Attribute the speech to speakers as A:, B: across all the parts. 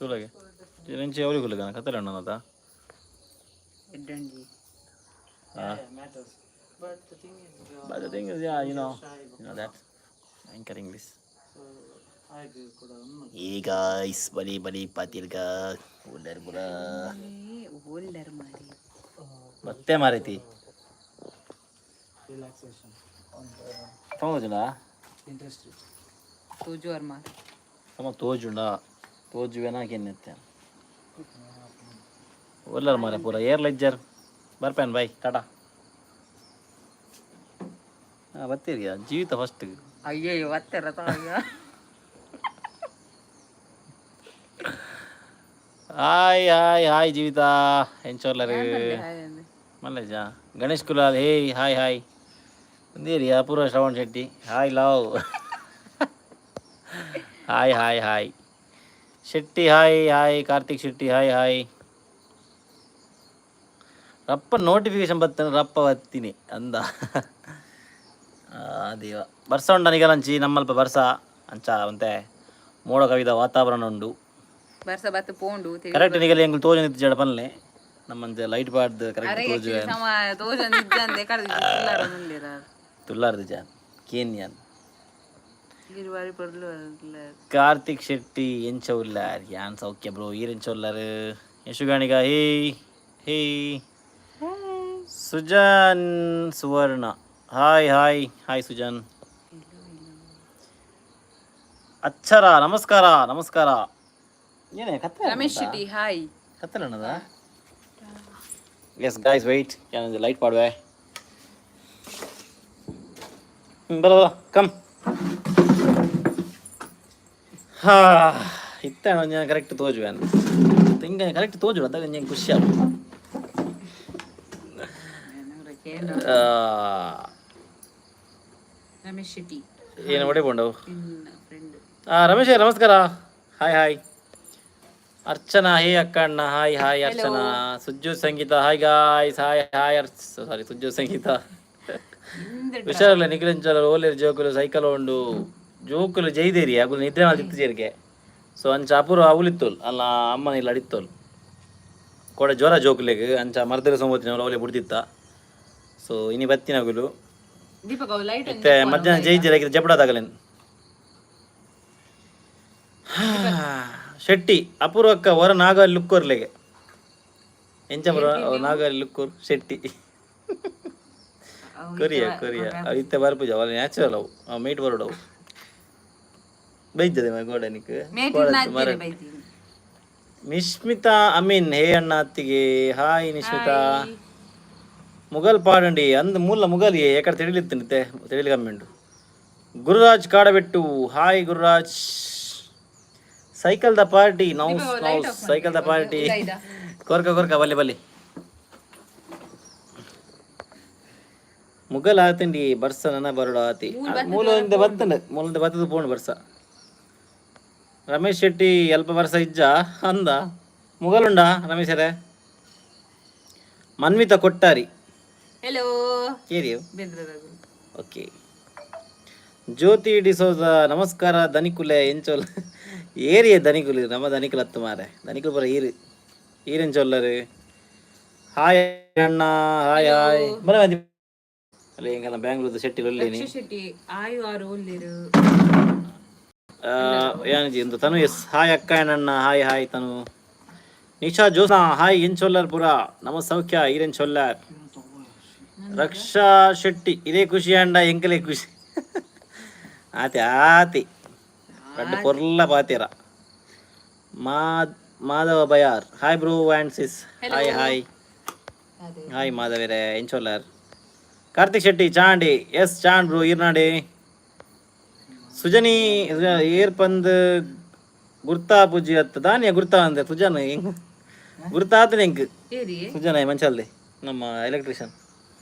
A: ತೂಲಗೆ ಎಂಚ ಅವ್ರಿಗೆ ಕುಲ್ಲಗ ಕತ್ತಲೆ ಅಣ್ಣನದ.
B: ಎಡ್ಡಂಡಿ.
C: Matters. But the thing is,
A: But the thing is, yeah, you know that anchor English.
C: So I agree ಕೂಡ ಒಂದು
A: Hey guys, ಬಲಿ ಬಲಿ ಪಾತಿರ್ಗ ಉಲ್ಲರ್ ಬುರ.
B: ಓಲ್ಡರ್ ಮಾರಿ.
A: ಮತ್ತೆ ಮಾರೈತಿ.
C: Relaxation on the
A: ತೋಜುಂಡ.
C: Interest rate.
B: ತೋಜುವರ್ ಮಾರ್.
A: ಸಮ ತೋಜುಂಡ, ತೋಜುವೆನಾ ಕೆನ್ನೆತ್ತೆ. ಉಲ್ಲರ್ ಮಾರೆ ಪೂರ ಏರ್ಲ ಇಜ್ಜಾರ್. ಬರ್ಪೇನ್, ಬೈ, ಟಾಟಾ. ಹಾಂ, ಬತ್ತೀರಿ ಜೀವಿತ ಫಸ್ಟ್.
B: ಅಯ್ಯಯ್ಯೋ, ಬತ್ತೆರ ತಾಯ.
A: ಹಾಯ್ ಹಾಯ್ ಹಾಯ್ ಜೀವಿತ, ಎಂಚೋಲ್ಲರು? ಮಲ್ಲೇಜ Ganesh Kulal, hey, hi hi. ಒಂದೇರಿ Apoorva Shravan Shetty, hi love, hi hi hi Shetty, hi hi Karthik Shetty, hi hi. ರಪ್ಪ ನೋಟಿಫಿಕೇಶನ್ ಬತ್ತಾನೆ, ರಪ್ಪ ಬತ್ತೀನಿ ಅಂದ. ಆ ದೇವ, ಬರ್ಸ ಉಂಡ ನಿಗಲಂಚಿ? ನಮ್ಮಲ್ಪ ಬರ್ಸ ಅಂಚ ಅಂತೆ ಮೋಡ ಕವಿದ ವಾತಾವರಣ ಉಂಡು.
B: ಬರ್ಸ ಬತ್ತು ಪೋಂಡು.
A: ಕರೆಕ್ಟ್ ನಿಗಲಿ ಎಂಗುಲು ತೋಜ ನಿಂತು ಪನ್ಲೆ, ನಮ್ಮಂಚ ಲೈಟ್ ಪಾಡ್ದು ಕರೆಕ್ಟ್ ತೋಜು.
B: ಸಮ ತೋಜೊಂದು ಇಜ್ಜಂದೆ ಕಡ್ದು ತುಲ್ಲಾರ ಮುಂದಿರ.
A: ತುಲ್ಲಾರ್ದು ಜಾನ್ ಕೇನ್ಯಾನ್.
B: ಗಿರುವಾರಿ ಪೊರ್ಲು.
A: ಕಾರ್ತಿಕ್ ಶೆಟ್ಟಿ, ಎಂಚ ಉಲ್ಲಾರ್? ಯಾನ್ ಸೌಖ್ಯ ಬ್ರೋ, ಈರ್ ಎಂಚ ಉಲ್ಲಾರ್? ಯಶುಗಾಣಿಗ, ಹೇ ಹೇ. Sujan Suvarna, hi hi hi Sujan. ಅಚ್ಚರ, ನಮಸ್ಕಾರ ನಮಸ್ಕಾರ. ಏನೇ ಕತ್ತೆ?
B: ರಮೇಶ್ ಶೆಟ್ಟಿ, ಹಾಯ್.
A: ಕತ್ತಲಣ್ಣದ. ಎಸ್ ಗಾಯ್ಸ್, ವೆಯ್ಟ್, ಏನಂದ್ರೆ ಲೈಟ್ ಪಾಡುವೆ. ಬರ ಬರ, ಕಮ್. ಹಾ, ಇತ್ತ ಒಂಜಿ ಕರೆಕ್ಟ್ ತೋಜುವೆ ಹಿಂಗೆ, ಕರೆಕ್ಟ್ ತೋಜು ಅದಾಗ ಒಂಜಿ ಖುಷಿ ಆಗ.
B: ರಮೇಶ್ ಶೆಟ್ಟಿ.
A: ಏನು ಒಡೆ ಬೋಂಡವು?
B: ಫ್ರೆಂಡ್.
A: ರಮೇಶ್, ನಮಸ್ಕಾರ, ಹಾಯ್ ಹಾಯ್. ಅರ್ಚನಾ, ಹೇ ಅಕ್ಕ ಅಣ್ಣ, hi hi Archana. Sujju Sangeetha, hi guys, hi hi. ಅರ್ಚ್ ಸಾರಿ, ಸುಜ್ಜು ಸಂಗೀತ, ಹುಷಾರಲ್ಲ? ನಿಖಿಲಂಚಲ ಓಲೇರು ಜೋಕುಲು ಸೈಕಲ್ ಉಂಡು. ಜೋಕುಲು ಜೈದೇರಿ, ಅಗುಲು ನಿದ್ರೆ ಮಲ್ತಿತ್ತು ಜೇರಿಗೆ. ಸೊ ಅಂಚ ಅಪೂರ್ವ ಅವಲಿತ್ತೋಲ್ ಅಲ್ಲ, ಅಮ್ಮನ ಇಲ್ಲ ಅಡಿತ್ತೋಲ್ ಕೋಡೆ. ಜ್ವರ ಜೋಕುಲೆಗ್, ಅಂಚ ಮರ್ದರ ಸೋಮತಿನ ಅವಲೆ ಬುಡ್ದಿತ್ತ. ಸೊ ಇನಿ ಬತ್ತಿನ ಅಗುಲು.
B: ದೀಪಕ್, ಲೈಟ್.
A: ಇತ್ತೆ ಮಧ್ಯಾಹ್ನ ಜೈ ಜೈ ಜಬಡದಾಗಲೇನು. ಶೆಟ್ಟಿ ಅಪೂರ್ವಕ್ಕ, ಹೊರ ನಾಗಲ್ಲಿ ಲುಕ್ಕೋರ್ಲೆಗೆ ಎಂಚ ಬರೋ ನಾಗಲ್ಲಿ ಲುಕ್ಕೋರ್ ಶೆಟ್ಟಿ. ಕೊರಿಯಾ ಕೊರಿಯಾ ಅವು ಇತ್ತೆ ಬರ್ಪುಜ, ಅವಲ್ಲ ನ್ಯಾಚುರಲ್ ಅವು. ಅವು ಮೇಟ್ ಬರೋಡವು ಬೈಜದೆ ಗೋಡನಿಕ್. ನಿಶ್ಮಿತಾ ಅಮೀನ್, ಹೇ ಅಣ್ಣ ಅತ್ತಿಗೆ, ಹಾಯ್ ನಿಶ್ಮಿತಾ. ಮುಗಲ್ ಪಾಡಂಡಿ ಅಂದ್ ಮೂಲ ಮುಗಲ್ ಎಕಡೆ ತಿಳಿಲಿತ್ತು, ತಿಳಿಲಿ ಕಮ್ಮಿ ಉಂಟು. Gururaj Kadabettu, hi Gururaj. Cycle the party ನೌಸ್ ನೌಸ್, cycle the party. ಕೊರ್ಕ ಕೊರ್ಕ, ಬಲ್ಲಿ ಬಲ್ಲಿ. ಮುಗಲ್ ಆತಂಡಿ, ಬರ್ಸ ನನ್ನ ಬರೋಡ ಆತಿ. ಮೂಲದಿಂದ ಬತ್ತಂಡ, ಮೂಲದಿಂದ ಬತ್ತದ ಪೋಣು ಬರ್ಸ. ರಮೇಶ್ ಶೆಟ್ಟಿ, ಅಲ್ಪ ಬರ್ಸ ಇಜ್ಜ ಅಂದ. ಮುಗಲುಂಡ ರಮೇಶರೇ? ಮನ್ವಿತ ಕೊಟ್ಟಾರಿ.
B: ಹೆಲೋ.
A: ಕೇರಿಯು. ಓಕೆ. ಜ್ಯೋತಿ ಡಿಸೋಜ, ನಮಸ್ಕಾರ ದನಿಕುಲೆ, ಎಂಚೋಲ್ ಏರಿಯ ದನಿಕುಲು? ನಮ್ಮ ದನಿಕುಲು ಹತ್ತು ಮಾರೆ, ದನಿಕುಲು ಬರ ಈರು ಈರೆಂಚೊಲ್ಲರು. ಹಾಯ್ ಅಣ್ಣ, ಹಾಯ್ ಹಾಯ್. ಬರ ಅಲ್ಲಿ ಎಂಕನ ಬ್ಯಾಂಗ್ಳೂರ್ದ ಶೆಟ್ಟಿ ಒಲ್ಲೇನಿ.
B: ಶೆಟ್ಟಿ, ಆಯು ಆರು ಒಲ್ಲಿರು.
A: ಯಾನಿಜಿ ಇಂದು. ತನು ಎಸ್, ಹಾಯ್ ಅಕ್ಕ ಅಣ್ಣ, ಹಾಯ್ ಹಾಯ್ ತನು. ನಿಶಾ ಜೋಸ್ನಾ, ಹಾಯ್, ಎಂಚೊಲ್ಲರ್ ಪುರ? ನಮ್ಮ ಸೌಖ್ಯ, ಈರೆಂಚೊಲ್ಲರ್? ರಕ್ಷಾ ಶೆಟ್ಟಿ, ಇದೇ ಖುಷಿ ಅಂಡ ಎಂಕಲೆ ಖುಷಿ ಆತಿ ಆತಿ ರಡ್ಡ್ ಪೊರ್ಲ ಪಾತೆರ. Madhava Bayar, hi bro and sis, hi hi hi ಮಾಧವರೇ, ಎಂಚೊಲ್ಲರ್? ಕಾರ್ತಿಕ್ ಶೆಟ್ಟಿ, ಚಾಂಡಿ, ಎಸ್ ಚಾಂಡ್ ಬ್ರೋ, ಈರ್ನಾಡಿ. ಸುಜನಿ ಏರ್ ಪಂದ್ ಗುರ್ತಾ ಪೂಜಿ ಅತ್ತ ದಾನಿಯ ಗುರ್ತಾ ಅಂದೆ. ಸುಜನ್ ಹೆಂಗ್ ಗುರ್ತಾತನ ಎಂಕ್?
B: ಏರಿ.
A: ಸುಜನ ಮಂಚಲ್ದೆ, ನಮ್ಮ ಎಲೆಕ್ಟ್ರಿಷಿಯನ್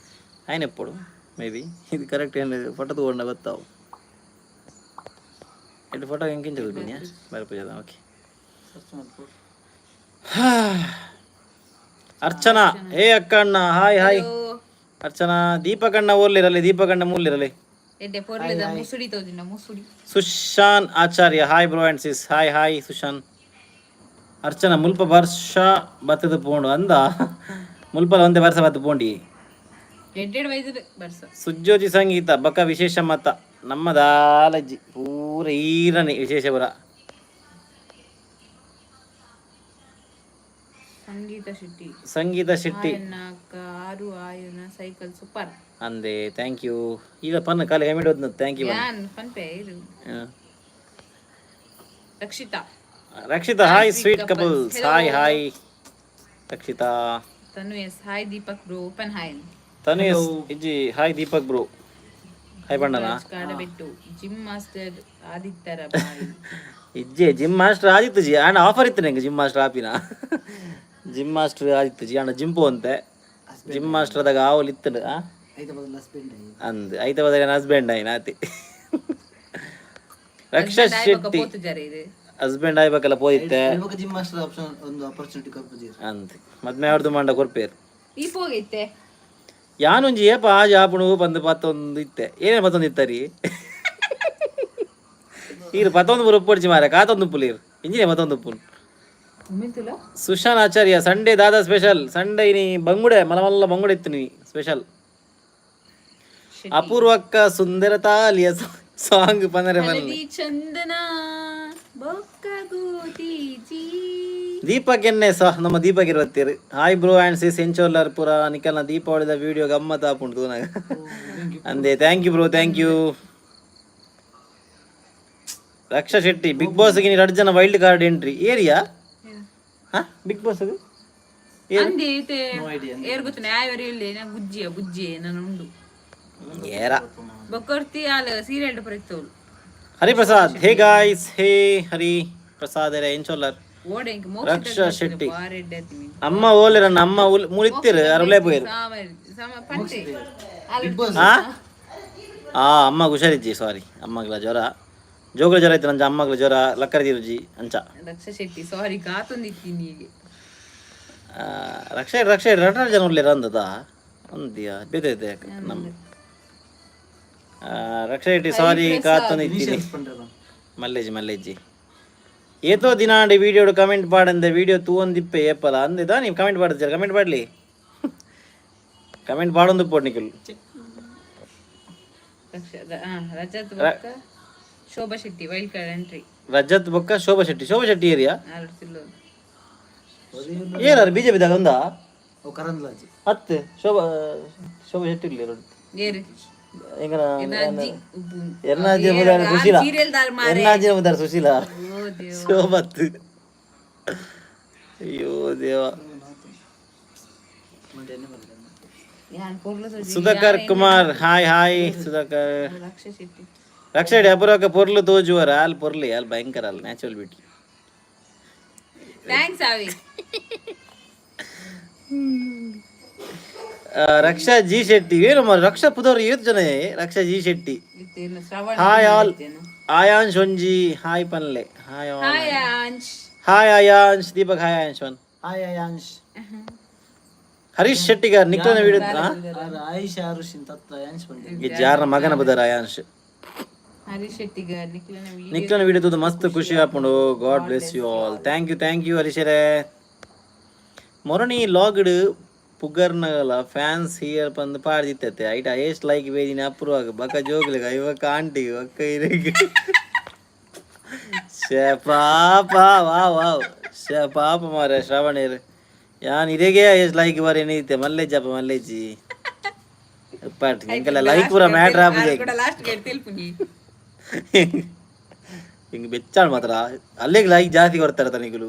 A: ఆయన ಎప్పుడు ಮೇ ಬಿ. ಇದು ಕರೆಕ್ಟ್ ಏನು ಫೋಟೋ ತಗೊಂಡ ಗೊತ್ತಾವು. ಇಟ್ಟು ಫೋಟೋ ಹೆಂಗೆ ಚದುಪಿನಿ ಬರ್ಪುಜದ. ಓಕೆ.
C: ಸರ್ಚ್ ಮಾಡ್ಕೊ.
A: ಅರ್ಚನಾ, ಹೇ ಅಕ್ಕ ಅಣ್ಣ, ಹಾಯ್ ಹಾಯ್ ಅರ್ಚನಾ. ದೀಪಕಣ್ಣ ಓರ್ಲಿರಲಿ, ದೀಪಕಣ್ಣ ಮೂಲಿರಲಿ.
B: ಎಡ್ಡೆ ಪೊರ್ಲದ ಮುಸುಡಿ ತೋಜಿನ ಮುಸುಡಿ.
A: ಸುಶಾನ್ ಆಚಾರ್ಯ, hi bro and sis, hi hi Sushan. Archana, ಮುಲ್ಪ ವರ್ಷ ಬತ್ತದ ಪೋಂಡು ಅಂದ. ಮುಲ್ಪಲ ಒಂದೇ ವರ್ಷ ಬತ್ತು ಪೋಂಡಿ.
B: ಎಡ್ಡೆಡ್ ವೈದ್ಯರು ಬರ್ಸ.
A: ಸುಜ್ಯೋತಿ ಸಂಗೀತ ಬಕ ವಿಶೇಷ ಮತ ನಮ್ಮ ದಾಲಜ್ಜಿ ಪೂರ ಈರನೆ ವಿಶೇಷ ಪುರ.
B: ಸಂಗೀತ ಶೆಟ್ಟಿ.
A: ಸಂಗೀತ ಶೆಟ್ಟಿ.
B: ಆಯನ್ನ ಅಕ್ಕ ಆರು ಆಯುನ ಸೈಕಲ್ ಸೂಪರ್.
A: ಅಂದೆ, thank you. ಈಗ ಪನ್ನ ಕಾಲಿ ಕಮೆಂಟ್ ಓದ್ನ, thank you.
B: ಯಾನ್ ಪನ್ಪೆ ಇರು. Rakshita.
A: Rakshita, hi sweet couples. Hi hi Rakshita.
B: Tanu S, hi Deepak bro, open hi.
A: Tanu S ಇಜ್ಜಿ, ಹಾಯ್ ದೀಪಕ್ ಬ್ರೋ, ಹಾಯ್ ಬಣ್ಣನ.
B: ಕಾಡಬೆಟ್ಟು ಜಿಮ್ ಮಾಸ್ಟರ್ ಆದಿತ್ತರ ಬಾಯ್.
A: ಇಜ್ಜೆ, ಜಿಮ್ ಮಾಸ್ಟರ್ ಆದಿತ್ತು ಜಿ ಆಂಡ ಆಫರ್ ಇತ್ತು ನಂಗೆ ಜಿಮ್ ಮಾಸ್ಟರ್ ಆಪಿನ. ಜಿಮ್ ಮಾಸ್ಟರ್ ಆದಿತ್ತು ಜಿ ಆಂಡ ಜಿಂಪು ಅಂತೆ ಜಿಮ್ ಮಾಸ್ಟರ್ ಆದಾಗ ಆವಲ್ ಇತ್ತು ಆ.
C: ಐತ ಬದಲು ಹಸ್ಬೆಂಡ್.
A: ಅಂದ್ ಐತ ಬದಲ ಹಸ್ಬೆಂಡ್ ಆಯ್ನ ಆತಿ ರಕ್ಷಾ ಶೆಟ್ಟಿ.
B: ಪೋತು ಜರ ಇದು.
A: ಹಸ್ಬೆಂಡ್ ಆಯ್ಬೇಕಲ್ಲ ಪೋಯಿತ್ತೆ.
C: ಇವಾಗ ಜಿಮ್ ಮಾಸ್ಟರ್ ಆಪ್ಷನ್ ಒಂದು ಅಪರ್ಚುನಿಟಿ ಕೊರ್ಪುಜೀರ್.
A: ಅಂದ್ ಮದ್ಮೆ ಅವ್ರದ್ದು ಮಂಡ ಕೊರ್ಪೇರು.
B: ಈ ಪೋಗೈತೆ.
A: ಯಾನೊಂಜಿ ಏಪ ಆಜಿ ಆಪುಣು ಬಂದು ಪತ್ತೊಂದು ಇತ್ತೆ ಏನೇ ಪತ್ತೊಂದು ಇತ್ತರಿ ಈರು ಪತ್ತೊಂದು ಪೂರ ಉಪ್ಪೊಡ್ಚಿ ಮಾರೆ ಕಾತೊಂದು ಉಪ್ಪುಲೀರು ಇಂಜಿನೇ ಪತ್ತೊಂದು ಉಪ್ಪು.
B: ಉಮ್ಮಿಂತುಲ.
A: ಸುಶಾನ್ ಆಚಾರ್ಯ, ಸಂಡೇ ದಾದಾ ಸ್ಪೆಷಲ್? ಸಂಡೇ ಇನಿ ಬಂಗುಡೆ, ಮಲ್ಲ ಮಲ್ಲ ಬಂಗುಡೆ ಇತ್ತು ನೀ ಸ್ಪೆಷಲ್. ಅಪೂರ್ವಕ್ಕ ಸುಂದರ ತಾಲಿಯ ಸಾಂಗ್ ಪಂದರೆ ಮಲ್ಲೆ.
B: ಹಳದಿ ಚಂದನ ಬೊಕ್ಕ ಗೋಧಿ ಜೀ.
A: ದೀಪಕ್ ಎನ್ನೆ ಸಹ ನಮ್ಮ ದೀಪಕ್ ಇರುತ್ತೀರಿ. ಹಾಯ್ ಬ್ರೋ ಆ್ಯಂಡ್ ಸಿಸ್, ಎಂಚೋಲ್ಲರ್ ಪುರ? ನಿಕಲ್ನ ದೀಪಾವಳಿದ ವಿಡಿಯೋ ಗಮ್ಮತ್ ಆಪುಂಡು ತೂನಾಗ ಅಂದೆ. Thank you bro, thank you. Raksha Shetty, big boss ಗೆ ಎರಡು ಜನ ವೈಲ್ಡ್ ಕಾರ್ಡ್ ಎಂಟ್ರಿ ಏರಿಯಾ. ಹಾ, ಬಿಗ್ ಬಾಸ್
B: ಅಂದೆ ಐತೆ ಏರ್ ಗೊತ್ತ ನ್ಯಾಯವರು ಇಲ್ಲಿ ನಾ ಗುಜ್ಜಿಯ ಬುಜ್ಜಿ ನಾನು ಉಂಡು.
A: ಏರ.
B: ಬೊಕ್ಕರ್ತಿ ಆಲ ಸೀರಿಯಲ್ ಪರಿತೋಳು.
A: ಹರಿಪ್ರಸಾದ್, ಹೇ ಗಾಯ್ಸ್, ಹೇ ಹರಿ ಪ್ರಸಾದ್ ಎಂಚೋಲ್ಲರ್?
B: ಓಡೆ ಇಂಕ.
A: ರಕ್ಷಾ ಶೆಟ್ಟಿ.
B: ಬಾರೆಡ್ಡೆ ಆತಿಮಿ.
A: ಅಮ್ಮ ಓಲೆರನ್ನ ಅಮ್ಮ ಮುಳಿತ್ತಿರು ಅರುಳೇ ಪೋಯಿರು.
B: ಸಾಮ ಸಾಮ ಪಂಟೆ.
A: ಆ ಆ ಅಮ್ಮಗ್ ಹುಷಾರಿಜ್ಜಿ, ಸಾರಿ. ಅಮ್ಮಗ್ಲ ಜ್ವರ, ಜೋಗುಲ ಜ್ವರ ಇತ್ತು ನಂಜ. ಅಮ್ಮಗ್ಲ ಜ್ವರ ಲಕ್ಕರದಿರುಜಿ ಅಂಚ.
B: ರಕ್ಷಾ ಶೆಟ್ಟಿ ಸಾರಿ ಕಾತೊಂದಿತ್ತೀನಿ ಹೀಗೆ.
A: ಆ, ರಕ್ಷಾ ರಕ್ಷಾ ರಟ ಜನ ಉಲ್ಲೇರ ಅಂದದ ಒಂದಿಯ ಬೇತೆ ಬೇತೆ ನಮ್ಮ ಆ, ರಕ್ಷಾ ಶೆಟ್ಟಿ ಸಾರಿ ಕಾತೊಂದಿತ್ತೀನಿ. ಮಲ್ಲೇಜಿ ಮಲ್ಲೇಜಿ ಏತೋ ದಿನಾಂಡಿ ವಿಡಿಯೋಡು ಕಮೆಂಟ್ ಪಾಡಂದೆ ವಿಡಿಯೋ ತೂವೊಂದಿಪ್ಪೆ ಏಪಲ ಅಂದಿದ. ನೀವು ಕಮೆಂಟ್ ಪಾಡ್ತೀರ, ಕಮೆಂಟ್ ಪಾಡ್ಲಿ, ಕಮೆಂಟ್ ಪಾಡೊಂದು ಪೋಡ್ ನಿಕುಲ್.
B: ರಕ್ಷಾ ಹಾ ರಜತ್ ಬೊಕ್ಕ Shobha Shetty wild card entry.
A: Rajat ಬೊಕ್ಕ ಶೋಭಾ ಶೆಟ್ಟಿ, ಶೋಭಾ ಶೆಟ್ಟಿ ಏರಿಯಾ.
B: ಆರು ಸಿಲ್ಲೋ.
A: ಏನಾರು ಬಿಜೆಪಿದಾಗ ಒಂದಾ?
C: ಅವು ಕರಂದ್ಲಾಜಿ.
A: ಹತ್ತು ಶೋಭಾ ಶೋಭಾ ಶೆಟ್ಟಿ ಇಲ್ಲಿ ಎರಡು.
B: ಏರು?
A: ಎಂಗನ?
B: ಎನ್ನಜ್ಜಿ ಉಪ್ಪು.
A: ಎನ್ನಾಜಿ ಮುದಾರ ಸುಶೀಲಾ.
B: ಸೀರಿಯಲ್ ದಾರ್ ಮಾರೆ.
A: ಎನ್ನಾಜಿ ಮುದಾರ ಸುಶೀಲಾ.
B: ಓ ದೇವ.
A: ಶೋಭತ್, ಅಯ್ಯೋ ದೇವ.
B: ಯಾನ್ ಪೊರ್ಲು ಸೊಜಿ.
A: Sudhakar Kumar, hi hi Sudhakar.
B: ರಕ್ಷಾ ಶೆಟ್ಟಿ.
A: ರಕ್ಷಾ ಅಪುರಕ ಪೊರ್ಲು ತೋಜುವರ ಅಲ್ ಪೊರ್ಲಿ ಅಲ್ ಭಯಂಕರ ಅಲ್ ನ್ಯಾಚುರಲ್ ಬ್ಯೂಟಿ.
B: Thanks ಆವಿ.
A: ರಕ್ಷಾ ಜಿ ಶೆಟ್ಟಿ ಏನು ಮಾರ್ರೆ, ರಕ್ಷಾ ಪುದರ್ ಏತ್ ಜನ ರಕ್ಷಾ ಜಿ ಶೆಟ್ಟಿ.
B: ಇತ್ತೇನು ಶ್ರವಣ.
A: ಹಾಯ್ ಆಲ್, ಆಯಾಂಶ್ ಒಂಜಿ hi ಪನ್ಲೆ, hi all.
B: Hi Ansh.
A: Hi Ayansh, Deepak hi Ayansh one.
C: Hi Ayansh.
A: Harish Shettigar ನಿಕ್ಲನ video.
C: ಆರ್ ಆಯಿಷಾ ಅರುಷಿನ್ ತತ್ತ ಅಯಾಂಶ್ ಪಂಡೆ.
A: ಜಾರ್ನ ಮಗನ ಬುದರ್ ಆಯಾಂಶ್.
B: ಹರೀಶ್ ಶೆಟ್ಟಿಗರ್ ನಿಕ್ಲನ ವಿಡಿಯೋ
A: ನಿಕ್ಲನ ವಿಡಿಯೋ ತೂದು ಮಸ್ತ್ ಖುಷಿ ಆಪುಂಡು. God bless you all. Thank you, thank you ಹರೀಶರೇ. ಮೊರಣಿ ಲಾಗ್ಡ್ ಪುಗರ್ನಗಲ ಫ್ಯಾನ್ಸ್ here ಪಂದ್ ಪಾಡ್ದಿತ್ತತೆ. ಐಟ ಏಸ್ಟ್ ಲೈಕ್ ಬೇದಿನ ಅಪ್ರೂವ್ ಬಕ ಜೋಗ್ಲಿಗ ಇವಕ್ಕ ಆಂಟಿ ಬಕ್ಕ ಇರೆಗ್ ಶೇ ಪಾಪ, ವಾ ವಾವ್, ಶೇ ಪಾಪ ಮಾರೆ ಶ್ರವಣೇರ್. ಯಾನ್ ಇರೆಗೆ ಏಸ್ಟ್ ಲೈಕ್ ಬರೇನಿತ್ತೆ ಮಲ್ಲೇಜಪ್ಪ ಮಲ್ಲೇಜಿ ಉಪ್ಪಾಟ್ ಎಂಕೆಲ್ಲ ಲೈಕ್ ಪೂರ ಮ್ಯಾಟ್ರ್ ಆಪುಜೆ.
B: ಕೂಡ ಲಾಸ್ಟ್ ಗೇಟ್ ತೆಲ್ಪುನಿ.
A: ಹಿಂಗೆ ಬೆಚ್ಚಾಳು ಮಾತ್ರ ಅಲ್ಲಿಗೆ ಲೈಕ್ ಜಾಸ್ತಿ ಕೊಡ್ತಾರೆ ತನಿಗುಲು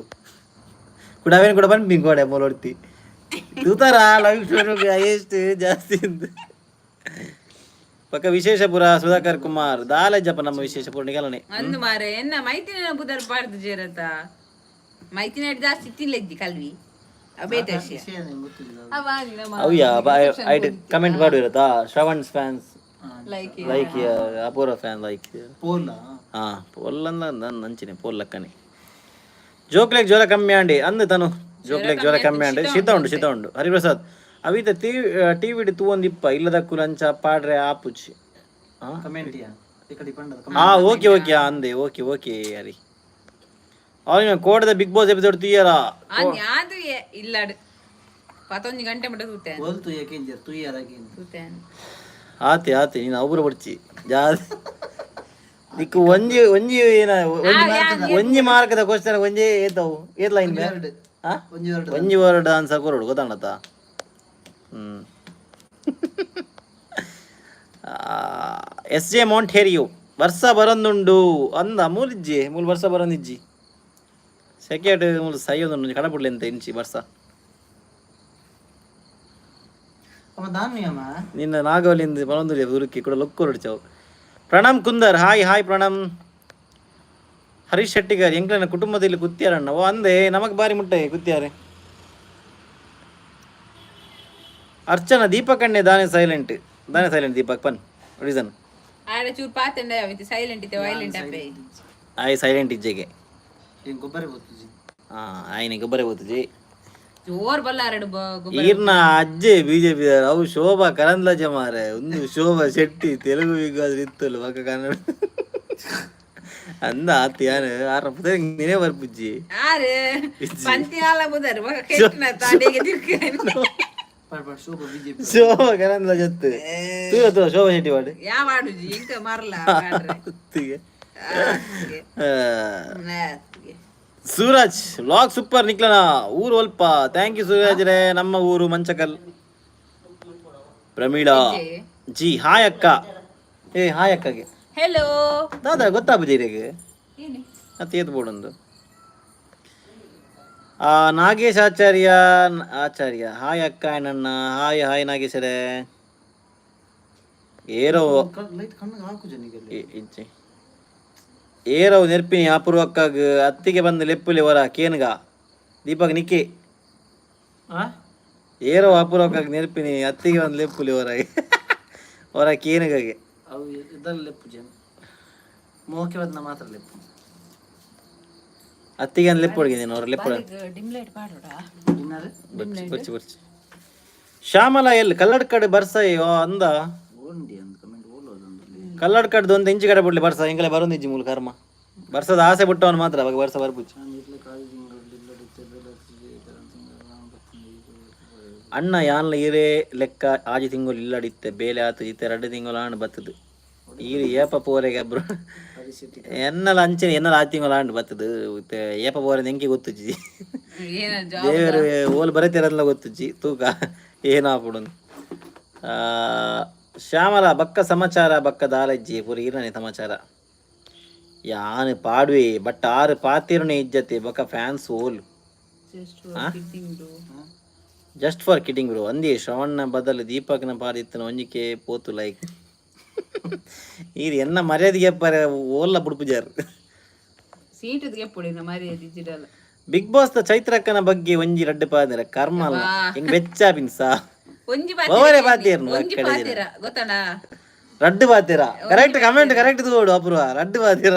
A: ಕೂಡ. ಅವೇನು ಕೂಡ ಬಂದು ಗೋಡೆ ಮೊಲೊಡ್ತಿ ತೂತಾರ ಲೈಕ್ ಎಷ್ಟು ಜಾಸ್ತಿ ಅಂತ. ಪಕ್ಕ ವಿಶೇಷಪುರ ಸುಧಾಕರ್ ಕುಮಾರ್ ದಾಲಜ್ಜಪ್ಪ ನಮ್ಮ ವಿಶೇಷಪುರ ನಿಗಲನೆ.
B: ಅಂದು ಮಾರೆ ಎನ್ನ ಮೈತಿನ ಬುದರ್ ಪಾಡ್ದು ಜೇರತ ಮೈತಿನ ಜಾಸ್ತಿ ತಿನ್ಲೆದ್ದಿ ಕಲ್ವಿ ಅಬೇತ ವಿಷಯ.
C: ವಿಷಯ ನಿಂಗೆ ಗೊತ್ತಿಲ್ಲ.
A: ಅವ್ಯಾ ಐಟ್ ಕಮೆಂಟ್ ಮಾಡಿರತ್ತಾ ಶ್ರವಣ್ಸ್ fans
B: like
A: like Apoorva fan like.
C: ಪೋಲಾ.
A: ಹಾ ಪೊಲ್ಲಂದ ನಂಚಿನೆ ಪೊಲ್ಲಕ್ಕನೆ. ಜೋಕ್ಲೆಗ್ ಜ್ವರ ಕಮ್ಮಿ ಆಂಡಿ ಅಂದು ತನು. ಜೋಕ್ಲೆಗ್ ಜ್ವರ ಕಮ್ಮಿ ಆಂಡಿ, ಶೀತ ಉಂಡು, ಶೀತ ಉಂಡು. ಹರಿಪ್ರಸಾದ್ ಅವಿತ ಟಿವಿಡ್ ತೂವೊಂದಿಪ್ಪ ಇಲ್ಲದಕ್ಕೂ ಲಂಚ ಪಾಡ್ರೆ ಆಪುಚಿ ಆ?
C: ಕಮೆಂಟ್ ಯಾ ಈ ಕಡೆ ಪಂಡದ.
A: ಆ ಓಕೆ ಓಕೆ ಅಂದೆ, ಓಕೆ ಓಕೆ ಹರಿ. ಅವನ ಕೋಡದ ಬಿಗ್ ಬಾಸ್ ಎಪಿಸೋಡ್ ತೀಯರ.
B: ಆ ಯಾದು ಇಲ್ಲಾಡು 11 ಗಂಟೆ ಮಟ್ಟ ತೂತೆ.
C: ಓಲ್ ತುಯ್ಯಕ್ಕೆ ತುಯ್ಯರಾಗಿ.
B: ತೂತೆ.
A: ಆತಿ ಆತಿ, ನೀನು ಅವ್ರ ಬಡ್ಚಿ ಜಾಸ್ತಿ. ನಿಕ್ಕು ಒಂಜಿ ಒಂಜಿ ಏನ ಒಂಜಿ ಒಂಜಿ ಮಾರ್ಕದ ಕ್ವಶನ್ ಒಂಜಿ ಏತವು ಏತ್ ಲೈನ್ ಬೇ? ಆ?
C: ಒಂಜಿ ಎರಡು.
A: ಒಂಜಿ ವರ್ಡ್ ಆನ್ಸರ್ ಕೊರಡು, ಗೊತ್ತಾಣತ್ತ? ಹ್ಮ್. ಎಸ್ ಜೆ ಮೌಂಟ್ ಹೇರಿಯು ವರ್ಷ ಬರೊಂದುಂಡು ಅಂದ ಮೂಲಿಜ್ಜಿ. ಮೂಲು ವರ್ಷ ಬರೊಂದಿಜ್ಜಿ. ಸೆಕೆಂಡ್ ಮೂಲು ಸೈಯೊಂದುಂಡು ಕಡಪುಡ್ಲಿ ಅಂತ ಇಂಚಿ ವರ್ಷ.
C: ಅವ ದಾನ್ವಿಯಮ್ಮ.
A: ನಿನ್ನ ನಾಗವಲ್ಲಿಂದ ಬರೊಂದು ಊರುಕ್ಕೆ ಕೂಡ ಲೊಕ್ಕು ಹೊರಡ್ಚವು. Pranam Kunder, hi hi Pranam. ಹರೀಶ್ ಶೆಟ್ಟಿಗಾರ್, ಎಂಕ್ಲನ ಕುಟುಂಬದಲ್ಲಿ ಕುತ್ತಿಯಾರಣ್ಣ. ಓ ಅಂದೆ, ನಮಗ್ ಬಾರಿ ಮುಟ್ಟೆ ಕುತ್ತಿಯಾರೆ. ಅರ್ಚನಾ, ದೀಪಕಣ್ಣೆ ದಾನೆ ಸೈಲೆಂಟ್, ದಾನೆ ಸೈಲೆಂಟ್ ದೀಪಕ್ ಪನ್ ರೀಸನ್.
B: ಆಡ ಚೂರು ಪಾತೆಂಡ ಅವಿತಿ ಸೈಲೆಂಟ್ ಇತ್ತೆ ವೈಲೆಂಟ್ ಅಪ್ಪೆ.
A: ಆಯ್ ಸೈಲೆಂಟ್ ಇಜ್ಜೆಗೆ.
C: ಏನ್ ಗೊಬ್ಬರ ಗೊತ್ತುಜಿ.
A: ಹಾ, ಆಯ್ನೆ ಗೊಬ್ಬರ ಗೊತ್ತುಜಿ.
B: ಜೋರ್ ಬಲ್ಲ ಅರಡು ಗೊಬ್ಬರ.
A: ಈರ್ನ ಅಜ್ಜೆ ಬಿಜೆಪಿ. ಅವು ಶೋಭಾ ಕರಂದ್ಲಾಜೆ ಮಾರೆ. ಒಂದು ಶೋಭಾ ಶೆಟ್ಟಿ ತೆಲುಗು ಬಿಗ್ ಬಾಸ್ ಇತ್ತಲ್ಲ, ಪಕ್ಕ ಕನ್ನಡ ಅಂದ ಆತ. ಯಾನು ಆರ ನಿನೇ ಬರ್ಪುಜ್ಜಿ.
B: ಆರು ಪಂತಿನಾಲ ಬುದರ್ ಬೊಕ ಕೆಟ್ಟನ ತಾಡೆಗೆ ತಿರ್ಕ.
C: ಪಡ್ ಪಡ್ ಶೋಭಾ ಬಿಜೆಪಿ.
A: ಶೋಭಾ ಕರಂದ್ಲಾಜೆ ಅತ್ತು ತೂರ ತೂರ ಶೋಭಾ ಶೆಟ್ಟಿ ವಾಡು.
B: ಯಾ ವಾಡುಜಿ ಇಂಕ ಮರ್ಲ ವಾಡ್ರೆ.
A: ಅತ್ತಿಗೆ.
B: ಆತ್ಗೆ.
A: ಆ,
B: ಆತ್ಗೆ.
A: ಸೂರಜ್ ವ್ಲಾಗ್ ಸೂಪರ್, ನಿಕ್ಲನ ಊರು ಅಲ್ಪ. Thank you Suraj ರೇ, ನಮ್ಮ ಊರು ಮಂಚಕಲ್. ಪ್ರಮೀಳಾ ಜಿ, ಹಾಯ್ ಅಕ್ಕ. ಏ ಹಾಯ್ ಅಕ್ಕಗೆ.
B: ಹೆಲೋ.
A: ದಾದಾ ಗೊತ್ತಾಪುಜಿ ಇರೆಗ್?
B: ಏನಿ?
A: ಅತ್ತೆ ಏತ್ ಬೋಡೊಂದು. ಆ ನಾಗೇಶ್ ಆಚಾರ್ಯ ಆಚಾರ್ಯ, ಹಾಯ್ ಅಕ್ಕ ನನ್ನ. ಹಾಯ್ ಹಾಯ್ ನಾಗೇಶರೇ. ಏರೋ
C: ಲೈಟ್ ಕಣ್ಣಿಗೆ ಹಾಕು ಜನಿಗೆ.
A: ಇಜ್ಜಿ. ಏರವು ನೆರ್ಪಿನಿ ಅಪೂರ್ವ ಅಕ್ಕಾಗ ಅತ್ತಿಗೆ ಬಂದು ಲೆಪ್ಪುಲಿ ವರ ಕೇನ್ಗ ದೀಪಕ್ ನಿಕ್ಕಿ. ಏರೋ ಅಪೂರ್ವ ಅಕ್ಕಾಗ ನೆರ್ಪಿನಿ ಅತ್ತಿಗೆ ಬಂದು ಲೆಪ್ಪುಲಿ ವರ ವರ ಕೇನುಗಾಗೆ.
C: ಅವು ಇದರಲ್ಲಿ ಲೆಪ್ಪು ಜನ ಮೋಕೆ ಬದ್ನ ಮಾತ್ರ ಲೆಪ್ಪು.
A: ಅತ್ತಿಗೆ ಅಂದ್ ಲೆಪ್ಪು ನೀನು ಅವ್ರ ಲೆಪ್ಪು.
B: ಡಿಮ್ ಲೈಟ್ ಪಾಡೋಡ.
C: ಡಿನ್ನರ್.
A: ಬರ್ಚಿ ಬರ್ಚಿ ಬರ್ಚಿ. ಶ್ಯಾಮಲ ಎಲ್ಲಿ ಕಲ್ಲಡ್ಕಡ್ ಬರ್ಸಯ್ಯೋ ಅಂದ.
C: ಓಂಡಿ ಅಂದ್ ಕಮೆಂಟ್ ಓಲೋದೊಂದು.
A: ಕಲ್ಲಡ್ಕಡ್ದು ಒಂದು ಇಂಚು ಕಡೆ ಬಿಡ್ಲಿ ಬರ್ಸ ಎಂಗಲೆ ಬರೋದು ಇಂಚಿ ಮೂಲ ಕರ್ಮ. ಬರ್ಸದ ಆಸೆ ಬಿಟ್ಟವನು ಮಾತ್ರ ಅವಾಗ ಬರ್ಸ ಬರ್ಪುಚ್ಚು.
C: ನಾನು ಇರ್ಲಿ ಕಾಲೇಜ್
A: ಅಣ್ಣ ಯಾನ್ಲ ಈರೇ ಲೆಕ್ಕ ಆಜಿ ತಿಂಗಳು ಇಲ್ಲಡಿತ್ತೆ ಬೇಲೆ ಆತು ಇತ್ತೆ 2 ತಿಂಗಳು ಆಂಡ್ ಬತ್ತದು. ಈರು ಏಪ ಪೋರೆಗೆ ಅಬ್ರು ಎನ್ನಲ ಅಂಚನೆ ಎನ್ನಲ 6 ತಿಂಗಳು ಆಂಡ್ ಬತ್ತದು. ಇತ್ತೆ ಏಪ ಪೋರೆ ನೆಂಕಿ ಗೊತ್ತುಜ್ಜಿ.
B: ಏನ ಜಾಬ್.
A: ದೇವರು ಓಲ್ ಬರತಿರಲ್ಲ ಗೊತ್ತುಜ್ಜಿ. ತೂಕ ಏನಾಪುಡು. ಶ್ಯಾಮಲ ಬಕ್ಕ ಸಮಾಚಾರ ಬಕ್ಕ ದಾಲಜ್ಜಿ ಪೂರ ಈರನೆ ಸಮಾಚಾರ ಯಾನು ಪಾಡುವೆ. ಬಟ್ ಆರು ಪಾತಿರುನೆ ಇಜ್ಜತೆ ಬಕ್ಕ fans whole.
B: Just for kidding bro.
A: Just for kidding bro ಅಂದಿ. ಶ್ರವಣ್ಣ ಬದಲು ದೀಪಕ್ನ ಪಾರಿತ್ತನ ಒಂಜಿಕೆ ಪೋತು ಲೈಕ್. ಈರ್ ಎನ್ನ ಮರ್ಯಾದೆಗೆ ಪರ ಓಲ್ಲ ಬುಡ್ಪುಜಾರ್.
B: ಸೀಟ್ ಎಪ್ಪುಡಿನ ಮರ್ಯಾದೆ ಇಜ್ಜಿಡಲ್ಲ.
A: ಬಿಗ್ ಬಾಸ್ the ಚೈತ್ರಕ್ಕನ ಬಗ್ಗೆ ಒಂಜಿ ರಡ್ಡು ಪಾದರ ಕರ್ಮ ಅಲ್ಲ ಹಿಂಗ್ ಬೆಚ್ಚ ಪಿನ್ಸಾ.
B: ಒಂಜಿ
A: ಓವರೇ
B: ಪಾತೆರ.
A: ಪಾತೆರ್ನು.
B: ಒಂಜಿ ಪಾತೆರ ಗೊತ್ತಣ.
A: ರಡ್ಡು ಪಾತೀರ. ಕರೆಕ್ಟ್ ಕಮೆಂಟ್ ಕರೆಕ್ಟ್ ತಗೋಡು ಅಪೂರ್ವ. ರಡ್ಡು ಪಾತೀರ.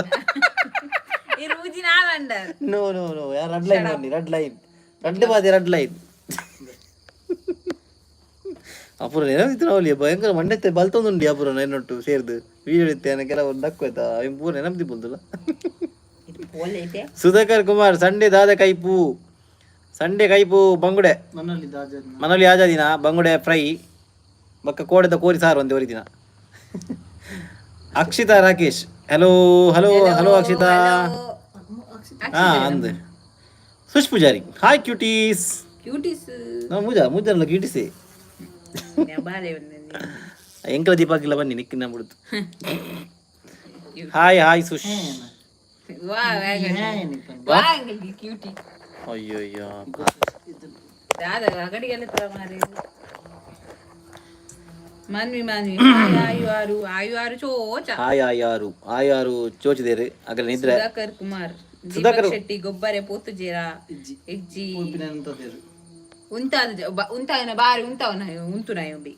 B: ಈ ಊಜಿ ನಾವಂಡರ್.
A: ನೋ ನೋ ನೋ, ಯಾರು ರೆಡ್ ಲೈನ್ ಬನ್ನಿ. ರೆಡ್ ಲೈನ್ ರಡ್ಡು ಪಾತಿ ರೆಡ್ ಲೈನ್. ಅಪೂರ್ವ ನೆನಪಿತ್ತು ಅವಲಿ ಭಯಂಕರ ಮಂಡೆತ್ತೆ ಬಲ್ತೊಂದುಂಡಿ. ಅಪೂರ್ವ ನೆನೊಟ್ಟು ಸೇರ್ದು ವೀಡಿಯೋ ಇತ್ತೆ ಕೆಲವು ದಕ್ಕು ಆಯ್ತಾ ಅವ್ ಪೂರ ನೆನಪು ಬಂದಿಲ್ಲ.
B: ಇದು ಪೋಲೈತೆ.
A: ಸುಧಾಕರ್ ಕುಮಾರ್, ಸಂಡೆ ದಾದ ಕೈಪು? ಸಂಡೆ ಕೈಪು ಬಂಗುಡೆ.
C: ಮನಲ್ಲಿ ದಾಜ.
A: ಮನಲಿ ಆಜಾದಿನ ಬಂಗುಡೆ ಫ್ರೈ ಬಕ್ಕ ಕೋಡೆದ ಕೋರಿ ಸಾರು ಒಂದೇ ದಿನ. Akshitha Rakesh, hello hello hello Akshitha. ಹಾ ಅಂದ್ Sush Poojary, hi cuties.
B: Cuties.
A: ನಾವು ಮುಜಾ ಮುಜಾನಲ್ಲ ಕ್ಯೂಟೀಸೇ.
B: ಬಾರೆ.
A: ಎಂಕಲ ದೀಪಾಕಿಲ್ಲ ಬನ್ನಿ ನಿಕ್ಕಿನ ಬಿಡುದು. Hi hi Sush.
B: ವಾ ವಾ ಕ್ಯೂಟಿ.
A: ಅಯ್ಯೋ ಅಯ್ಯೋ.
B: ದಾದ ಅಗಡಿಗೆಲ್ಲ ತರ ಮಾರಿ. ಮಾನ್ವಿ ಮಾನ್ವಿ ಹಾಯ್ ಆಯು ಆರು ಆಯು ಆರು ಚೋಚ.
A: ಹಾಯ್ ಆಯಾರು ಆಯಾರು ಚೋಚಿದೇರು ಅಗಲ ನಿದ್ರೆ.
B: ಸುಧಾಕರ್ ಕುಮಾರ್, ದೀಪಕ್ ಶೆಟ್ಟಿ ಗೊಬ್ಬರೆ ಪೋತು ಜೇರಾ ಇಜ್ಜಿ. ಉಂತಾದ ಉಂತಾವನ ಬಾರಿ ಉಂತಾವನ ಉಂತು ನಾಯೊಂಬಿ.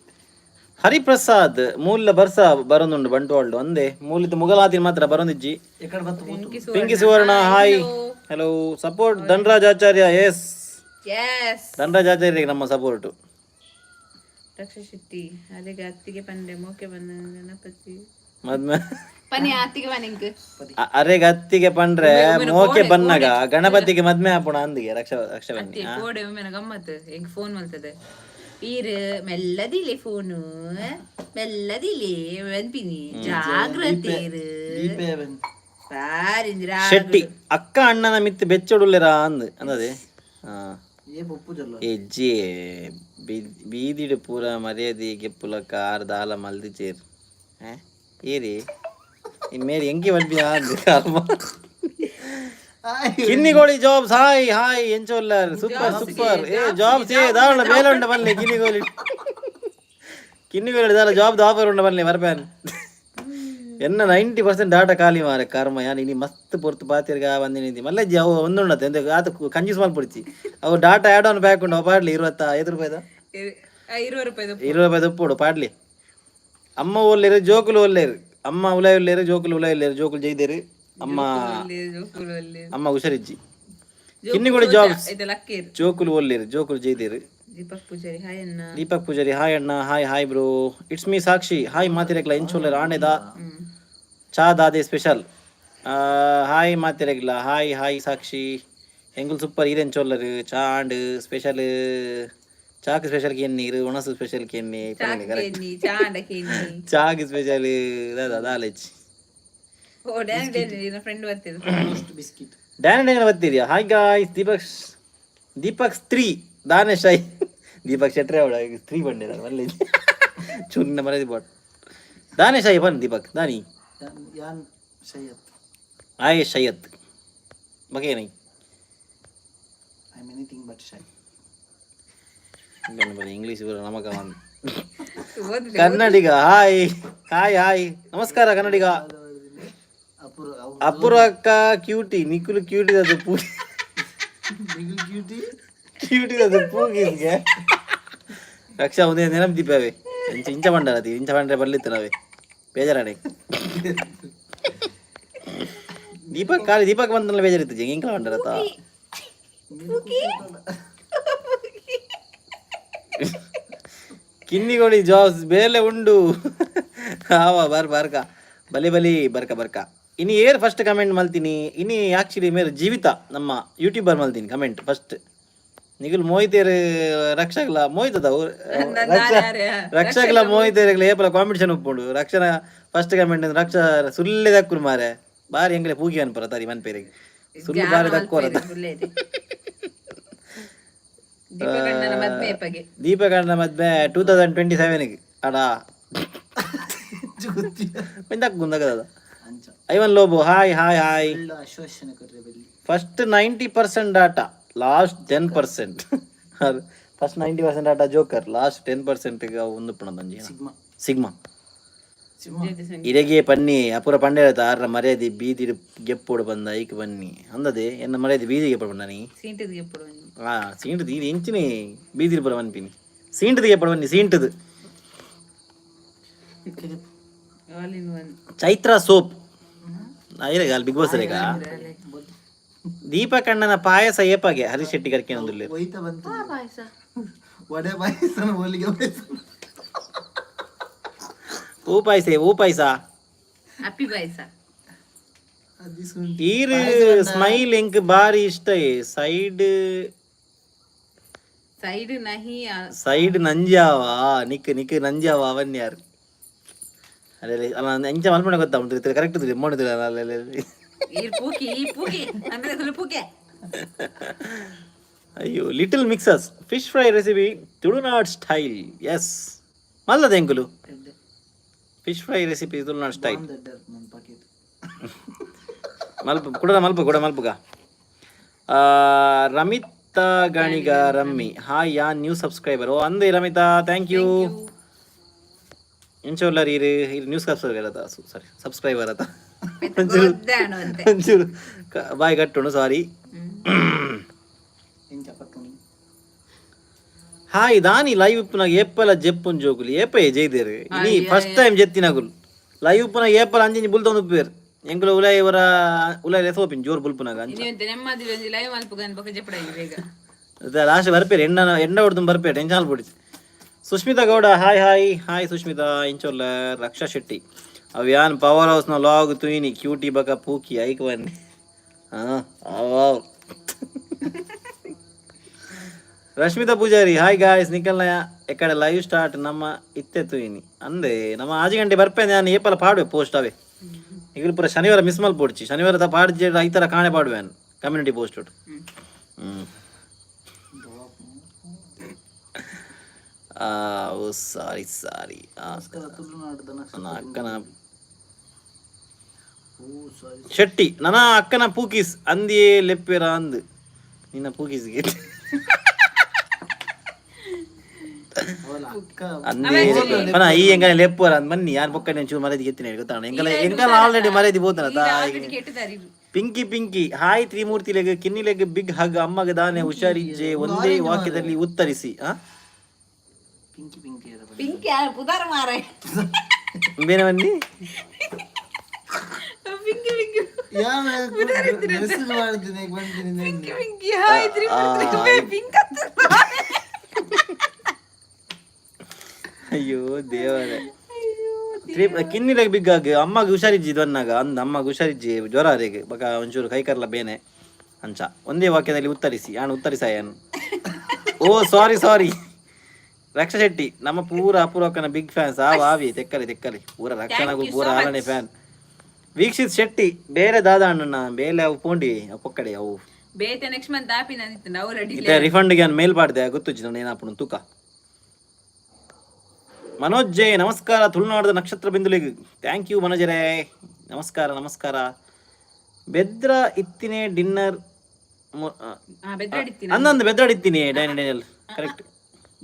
A: ಹರಿಪ್ರಸಾದ್, ಮೂಲ ಬರ್ಸ ಬರೋದುಂಡು ಬಂಟ್ವಾಳ್ಡು ಒಂದೇ ಮೂಲಿತ ಮುಗಲಾತಿನ ಮಾತ್ರ ಬರೋದಿಜ್ಜಿ.
C: ಎಕಡೆ ಬತ್ತು ಪೋತು.
A: Pinki Suvarna, hi hello. Support Dhanraj Acharya, S.
B: S.
A: Dhanraj ಆಚಾರ್ಯಗೆ ನಮ್ಮ ಸಪೋರ್ಟ್.
B: ರಕ್ಷಾ ಶೆಟ್ಟಿ ಅಲ್ಲಿಗೆ ಅತ್ತಿಗೆ ಪಂಡೆ ಮೋಕೆ ಬಂದ ಗಣಪತಿ.
A: ಮದ್ಮೆ
B: ಪನಿ ಆತಿಗೆ ಮನಿಂಕ್.
A: ಅರೆಗ್ ಅತ್ತಿಗೆ ಪಂಡ್ರೆ ಮೋಕೆ ಬನ್ನಗ ಗಣಪತಿಗೆ ಮದ್ಮೆ ಆಪುಣ ಅಂದಿಗೆ ರಕ್ಷಾ ರಕ್ಷಾ ಬನ್ನಿ.
B: ಕೋಡೆ ಒಮ್ಮೆನ ಗಮ್ಮತ್ ಎಂಕ್ ಫೋನ್ ಮಲ್ತದೆ ಈರ್ ಮೆಲ್ಲದಿಲೆ, ಫೋನು ಮೆಲ್ಲದಿಲೆ ಮನ್ಪಿನಿ, ಜಾಗ್ರತೆ ಇರು. ಬಾರಿ ಇಂದಿರಾ.
A: ಶೆಟ್ಟಿ ಅಕ್ಕ ಅಣ್ಣನ ಮಿತ್ತು ಬೆಚ್ಚೊಡುಲ್ಲೆರಾ ಅಂದ್ ಅಂದದೆ. ಹಾ, ಎಜ್ಜಿ ಬೀದಿಡು ಪೂರ ಮರ್ಯಾದೆ ಗೆಪ್ಪುಲ ಕಾರ್ ದಾಲ ಮಲ್ದಿ ಚೇರ್ ಏರಿ ಮೇರಿ ಎಂಕಿ ಮಲ್ಪಿ ಅಂದ್ ಕರ್ಮ. ಕಿನ್ನಿಗೋಳಿ ಜಾಬ್ಸ್, ಹಾಯ್ ಹಾಯ್, ಎಂಚೋಲ್ಲರ್? Super super. ಏ ಜಾಬ್ಸ್, ಏ ದಾಳ ಬೇಲೆ ಉಂಡ ಬನ್ನಿ ಕಿನ್ನಿಗೋಳಿ. ಕಿನ್ನಿಗೋಳಿ ದಾಲ ಜಾಬ್ ಆಫರ್ ಉಂಡ ಬನ್ನಿ ಬರ್ಪೇನ್. ಎನ್ನ 90% ಡಾಟಾ ಖಾಲಿ ಮಾರೆ ಕರ್ಮ. ಯಾನ್ ಇನಿ ಮಸ್ತ್ ಪೊರ್ತು ಪಾತಿರ್ಗ ಬಂದಿನಿ ಮಲ್ಲಜ್ಜಿ. ಅವು ಒಂದುಂಡತ್ತೆ ಎಂತ ಆತ ಕಂಜೂಸ್ ಮಲ್ಪೊಡ್ಚಿ. ಅವು ಡಾಟಾ ಆ್ಯಡ್ ಆನ್ ಪ್ಯಾಕ್ ಉಂಡು, ಅವು ಪಾಡ್ಲಿ. 25 ರೂಪಾಯಿದ?
B: 20 ರೂಪಾಯಿ.
A: 20 ರೂಪಾಯಿ ಉಪ್ಪುಡು ಪಾಡ್ಲಿ. ಅಮ್ಮ ಒಲ್ಲೇರು, ಜೋಕುಲು ಒಲ್ಲೇರು. ಅಮ್ಮ ಉಲಾಯಿ ಉಲ್ಲೇರು, ಜೋಕುಲು ಉಲಾಯಿ ಉಲ್ಲೇರು. ಜೋಕುಲು ಜೈದೇರು ಅಮ್ಮ. ಅಮ್ಮ ಹುಷಾರಿಜ್ಜಿ. ಕಿನ್ನಿಗೋಳಿ ಜಾಬ್ಸ್.
B: ಇದು ಲಕ್ಕೇರು.
A: ಜೋಕುಲು ಒಲ್ಲೇರು, ಜೋಕುಲು ಜೈದೇರು.
B: ದೀಪಕ್ ಪೂಜಾರಿ ಹಾಯ್ ಅಣ್ಣ.
A: ದೀಪಕ್ ಪೂಜಾರಿ ಹಾಯ್ ಅಣ್ಣ. Hi hi bro, it's me Sakshi. Hi ಮಾತಿರಕ್ಲ, ಎಂಚೋಲ್ಲೇರ್? ಆಣೆದ ಚಾ ದಾದೆ ಸ್ಪೆಷಲ್? ಹಾಯ್ ಮಾತಿರಗಿಲ್ಲ. ಹಾಯ್ ಹಾಯ್ ಸಾಕ್ಷಿ, ಎಂಗುಲ್ ಸೂಪರ್. ಈರೆನ್ ಚೋಲ್ಲರು? ಚಾ ಆಂಡ್ ಸ್ಪೆಷಲ್. ಚಾಕ್ ಸ್ಪೆಷಲ್ ಕೆನ್ನೀರು, ಒಣಸು ಸ್ಪೆಷಲ್ ಕೆನ್ನಿ. ಕರೆಕ್ಟ್.
B: ಕೇನಿ ಚಾಂಡ ಕೇನಿ.
A: ಚಾಕ್ ಸ್ಪೆಷಲ್ ದಾದ ದಾಲೆಚ್.
B: ಓ ಡ್ಯಾನ್ ಡ್ಯಾನ್ ಫ್ರೆಂಡ್ ಬರ್ತಿದ್ರು.
C: ಬಿಸ್ಕಿಟ್.
A: ಡ್ಯಾನ್ ಡ್ಯಾನ್ ಬರ್ತೀರಿಯಾ? Hi guys. ದೀಪಕ್ ದೀಪಕ್ ಸ್ತ್ರೀ ದಾನೇಶ್ I Deepak ಶೆಟ್ರೆ ಅವಳ ಸ್ತ್ರೀ ಬಂಡಿರ ಮಲ್ಲಿ ಚೂರಿನ ಮರದಿ ಬಾಟ್. ದಾನೇಶ್ I bun Deepak ದಾನಿ.
C: ಯಾನ್ ಶೈಯತ್.
A: ಆಯ್ ಶಯತ್ ಬಗೆ.
C: I am anything but shy.
A: English ನಮಗ ಒಂದು.
B: ಓದ್ಲಿ.
A: ಕನ್ನಡಿಗ ಹಾಯ್ ಹಾಯ್ ಹಾಯ್, ನಮಸ್ಕಾರ ಕನ್ನಡಿಗ.
C: ಅಪೂರ್ವ.
A: ಅಪೂರ್ವ ಅಕ್ಕ ಕ್ಯೂಟಿ, ನಿಖುಲು ಕ್ಯೂಟಿ ಅದು ಪೂ.
C: ಕ್ಯೂಟಿ.
A: ಕ್ಯೂಟಿ ಅದು ಪೂಗಿಸ್ಗೆ. ರಕ್ಷಾ ಒಂದೇ ನೆನಪು ದೀಪವೇ. ಇಂಚ ಇಂಚ ಬಂಡಾರ ಅತಿ ಇಂಚ ಬಂಡ್ರೆ ಬರ್ಲಿತ್ತು ನಾವೇ ಬೇಜಾರಾಣೆ. ದೀಪಕ್ ಖಾಲಿ ದೀಪಕ್ ಬಂದಲ್ಲ ಬೇಜಾರಿತ್ತು. ಇಂಕಲ ಬಂಡಾರತ. ಕಿನ್ನಿಗೋಳಿ ಜಾಸ್ ಬೇಲೆ ಉಂಡು. ಆವ ಬರ್ ಬರ್ಕ ಬಲಿ ಬಲಿ ಬರ್ಕ ಬರ್ಕ. ಇನಿ ಏರ್ ಫಸ್ಟ್ ಕಮೆಂಟ್ ಮಲ್ತೀನಿ? ಇನಿ ಆಕ್ಚುಲಿ ಮೇರ್ ಜೀವಿತ ನಮ್ಮ ಯೂಟ್ಯೂಬರ್ ಮಲ್ತೀನಿ ಕಮೆಂಟ್ ಫಸ್ಟ್. ನಿಗುಲ್ ಮೋಹಿತೇರ್ ರಕ್ಷಕಲ ಮೋಹಿತದ ರಕ್ಷಕಲ ಮೋಹಿತೇರ್ಗಳ ಏಪಲ ಕಾಂಪಿಟೇಷನ್ ಉಪ್ಪುಂಡು. ರಕ್ಷಣ ಫಸ್ಟ್ ಕಮೆಂಟ್. ರಕ್ಷ ಸುಲ್ಲೆ ದಕ್ಕುರು ಮಾರೆ. ಬಾರಿ ಎಂಗಲೆ ಪೂಗಿ ಅನ್ಪರ ತಾರಿ ಮನ್ಪೇರಿಗೆ ಸುಳ್ಳು ಬಾರಿ ದಕ್ಕುವರ.
B: ದೀಪಕಣ್ಣನ ಮದ್ವೆ ಪಗೆ?
A: ದೀಪಕಣ್ಣ ಮದ್ವೆ 2027ಗೆ ಅಡ ಗುಂದಗದ.
C: ಅಂಚ.
A: Ivan Lobo hi hi hi.
C: ಆಶ್ವಾಸನೆ ಕೊಟ್ರೆ belly.
A: First 90% data, last 10%. First 90% data joker, last 10% ಒಂದು ಪುಣದಂಜಿ.
C: ಸಿಗ್ಮಾ.
A: ಸಿಗ್ಮಾ.
C: ಸಿಗ್ಮಾ.
A: ಇರೆಗೆ ಪನ್ನಿ ಅಪುರ ಪಂಡೆ ಆರ್ರ ಮರ್ಯಾದೆ ಬೀದಿ ಗೆಪ್ಪೋಡು ಬಂದ ಐಕ್ ಬನ್ನಿ ಅಂದದೆ. ಎನ್ನ ಮರ್ಯಾದೆ ಬೀದಿ ಗೆಪ್ಪಡು ಬಂದ ನೀ.
B: ಸೀಂಟದ ಎಪ್ಪಡು ಒಂಜಿ.
A: ಆ ಸೀಂಟದು ಇದು ಎಂಚಿನಿ ಬೀದಿ ಪುರ ಮನ್ಪಿನಿ. ಸೀಂಟದ ಗೆಪ್ಪಡು ಬನ್ನಿ ಸೀಂಟದು.
B: All in one.
A: Chaitra soap ಐರೆಗ ಅಲ್ಲಿ ಬಿಗ್ ಬಾಸ್ ರೇಗ. ದೀಪಕಣ್ಣನ ಪಾಯಸ ಏಪಾಗೆ? ಹರೀಶ್ ಶೆಟ್ಟಿ ಕರ್ಕೆ ಒಂದುಲ್ಲೇರು.
C: ಒಯ್ತ ಬಂತು.
B: ಪಾಯಸ.
C: ವಡೆ ಪಾಯಸ, ಹೋಳಿಗೆ ಪಾಯಸ.
A: ಹೂ ಪಾಯಸ, ಹೂ ಪಾಯಸ.
B: ಅಪ್ಪಿ ಪಾಯಸ.
C: ಅದು.
A: ಈರ್ ಸ್ಮೈಲ್ ಎಂಕ್ ಬಾರಿ ಇಷ್ಟ. ಸೈಡ್.
B: ಸೈಡ್ ನಹಿ.
A: ಸೈಡ್ ನಂಜಾವ ನಿಕ್ ನಿಕ್ ನಂಜಾವ ಅವನ್ಯಾರ್. ಅದೇ ಅಲ್ಲ, ಎಂಚ ಮಲ್ಪಣ ಗೊತ್ತಾ ಉಂಟು. ಕರೆಕ್ಟ್ ಮೋಡಿದ್ರೆ.
B: ಈ ಪೂಕಿ ಈ ಪೂಕಿ ಅಂದ್ರೆ ಅದ್ರ ಪೂಕೆ.
A: ಅಯ್ಯೋ, little mixers fish fry recipe Tulunad style. Yes ಮಲ್ಲದ ಎಂಕುಲು fish fry recipe Tulunad style.
C: Packet.
A: ಮಲ್ಪ ಕುಡ ಮಲ್ಪ ಕುಡ ಮಲ್ಪುಗ. ರಮಿತಾ ಗಣಿಗ ರಮ್ಮಿ ಹಾಯ್, ಯಾ ನ್ಯೂ ಸಬ್ಸ್ಕ್ರೈಬರ್. ಓ ಅಂದೆ ರಮಿತಾ, thank you. ಇಂಚೋಲ್ಲರ್ ಇರು ಇರು ನ್ಯೂಸ್ ಸಬ್ಸ್ಕ್ರೈಬರ್ ಅದ, ಸಾರಿ ಸಬ್ಸ್ಕ್ರೈಬರ್ ಅದ.
B: ಗೊದ್ದಾಣು ಅಂತೆ.
A: ಒಂಚೂರು ಬಾಯ್ ಕಟ್ಟುಣು, ಸಾರಿ.
C: ಎಂಚ ಪಟ್ಟುಣಿ?
A: ಹಾಯ್ ದಾನಿ ಲೈವ್ ಉಪ್ಪುನಾಗ ಏಪಲ ಜೆಪ್ಪುನ್ ಜೋಕುಲು ಏಪಯ್ಯ ಜೈದೇರು. ಇನಿ ಫಸ್ಟ್ ಟೈಮ್ ಜೆತ್ತಿನಗುಲು ಲೈವ್ ಉಪ್ಪುನಾಗ. ಏಪಲ ಅಂಜಿಂಜಿ ಬುಲ್ತೊಂದು ಉಪ್ಪೇರು. ಎಂಕುಲು ಉಲಾಯಿ ಅವರ ಉಲಾಯಿ ಸೋಪಿನ್ ಜೋರು ಬುಲ್ಪುನಾಗ ಅಂಚ.
B: ಇನಿ ನೆಮ್ಮದಿ ಒಂಜಿ ಲೈವ್ ಮಲ್ಪುಗನ್ ಬೊಕ ಜೆಪ್ಪಡ ಬೇಗ.
A: ಲಾಸ್ಟ್ ಬರ್ಪೇರು ಎಣ್ಣ ಎಣ್ಣ ಹೊಡ್ದು ಬರ್ಪೇರು, ಟೆನ್ಷನ್ ಪೊಡಿಚಿ. Sushmitha Gowda hi hi hi Sushmitha, ಇಂಚೊಲ್ಲ? ರಕ್ಷಾ ಶೆಟ್ಟಿ ಅವು ಯಾನ್ ಪವರ್ ಹೌಸ್ನ ಲಾಗ್ ತುಯಿನಿ ಕ್ಯೂಟಿ ಬಕ ಪೂಕಿ ಐಕ್ ಬನ್ನಿ. ಹಾಂ, ಅವ್ ರಶ್ಮಿತಾ ಪೂಜಾರಿ, ಹಾಯ್ ಗಾಯ್ಸ್. ನಿಖಲ್ನ ಎಕ್ಕಡೆ ಲೈವ್ ಸ್ಟಾರ್ಟ್ ನಮ್ಮ ಇತ್ತೆ ತುಯಿನಿ ಅಂದೆ. ನಮ್ಮ 6 ಗಂಟೆ ಬರ್ಪೆ. ನಾನು ಏಪಲ ಪಾಡುವೆ ಪೋಸ್ಟ್ ಅವೇ. ಈಗ ಪೂರ ಶನಿವಾರ ಮಿಸ್ ಮಲ್ಪೊಡ್ಚಿ. ಶನಿವಾರ ತ ಪಾಡ್ಜೆ, ಐತರ ಕಾಣೆ ಪಾಡುವೆ ಕಮ್ಯುನಿಟಿ ಪೋಸ್ಟ್. ಹ್ಮ್ ಓ ಸಾರಿ ಸಾರಿ.
C: ತುಳುನಾಡದ.
A: ನನ್ನ ಅಕ್ಕನ
C: ಓ ಸಾರಿ.
A: ಶೆಟ್ಟಿ, ನನ್ನ ಅಕ್ಕನ ಪೂಕೀಸ್ ಅಂದಿಯೇ ಲೆಪ್ಪೆರ ಅಂದ್. ನಿನ್ನ ಪೂಕೀಸ್ಗೆ
C: ಅವಳ ಅಕ್ಕ.
A: ಅಂದೇ ಪನ ಈ ಎಂಗನೆ ಲೆಪ್ಪುವರ ಅಂದ್ ಬನ್ನಿ. ಯಾರು ಪೊಕ್ಕಡೆ ಚೂರು ಮರದಿ ಗೆತ್ತಿನ ಗೊತ್ತಾಣ. ಎಂಕಲ ಎಂಕಲ ಆಲ್ರೆಡಿ ಮರದಿ ಬೋತನ.
B: ಆಲ್ರೆಡಿ ಕೆಟ್ಟದಾರಿ.
A: ಪಿಂಕಿ ಪಿಂಕಿ ಹಾಯ್. ತ್ರಿಮೂರ್ತಿ ಲೆಗ್ ಕಿನ್ನಿ ಲೆಗ್ ಬಿಗ್ ಹಗ್. ಅಮ್ಮಗ ದಾನೆ ಹುಷಾರಿಜ್ಜೆ? ಒಂದೇ ವಾಕ್ಯದಲ್ಲಿ ಉತ್ತರಿಸಿ ಆ.
C: ಪಿಂಕಿ ಪಿಂಕಿ.
B: ಪಿಂಕಿ ಪುದಾರ ಮಾರೆ.
A: ಬೇರೆ ಬನ್ನಿ.
B: ಪಿಂಕಿ ಪಿಂಕಿ.
C: ಯಾವ ಮೆಸೇಜ್ ಮಾಡಿದ್ದೀನಿ ಬಂದಿನಿ.
B: ಪಿಂಕಿ ಪಿಂಕಿ ಹಾಯ್ ತ್ರಿಮೂರ್ತಿ ಪಿಂಕ್ ಅಂತ.
A: ಅಯ್ಯೋ ದೇವರೇ. ಕಿನ್ನಿ ಲೆಗ್ ಬಿಗ್ ಆಗ್. ಅಮ್ಮಗ ಹುಷಾರಿಜ್ಜಿ ದೊನ್ನಾಗ ಅಂದ್. ಅಮ್ಮಗ ಹುಷಾರಿಜ್ಜಿ, ಜ್ವರ ಅರೆಗೆ ಬಕ ಒಂಚೂರು ಕೈ ಕರ್ಲ ಬೇನೆ ಅಂಚ. ಒಂದೇ ವಾಕ್ಯದಲ್ಲಿ ಉತ್ತರಿಸಿ. ಯಾನು ಉತ್ತರಿಸಾಯನ್? ಓ ಸಾರಿ ಸಾರಿ. ರಕ್ಷಾ ಶೆಟ್ಟಿ, ನಮ್ಮ ಪೂರ ಅಪೂರ್ವಕ್ಕನ ಬಿಗ್ ಫ್ಯಾನ್ಸ್. ಆ ಆವಿ ತೆಕ್ಕಲಿ ತೆಕ್ಕಲಿ ಪೂರ ರಕ್ಷಣಗೂ ಪೂರ ಆಲನೆ ಫ್ಯಾನ್. ವೀಕ್ಷಿತ್ ಶೆಟ್ಟಿ, ಬೇರೆ ದಾದ ಅಣ್ಣನ ಬೇಲೆ ಅವು ಪೋಂಡಿ ಅವು ಪೊಕ್ಕಡೆ ಅವು.
B: ಬೇತೆ ನೆಕ್ಸ್ಟ್ ಮಂತ್ ಆಪಿ ನಂದಿತ್ತು ಅವು ರೆಡಿ.
A: ಇತ್ತೆ ರಿಫಂಡ್ಗೆ ನಾನು ಮೇಲ್ ಮಾಡಿದೆ, ಗೊತ್ತುಜ್ಜಿ ನಾನು ಏನಾಪುಣ ತೂಕ. ಮನೋಜ್ ಜೆ, ನಮಸ್ಕಾರ ತುಳುನಾಡದ ನಕ್ಷತ್ರ ಬಿಂದುಲಿಗೆ. Thank you ಮನೋಜರೇ, ನಮಸ್ಕಾರ ನಮಸ್ಕಾರ. ಬೆದ್ರ ಇತ್ತಿನೇ ಡಿನ್ನರ್.
B: ಹಾ, ಬೆದ್ರಾಡಿತ್ತೀನಿ.
A: ಅಂದಂದು ಬೆದ್ರಾಡಿತ್ತೀನಿ ಡೈನ್ ಡೈನಲ್ ಕರೆಕ್ಟ್.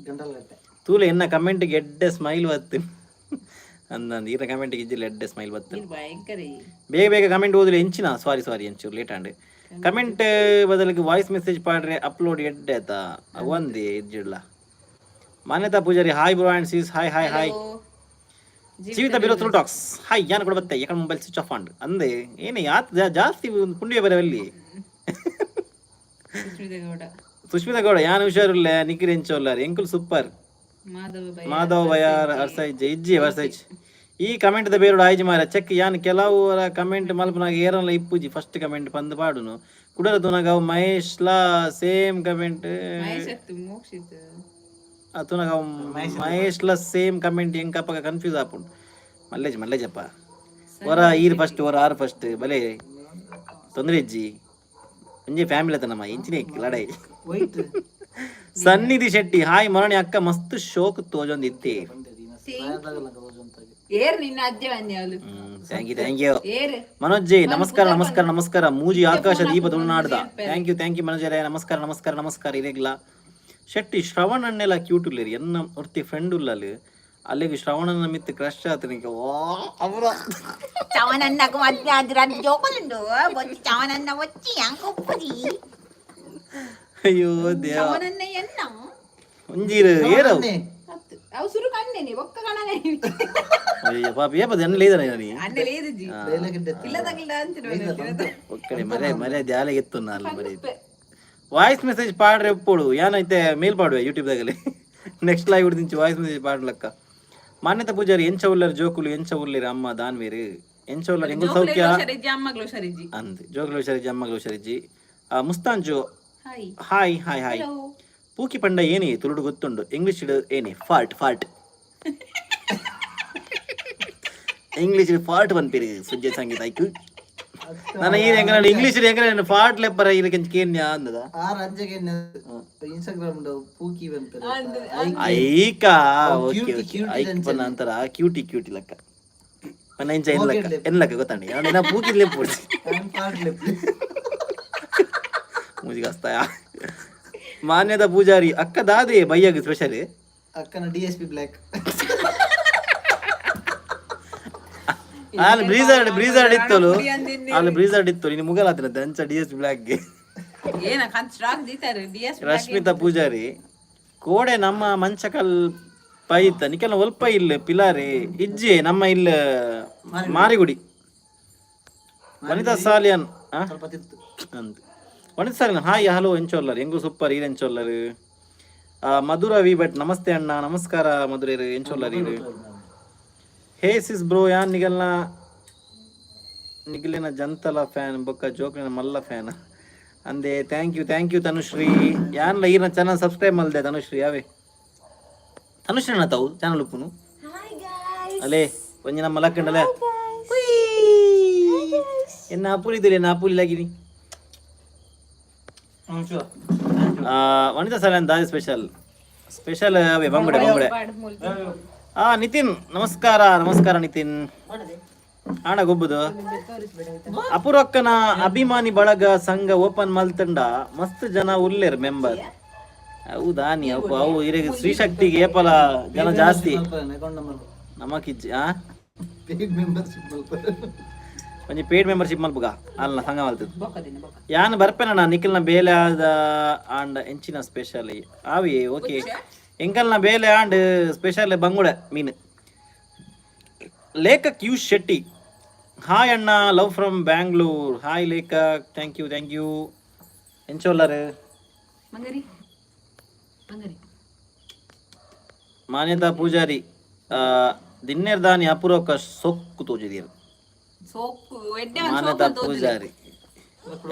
C: ಗಂಟಲಗಟ್ಟೆ.
A: ತೂಲೆ ಎನ್ನ ಕಮೆಂಟ್ಗೆ ಎಡ್ಡೆ ಸ್ಮೈಲ್ ಬತ್ತು ಅಂದಂದು. ಈರ ಕಮೆಂಟ್ಗೆ ಇಜ್ಜಿಲ್ಲ ಎಡ್ಡೆ ಸ್ಮೈಲ್ ಬತ್ತು.
B: ನೀರು ಭಯಂಕರ.
A: ಬೇಗ ಬೇಗ ಕಮೆಂಟ್ ಓದಿಲ್ಲ ಎಂಚಿನ. ಸಾರಿ ಸಾರಿ, ಎಂಚೂರು ಲೇಟ್ ಆಂಡ್. ಕಮೆಂಟ್ ಬದಲಿಗೆ ವಾಯ್ಸ್ ಮೆಸೇಜ್ ಪಾಡ್ರೆ ಅಪ್ಲೋಡ್ ಎಡ್ಡೆ ಆತ ಒಂದೇ ಇಜ್ಜಿಡ್ಲ. Manyata Pujari, hi bro and sis. Hi hi hi. ಜೀವಿತ ಬಿರೋ ತುಳು ಟಾಕ್ಸ್, ಹಾಯ್. ಯಾನ್ ಕೂಡ ಬತ್ತೆ ಯಾಕಂದ್ರೆ ಮೊಬೈಲ್ ಸ್ವಿಚ್ ಆಫ್ ಆಂಡ್ ಅಂದೆ. ಏನೇ ಯಾತ್ ಜಾಸ್ತಿ ಒಂದು ಪುಂಡಿಯ ಬರವಲ್ಲಿ.
B: ಸುಸ್ಮಿತಾ ಗೌಡ.
A: ಸುಷ್ಮಿತಾ ಗೌಡ, ಯಾನ್ ಹುಷಾರಿಲ್ಲ, ನಿಖಿಲ್ ಎಂಚೋಲ್ಲಾರ್? ಎಂಕುಲ್ ಸೂಪರ್.
B: ಮಾಧವ ಬೈ.
A: ಮಾಧವ ಬಯಾರ್ ಅರ್ಸೈಜ್ ಇಜ್ಜಿ ವರ್ಸೈಜ್. ಈ ಕಮೆಂಟ್ ದ ಬೇರೋಡು ಆಯ್ಜಿ ಮಾರ ಚೆಕ್. ಯಾನ್ ಕೆಲವರ ಕಮೆಂಟ್ ಮಲ್ಪನಾಗ ಏರನ್ಲ ಇಪ್ಪುಜಿ. ಫಸ್ಟ್ ಕಮೆಂಟ್ ಪಂದ್ ಪಾಡುನು ಕುಡಲ ತುನಗ ಅವು ಮಹೇಶ್ಲಾ ಸೇಮ್ ಕಮೆಂಟ್.
B: ಮಹೇಶ್ ಅತ್ತು ಮೋಕ್ಷಿತ್.
A: ತುನಗ ಅವು ಮಹೇಶ್ಲ ಸೇಮ್ ಕಮೆಂಟ್ ಎಂಕಪ್ಪಗ ಕನ್ಫ್ಯೂಸ್ ಆಪುಂಡು. ಮಲ್ಲೇಜ್ ಮಲ್ಲೇಜಪ್ಪ ವರ ಈರ್ ಫಸ್ಟ್ ವರ ಆರು ಫಸ್ಟ್ ಬಲೆ ತೊಂದರೆ ಇಜ್ಜಿ. ಒಂಜಿ ಫ್ಯಾಮಿಲಿ ಅತ್ತ ನಮ್ಮ ಇಂಚಿನೇ ಲಡಾಯಿ.
C: ವೈಟ್.
A: ಸನ್ನಿಧಿ ಶೆಟ್ಟಿ, ಹಾಯ್ ಮರಣಿ ಅಕ್ಕ, ಮಸ್ತ್ ಶೋಕ್ ತೋಜೊಂದಿತ್ತೆ.
B: ಏರ್ ನಿನ್ನ ಅಜ್ಜ ಬನ್ನಿ ಅವಳು.
A: Thank you thank you.
B: ಏರ್.
A: ಮನೋಜ್ ಜೈ, ನಮಸ್ಕಾರ ನಮಸ್ಕಾರ ನಮಸ್ಕಾರ. ಮೂಜಿ ಆಕಾಶ ದೀಪ ತುಳುನಾಡ್ದ. Thank you thank you ಮನೋಜರೇ, ನಮಸ್ಕಾರ ನಮಸ್ಕಾರ ನಮಸ್ಕಾರ. ಇರೆಗ್ಲ ಶೆಟ್ಟಿ ಶ್ರವಣ್ ಅಣ್ಣೆಲ್ಲ ಕ್ಯೂಟ್ ಉಲ್ಲೇರಿ. ಎನ್ನ ಒರ್ತಿ ಫ್ರೆಂಡ್ ಉಲ್ಲಲ್, ಅಲ್ಲಿಗೆ ಶ್ರವಣನ ಮಿತ್ ಕ್ರಶ್ ಆತನಿಗೆ ಅವರ.
D: ಚವನನ್ನకు ಮದ್ವೆ ಆದ್ರೆ ಅದು ಜೋಕುಲುಂಡು ಬೊಚ್ಚಿ ಚವನನ್ನ ಒಚ್ಚಿ ಅಂಕ ಉಪ್ಪುಜಿ.
A: ಅಯ್ಯೋ ದೇವ.
B: ಅವನನ್ನ ಎನ್ನ.
A: ಒಂಜೀರು ಏರವು.
B: ಅತ್ತು ಅವು ಸುರು ಕಣ್ಣೇನೆ ಒಕ್ಕ ಕಣನೆ.
A: ಅಯ್ಯೋ ಪಾಪ, ಏಪದ ಎನ್ನ ಲೇದನ ನೀ.
B: ಅಣ್ಣೆ ಲೇದುಜಿ ಇಲ್ಲ ತಗಲ ಅಂತ.
A: ಒಕ್ಕಡೆ ಮರೆ ಮರೆ ದ್ಯಾಲೆ ಎತ್ತು ಅಲ್ಲ ಮರೆ. ವಾಯ್ಸ್ ಮೆಸೇಜ್ ಪಾಡ್ರೆ ಒಪ್ಪೋಡು. ಏನೈತೆ ಮೇಲ್ ಪಾಡುವೆ ಯೂಟ್ಯೂಬ್ದಾಗಲಿ. ನೆಕ್ಸ್ಟ್ ಲೈವ್ ದಿಂಚಿ ವಾಯ್ಸ್ ಮೆಸೇಜ್ ಪಾಡ್ಲಕ್ಕ. ಮಾನ್ಯತಾ ಪೂಜಾರಿ, ಎಂಚ ಉಲ್ಲರ್ ಜೋಕುಲು, ಎಂಚ ಉಲ್ಲಿರ ಅಮ್ಮ ದಾನ್ವೀರು? ಎಂಚ ಉಲ್ಲರ್ ಎಂಗುಲ್ ಸೌಖ್ಯ.
B: ಹುಷಾರಿಜ್ಜಿ, ಅಮ್ಮಗ್ಲು ಹುಷಾರಿಜ್ಜಿ.
A: ಅಂದ್ ಜೋಕುಲು ಹುಷಾರಿಜ್ಜಿ, ಅಮ್ಮಗ್ಲು ಹುಷಾರಿಜ್ಜಿ. ಮುಸ್ತಾಂಜು.
B: Hi.
A: Hi hi hi.
B: Hello.
A: Pookie ಪಂಡ ಏನೇ ತುಳುಡು ಗೊತ್ತುಂಡು? ಇಂಗ್ಲಿಷ್ ಏನೇ? Fault fault. ಇಂಗ್ಲಿಷ್ ಫಾಲ್ಟ್ ಪನ್ಪಿರಿ ಸುಜ್ಜೆ ಸಂಗೀತ ಐಕು. ನನ್ನ ಈ ಎಂಗನ ಇಂಗ್ಲಿಷ್ ಎಂಗನ ಫಾಲ್ಟ್ ಲೆಪ್ಪರ ಇರಕೆಂಚ ಕೇನ್ಯಾ ಅಂದದ.
C: ಆ ರಂಜಗೆ ಇನ್ಸ್ಟಾಗ್ರಾಮ್ ಪೂಕಿ ಬಂತಾರೆ.
A: ಐಕ ಓಕೆ.
C: Cutie,
A: okay.
C: Cutie.
A: ಐಕ್ ಪನ್ನ ಅಂತರ ಕ್ಯೂಟಿ ಕ್ಯೂಟಿ ಲಕ್ಕ ಪನ್ನ ಇಂಚ ಎನ್ ಲಕ್ಕ ಎನ್ ಲಕ್ಕ ಗೊತ್ತಾಂಡಿ. ನಾನು ಪೂಕಿ ಲೆಪ್ಪು ಮುಜಿಗಾಸ್ತಾಯ. ಮಾನ್ಯದ ಪೂಜಾರಿ, ಅಕ್ಕ ದಾದೆ ಬಯ್ಯಗ್ ಸ್ಪೆಷಲ್?
C: ಅಕ್ಕನ ಡಿಎಸ್ಪಿ ಬ್ಲ್ಯಾಕ್.
A: ಅಲ್ಲಿ ಬ್ರೀಸರ್ಡ್ ಬ್ರೀಸರ್ಡ್ ಇತ್ತಲು, ಅಲ್ಲಿ ಬ್ರೀಸರ್ಡ್ ಇತ್ತು. ನೀನು ಮುಗಲಾತಿನ ಅಂಚ ಡಿ ಎಸ್ ಬ್ಲ್ಯಾಕ್.
B: ಏನ ಕಂತ್ ಸ್ಟ್ರಾಂಗ್ ದೀತಾರೆ ಡಿ ಎಸ್.
A: ರಶ್ಮಿತಾ ಪೂಜಾರಿ, ಕೋಡೆ ನಮ್ಮ ಮಂಚಕಲ್ ಪೈತ ನಿಕೆಲ್ಲ ಒಲ್ಪ ಇಲ್ಲ ಪಿಲಾರಿ ಇಜ್ಜೆ ನಮ್ಮ ಇಲ್ಲ ಮಾರಿಗುಡಿ. ವನಿತಾ ಸಾಲಿಯನ್ ಆ?
C: ಸ್ವಲ್ಪ ತಿರ್ತು.
A: ಅಂದ್ ವನಿತಾ ಸಾಲಿಯನ್, ಹಾಯ್ ಹಲೋ. ಎಂಚೋಲ್ಲರ್ ಎಂಗು ಸೂಪರ್. ಈರ್ ಎಂಚೋಲ್ಲರ್? ಮಧುರ ವಿ ಭಟ್, ನಮಸ್ತೆ ಅಣ್ಣ. ನಮಸ್ಕಾರ ಮಧುರೇರು, ಎಂಚೋಲ್ಲರ್ ಈರು? ಹೇ ಸಿಸ್ ಬ್ರೋ, ಯಾನ್ ನಿಗಲ್ನ ನಿಗಲಿನ ಜಂತಲ ಫ್ಯಾನ್ ಬೊಕ್ಕ ಜೋಕ್ಲಿನ ಮಲ್ಲ ಫ್ಯಾನ್ ಅಂದೆ. Thank you, thank you Tanushree. ಯಾನ್ಲ ಈರ್ನ ಚಾನಲ್ ಸಬ್ಸ್ಕ್ರೈಬ್ ಮಲ್ದೆ ತನುಶ್ರೀ. ಯಾವೆ ತನುಶ್ರೀ ತಾವು ಚಾನಲ್ ಉಪ್ಪುನು. ಅಲೇ, ಒಂಜಿ ನಮ್ಮ ಲಕ್ಕಂಡಲೆ ಎನ್ನ ಅಪುಲಿ ಇದ್ದಿಲ್ಲ, ಎನ್ನ ಅಪುಲಿ ಲಾಗಿನಿ. ವನಿತಾ ಸರ್, ದಾದಿ ಸ್ಪೆಷಲ್ ಸ್ಪೆಷಲ್ ಅವೇ ಬಂಗುಡೆ, ಬಂಗುಡೆ. ಆ ನಿತಿನ್, ನಮಸ್ಕಾರ, ನಮಸ್ಕಾರ ನಿತಿನ್. ಆಣ ಗೊಬ್ಬುದು ಅಪೂರ್ವಕ್ಕನ ಅಭಿಮಾನಿ ಬಳಗ ಸಂಘ ಓಪನ್ ಮಲ್ತಂಡ, ಮಸ್ತ್ ಜನ ಉಲ್ಲೇರ್ ಮೆಂಬರ್. ಹೌದಾ? ನೀ ಅವು ಅವು ಇರಗೆ ಶ್ರೀಶಕ್ತಿಗೆ ಏಪಲ ಜನ ಜಾಸ್ತಿ.
C: Account number.
A: ನಮಕಿಜ್ಜಿ ಆ
C: ಪೇಯ್ಡ್ ಮೆಂಬರ್ಶಿಪ್ ಮಲ್ಪರೆ.
A: ಒಂಜಿ ಪೇಯ್ಡ್ ಮೆಂಬರ್ಶಿಪ್ ಮಲ್ಪುಗ, ಅಲ್ಲ ಸಂಘ ಮಲ್ತದ್ದು.
B: ಬೊಕ್ಕದಿನ ಬೊಕ್ಕ.
A: ಯಾನ್ ಬರ್ಪೆನಣ್ಣ, ನಿಖಿಲ್ನ ಬೇಲೆ ಆದ ಆಂಡ ಎಂಚಿನ ಸ್ಪೆಷಲ್ ಆವಿ? ಓಕೆ, ಎಂಕಲ್ನ ಬೇಲೆ ಆಂಡ್ ಸ್ಪೆಷಲ್ ಬಂಗುಡೆ ಮೀನು. ಲೇಖಕ್ you Shetty, hi ಅಣ್ಣ, love from Bangalore. Hi Lekhak, thank you, thank you. ಎಂಚೋಲ್ಲರು?
B: ಮಂಗರಿ, ಮಂಗರಿ.
A: ಮಾನ್ಯತಾ ಪೂಜಾರಿ, ದಿನ್ನೇರ್ ದಾನಿ ಅಪೂರ್ವಕ ಸೊಕ್ಕು ತೋಜಿದೀರು.
B: ಸೋಕು ಎಡ್ಡೆ.
A: ಮಾನ್ಯತಾ ಪೂಜಾರಿ,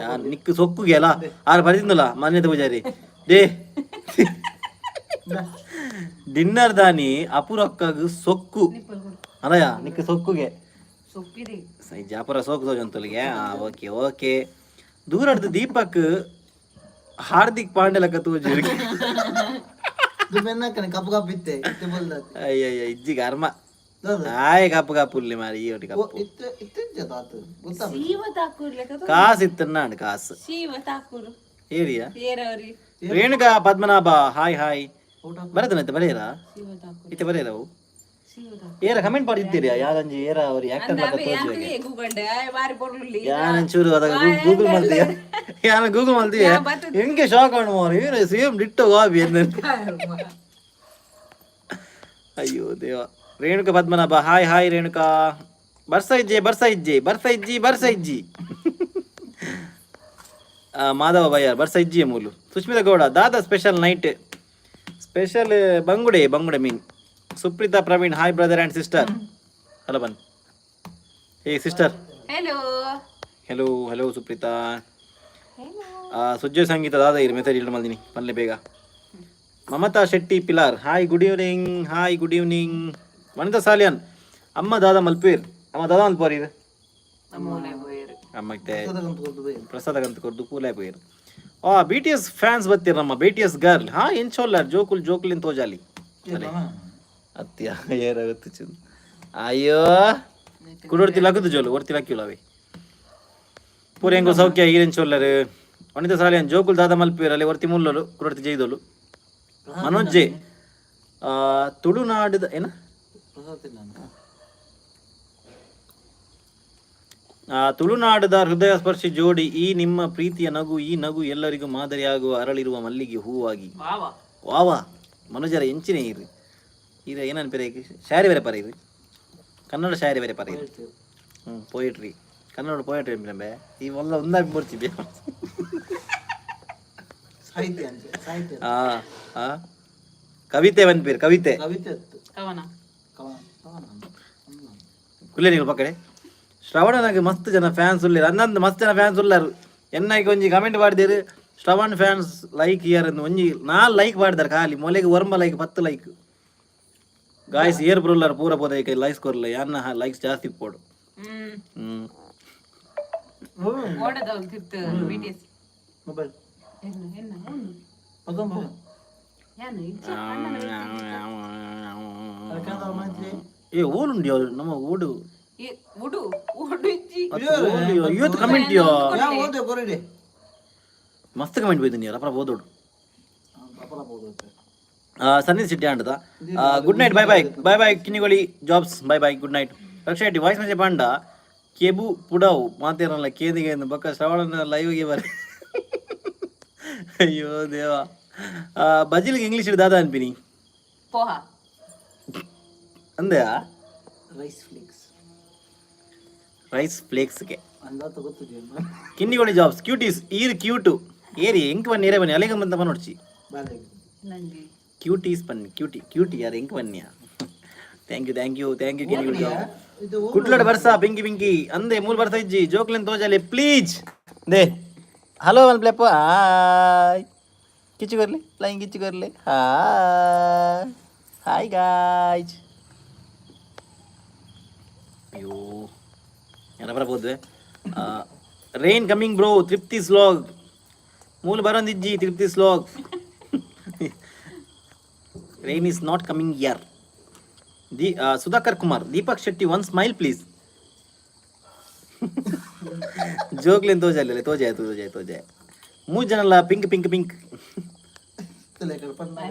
A: ಯಾರ್ ನಿಕ್ಕು ಸೊಕ್ಕುಗೆ ಅಲ್ಲ ಆರು ಬರೆದಿಂದಲ್ಲ. ಮಾನ್ಯತಾ ಪೂಜಾರಿ they dinner ದಾನಿ ಅಪೂರ್ವಕ್ಕಗ್ ಸೊಕ್ಕು ಅಲಯ, ನಿಕ್ಕು ಸೊಕ್ಕುಗೆ.
B: ಸೊಕ್ಕಿದೆ.
A: ಜಾಪುರ ಸೋಕು ತೋಜಂತೊಲಿಗೆ. Okay okay. ದೂರಡ್ದು ದೀಪಕ್ ಹಾರ್ದಿಕ್ ಪಾಂಡೆ ಲೆಕ್ಕ ತೋಜಿ.
C: ದುಬೆನ್ನಕ್ಕನೆ ಕಪ್ಪು ಕಪ್ಪು ಇತ್ತೆ ಇತ್ತೆ ಬೋಲ್ದಾತೆ.
A: ಅಯ್ಯಯ್ಯ, ಇಜ್ಜಿಗೆ ಅರ್ಮ ಆಯ್ ಕಪ್ಪು ಕಪ್ಪು ಉಲ್ಲಿ ಮಾರಿ, ಈ ಒಟ್ಟಿ ಕಪ್ಪು.
C: ಇತ್ತೆ ಇತ್ತೆ ತಾತು ಗೊತ್ತಾ?
B: ಶಿವ ತಾಕೂರ್ ಲೆಕ್ಕ.
A: ಕಾಸು ಇತ್ತನ್ನಾಂಡ್ ಕಾಸು.
B: ಶಿವ ತಾಕೂರ್.
A: ಏರಿಯಾ.
B: ಏರವ್ರಿ.
A: Renuka Padmanabha, hi hi.
C: ಊಟ.
A: ಬರದನೈತೆ ಬರೆಯರಾ?
B: ಶಿವ ತಾಕೂರ್.
A: ಇತ್ತೆ ಬರೆಯರ ಅವು?
B: ಶಿವ ತಾಕೂರ್.
A: ಏರ ಕಮೆಂಟ್ ಮಾಡಿದ್ದೀರಿ ಯಾರಂಜಿ ಏರ ಅವ್ರು ಆಕ್ಟರ್ ಲೆಕ್ಕ ತೋಜಿ.
B: ಗೂಗಲ್ ಬಾರಿ ಪೊರ್ಲುಲ್ಲಿ.
A: ಯಾನಂಚೂರು ಅದಾಗ ಗೂಗಲ್ ಮಲ್ತೀಯ, ಯಾನ ಗೂಗಲ್ ಮಲ್ತೀಯ. ಹೆಂಗೆ ಶಾಕ್ ಆಣು ಮಾರು, ಏನು ಸೇಮ್ ಡಿಟ್ಟೋ ಕಾಪಿ ಎಂದ. ಅಯ್ಯೋ ದೇವ. Renuka Padmanabha, hi hi Renuka. ಬರ್ಸ ಇಜ್ಜೆ, ಬರ್ಸ ಇಜ್ಜೆ, ಬರ್ಸ ಇಜ್ಜಿ, ಬರ್ಸ ಇಜ್ಜಿ. ಮಾಧವ ಬಯ್ಯಾರ್, ಬರ್ಸ ಇಜ್ಜಿಯ ಮೂಲು. ಸುಷ್ಮಿತಾ ಗೌಡ, ದಾದಾ ಸ್ಪೆಷಲ್ ನೈಟ್? ಸ್ಪೆಷಲ್ ಬಂಗುಡೆ, ಬಂಗುಡೆ ಮೀನ್. Supreetha Praveen, hi brother and sister. Hello bun ಏ sister.
B: Hello.
A: Hello hello Supreetha. Sujjoy ಸಂಗೀತ ದಾದಾ ಇರು ಮೆಸೇಜ್ ಇಲ್ಲ ಮಲ್ದಿನಿ ಪನ್ಲೆ ಬೇಗ. ಮಮತಾ Shetty ಪಿಲಾರ್, hi, good evening. Hi, good evening. Vanitha Salian, ಅಮ್ಮ ದಾದಾ ಮಲ್ಪೇರ್? ಅಮ್ಮ ದಾದಾ ಮಲ್ಪೋರ್ ಇದು.
B: ಮೂಲೆ ಬೋಯರು.
A: ಅಮ್ಮಕ್ಕೆ
C: ಕೊಡ್ದು.
A: ಪ್ರಸಾದ ಕೊರ್ದು ಕೂಲೆ ಪೋಯರ್. ಆ ಬಿಟಿಎಸ್ ಫ್ಯಾನ್ಸ್ ಬತ್ತೀರ್ ನಮ್ಮ ಬಿಟಿಎಸ್ ಗರ್ಲ್. ಹಾ, ಎಂಚೋಲ್ಲಾರ್ ಜೋಕುಲ್ ಜೋಕುಲಿನ್ ತೋಜಾಲಿ ಅತ್ಯ ಏರ ಗೊತ್ತು ಚಂದ. ಅಯ್ಯೋ, ಕುಡೊರ್ತಿ ಲಗದು ಜೋಲು ಒರ್ತಿ ಲಕ್ಕಿಲ್ಲ ಅವೆ ಪೂರ. ಹೆಂಗೋ ಸೌಖ್ಯ ಈರೆನ್ ಚೊಲ್ಲರು? ವನಿತಾ ಸಾಲಿಯನ್, ಜೋಕುಲ್ ದಾದ ಮಲ್ಪೇರ್? ಅಲ್ಲಿ ಒರ್ತಿ ಮುಲ್ಲಲು, ಕುಡೊರ್ತಿ ಜೈದೋಲು. ಮನೋಜ್ ಜೆ, ತುಳುನಾಡದ ಏನ?
C: ಪ್ರಸಾದ ನಾನು.
A: ತುಳುನಾಡದ ಹೃದಯ ಸ್ಪರ್ಶಿ ಜೋಡಿ. ಈ ನಿಮ್ಮ ಪ್ರೀತಿಯ ನಗು, ಈ ನಗು ಎಲ್ಲರಿಗೂ ಮಾದರಿಯಾಗುವ ಅರಳಿರುವ ಮಲ್ಲಿಗೆ ಹೂವಾಗಿ.
B: ವಾವ.
A: ವಾವಾ ಮನೋಜರ, ಎಂಚಿನ ಇರು ಇರ ಏನನ್ ಪೆರೆ ಶಾರಿ ಬೇರೆ ಪರ ಇದು ಕನ್ನಡ ಶಾಯರಿ ಬೇರೆ ಪರ ಇದು. ಪೋಯಟ್ರಿ, ಕನ್ನಡ ಪೋಯಟ್ರಿ ಬೇ ಈ ಒಲ್ಲ ಒಂದಾಗಿ ಬರ್ತಿ ಬೇ.
C: ಸಾಹಿತ್ಯ ಅಂತೆ, ಸಾಹಿತ್ಯ.
A: ಆ ಆ ಕವಿತೆ ಬನ್ಪೀರ್, ಕವಿತೆ.
C: ಕವಿತೆ ಅತ್ತು.
B: ಕವನ.
C: ಕವನ, ಕವನ.
A: ಕುಲ್ಲೆ ನೀವು ಪಕ್ಕಡೆ. ಶ್ರವಣನಾಗ ಮಸ್ತ್ ಜನ ಫ್ಯಾನ್ಸ್ ಉಲ್ಲೇರು ಅಂದಂದು, ಮಸ್ತ್ ಜನ ಫ್ಯಾನ್ಸ್ ಉಲ್ಲಾರು. ಎನ್ನಾಗಿ ಒಂಜಿ ಕಮೆಂಟ್ ಮಾಡಿದೇರು, ಶ್ರವಣ್ ಫ್ಯಾನ್ಸ್ ಲೈಕ್ ಇಯರ್ ಎಂದು. ಒಂಜಿ ನಾಲ್ ಲೈಕ್ ಮಾಡಿದಾರೆ ಖಾಲಿ. ಮೊಲೆಗೆ ಒರ್ಂಬ ಲೈಕ್, 10 ಲೈಕ್. ಗಾಯ್ಸ್, ಏರ್ ಬರುಲ್ಲಾರ ಪೂರ ಪೋದ ಲೈಕ್ಸ್ ಕೊರ್ಲ. ಯಾನ್ನ ಲೈಕ್ಸ್ ಜಾಸ್ತಿ ಪೋಡು.
B: ಹ್ಮ್.
A: ಹ್ಮ್.
B: ಓಡದವ್ರು ತಿರ್ತ ಬಿಟಿಎಸ್.
C: ಮೊಬೈಲ್.
B: ಎನ್ನ ಎನ್ನ ಒಂದು.
C: ಪದೊಂಬ.
B: ಯಾನು ಇಜ್ಜ.
A: ಏ ಓಲುಂಡಿ ಅವ್ರು ನಮ್ಮ ಓಡು.
B: ಈ ಉಡು ಉಡು ಇಜ್ಜಿ.
A: ಇವತ್ತು ಕಮೆಂಟ್ ಯೋ.
C: ಓದೆ ಕೊರಡಿ.
A: ಮಸ್ತ್ ಕಮೆಂಟ್ ಬೈದು ನೀರು ಅಪ್ಪ ಓದೋಡು.
C: ಅಪರ ಬೋದು.
A: ಸನ್ನಿ Shetty ಅಂಡದ, good night, bye bye, bye bye. Kinnigoli jobs, bye bye, good night. Raksha Shetty, voice message panda ಕೆಬು ಪುಡಾವು ಮಾತೇರಲ್ಲ ಕೇದಿಗೆ ಬೊಕ್ಕ ಶ್ರವಣನ ಲೈವ್ಗೆ ಬರ. ಅಯ್ಯೋ ದೇವ. ಬಜಿಲಿಗೆ ಇಂಗ್ಲೀಷ್ ದಾದಾ ಅನ್ಪಿನಿ?
B: ಪೋಹ.
A: ಅಂದೆಯಾ?
C: Rice flakes.
A: ರೈಸ್ ಫ್ಲೇಕ್ಸ್ಗೆ.
C: ಅಂದಾತ ಗೊತ್ತಿದೆಯಲ್ಲ.
A: ಕಿನ್ನಿಗೋಳಿ ಜಾಬ್ಸ್, ಕ್ಯೂಟೀಸ್ ಈರ್ ಕ್ಯೂಟು ಏರಿ ಎಂಕ್ ಬನ್ನಿ, ಏರೇ ಬನ್ನಿ ಅಲೆಗ ಬಂತ ನೋಡ್ಚಿ.
C: ಬಾಲೆ.
B: ನಂಜಿ.
A: ಕ್ಯೂಟೀಸ್ ಬನ್ನಿ, ಕ್ಯೂಟಿ ಕ್ಯೂಟಿ ಯಾರು ಎಂಕ್ ಬನ್ನಿಯಾ. Thank you, thank you, thank you. ಕಿನ್ನಿಗಳು job. ಕುಟ್ಲಡ್ ಬರ್ಸ ಪಿಂಕಿ ಪಿಂಕಿ ಅಂದೆ ಮೂಲು ಬರ್ಸ ಇಜ್ಜಿ. ಜೋಕ್ಲೆನ್ ತೋಜಾಲೆ ಪ್ಲೀಸ್. They hello one ಪ್ಲೇಪ. ಹಾಯ್ ಕಿಚ್ಚು ಕೊರ್ಲಿ, ಫ್ಲೈಯಿಂಗ್ ಕಿಚ್ಚು ಕೊರ್ಲಿ. Hi hi guys. ಅಯ್ಯೋ, ಏನ ಬರಬಹುದು. Rain coming bro. ತೃಪ್ತಿ ಸ್ಲಾಗ್ ಮೂಲ ಬರೋಂದಿಜ್ಜಿ. ತೃಪ್ತಿ slog, rain is not coming here. The Sudhakar Kumar, Deepak Shetty, one smile please. ಜೋಗ್ಲೇನ್ ತೋಜಾಲೆ, ತೋಜಾಯ ತೋಜಾಯ ತೋಜಾಯ. ಮೂರು ಜನಲ್ಲ ಪಿಂಕ್ ಪಿಂಕ್ ಪಿಂಕ್.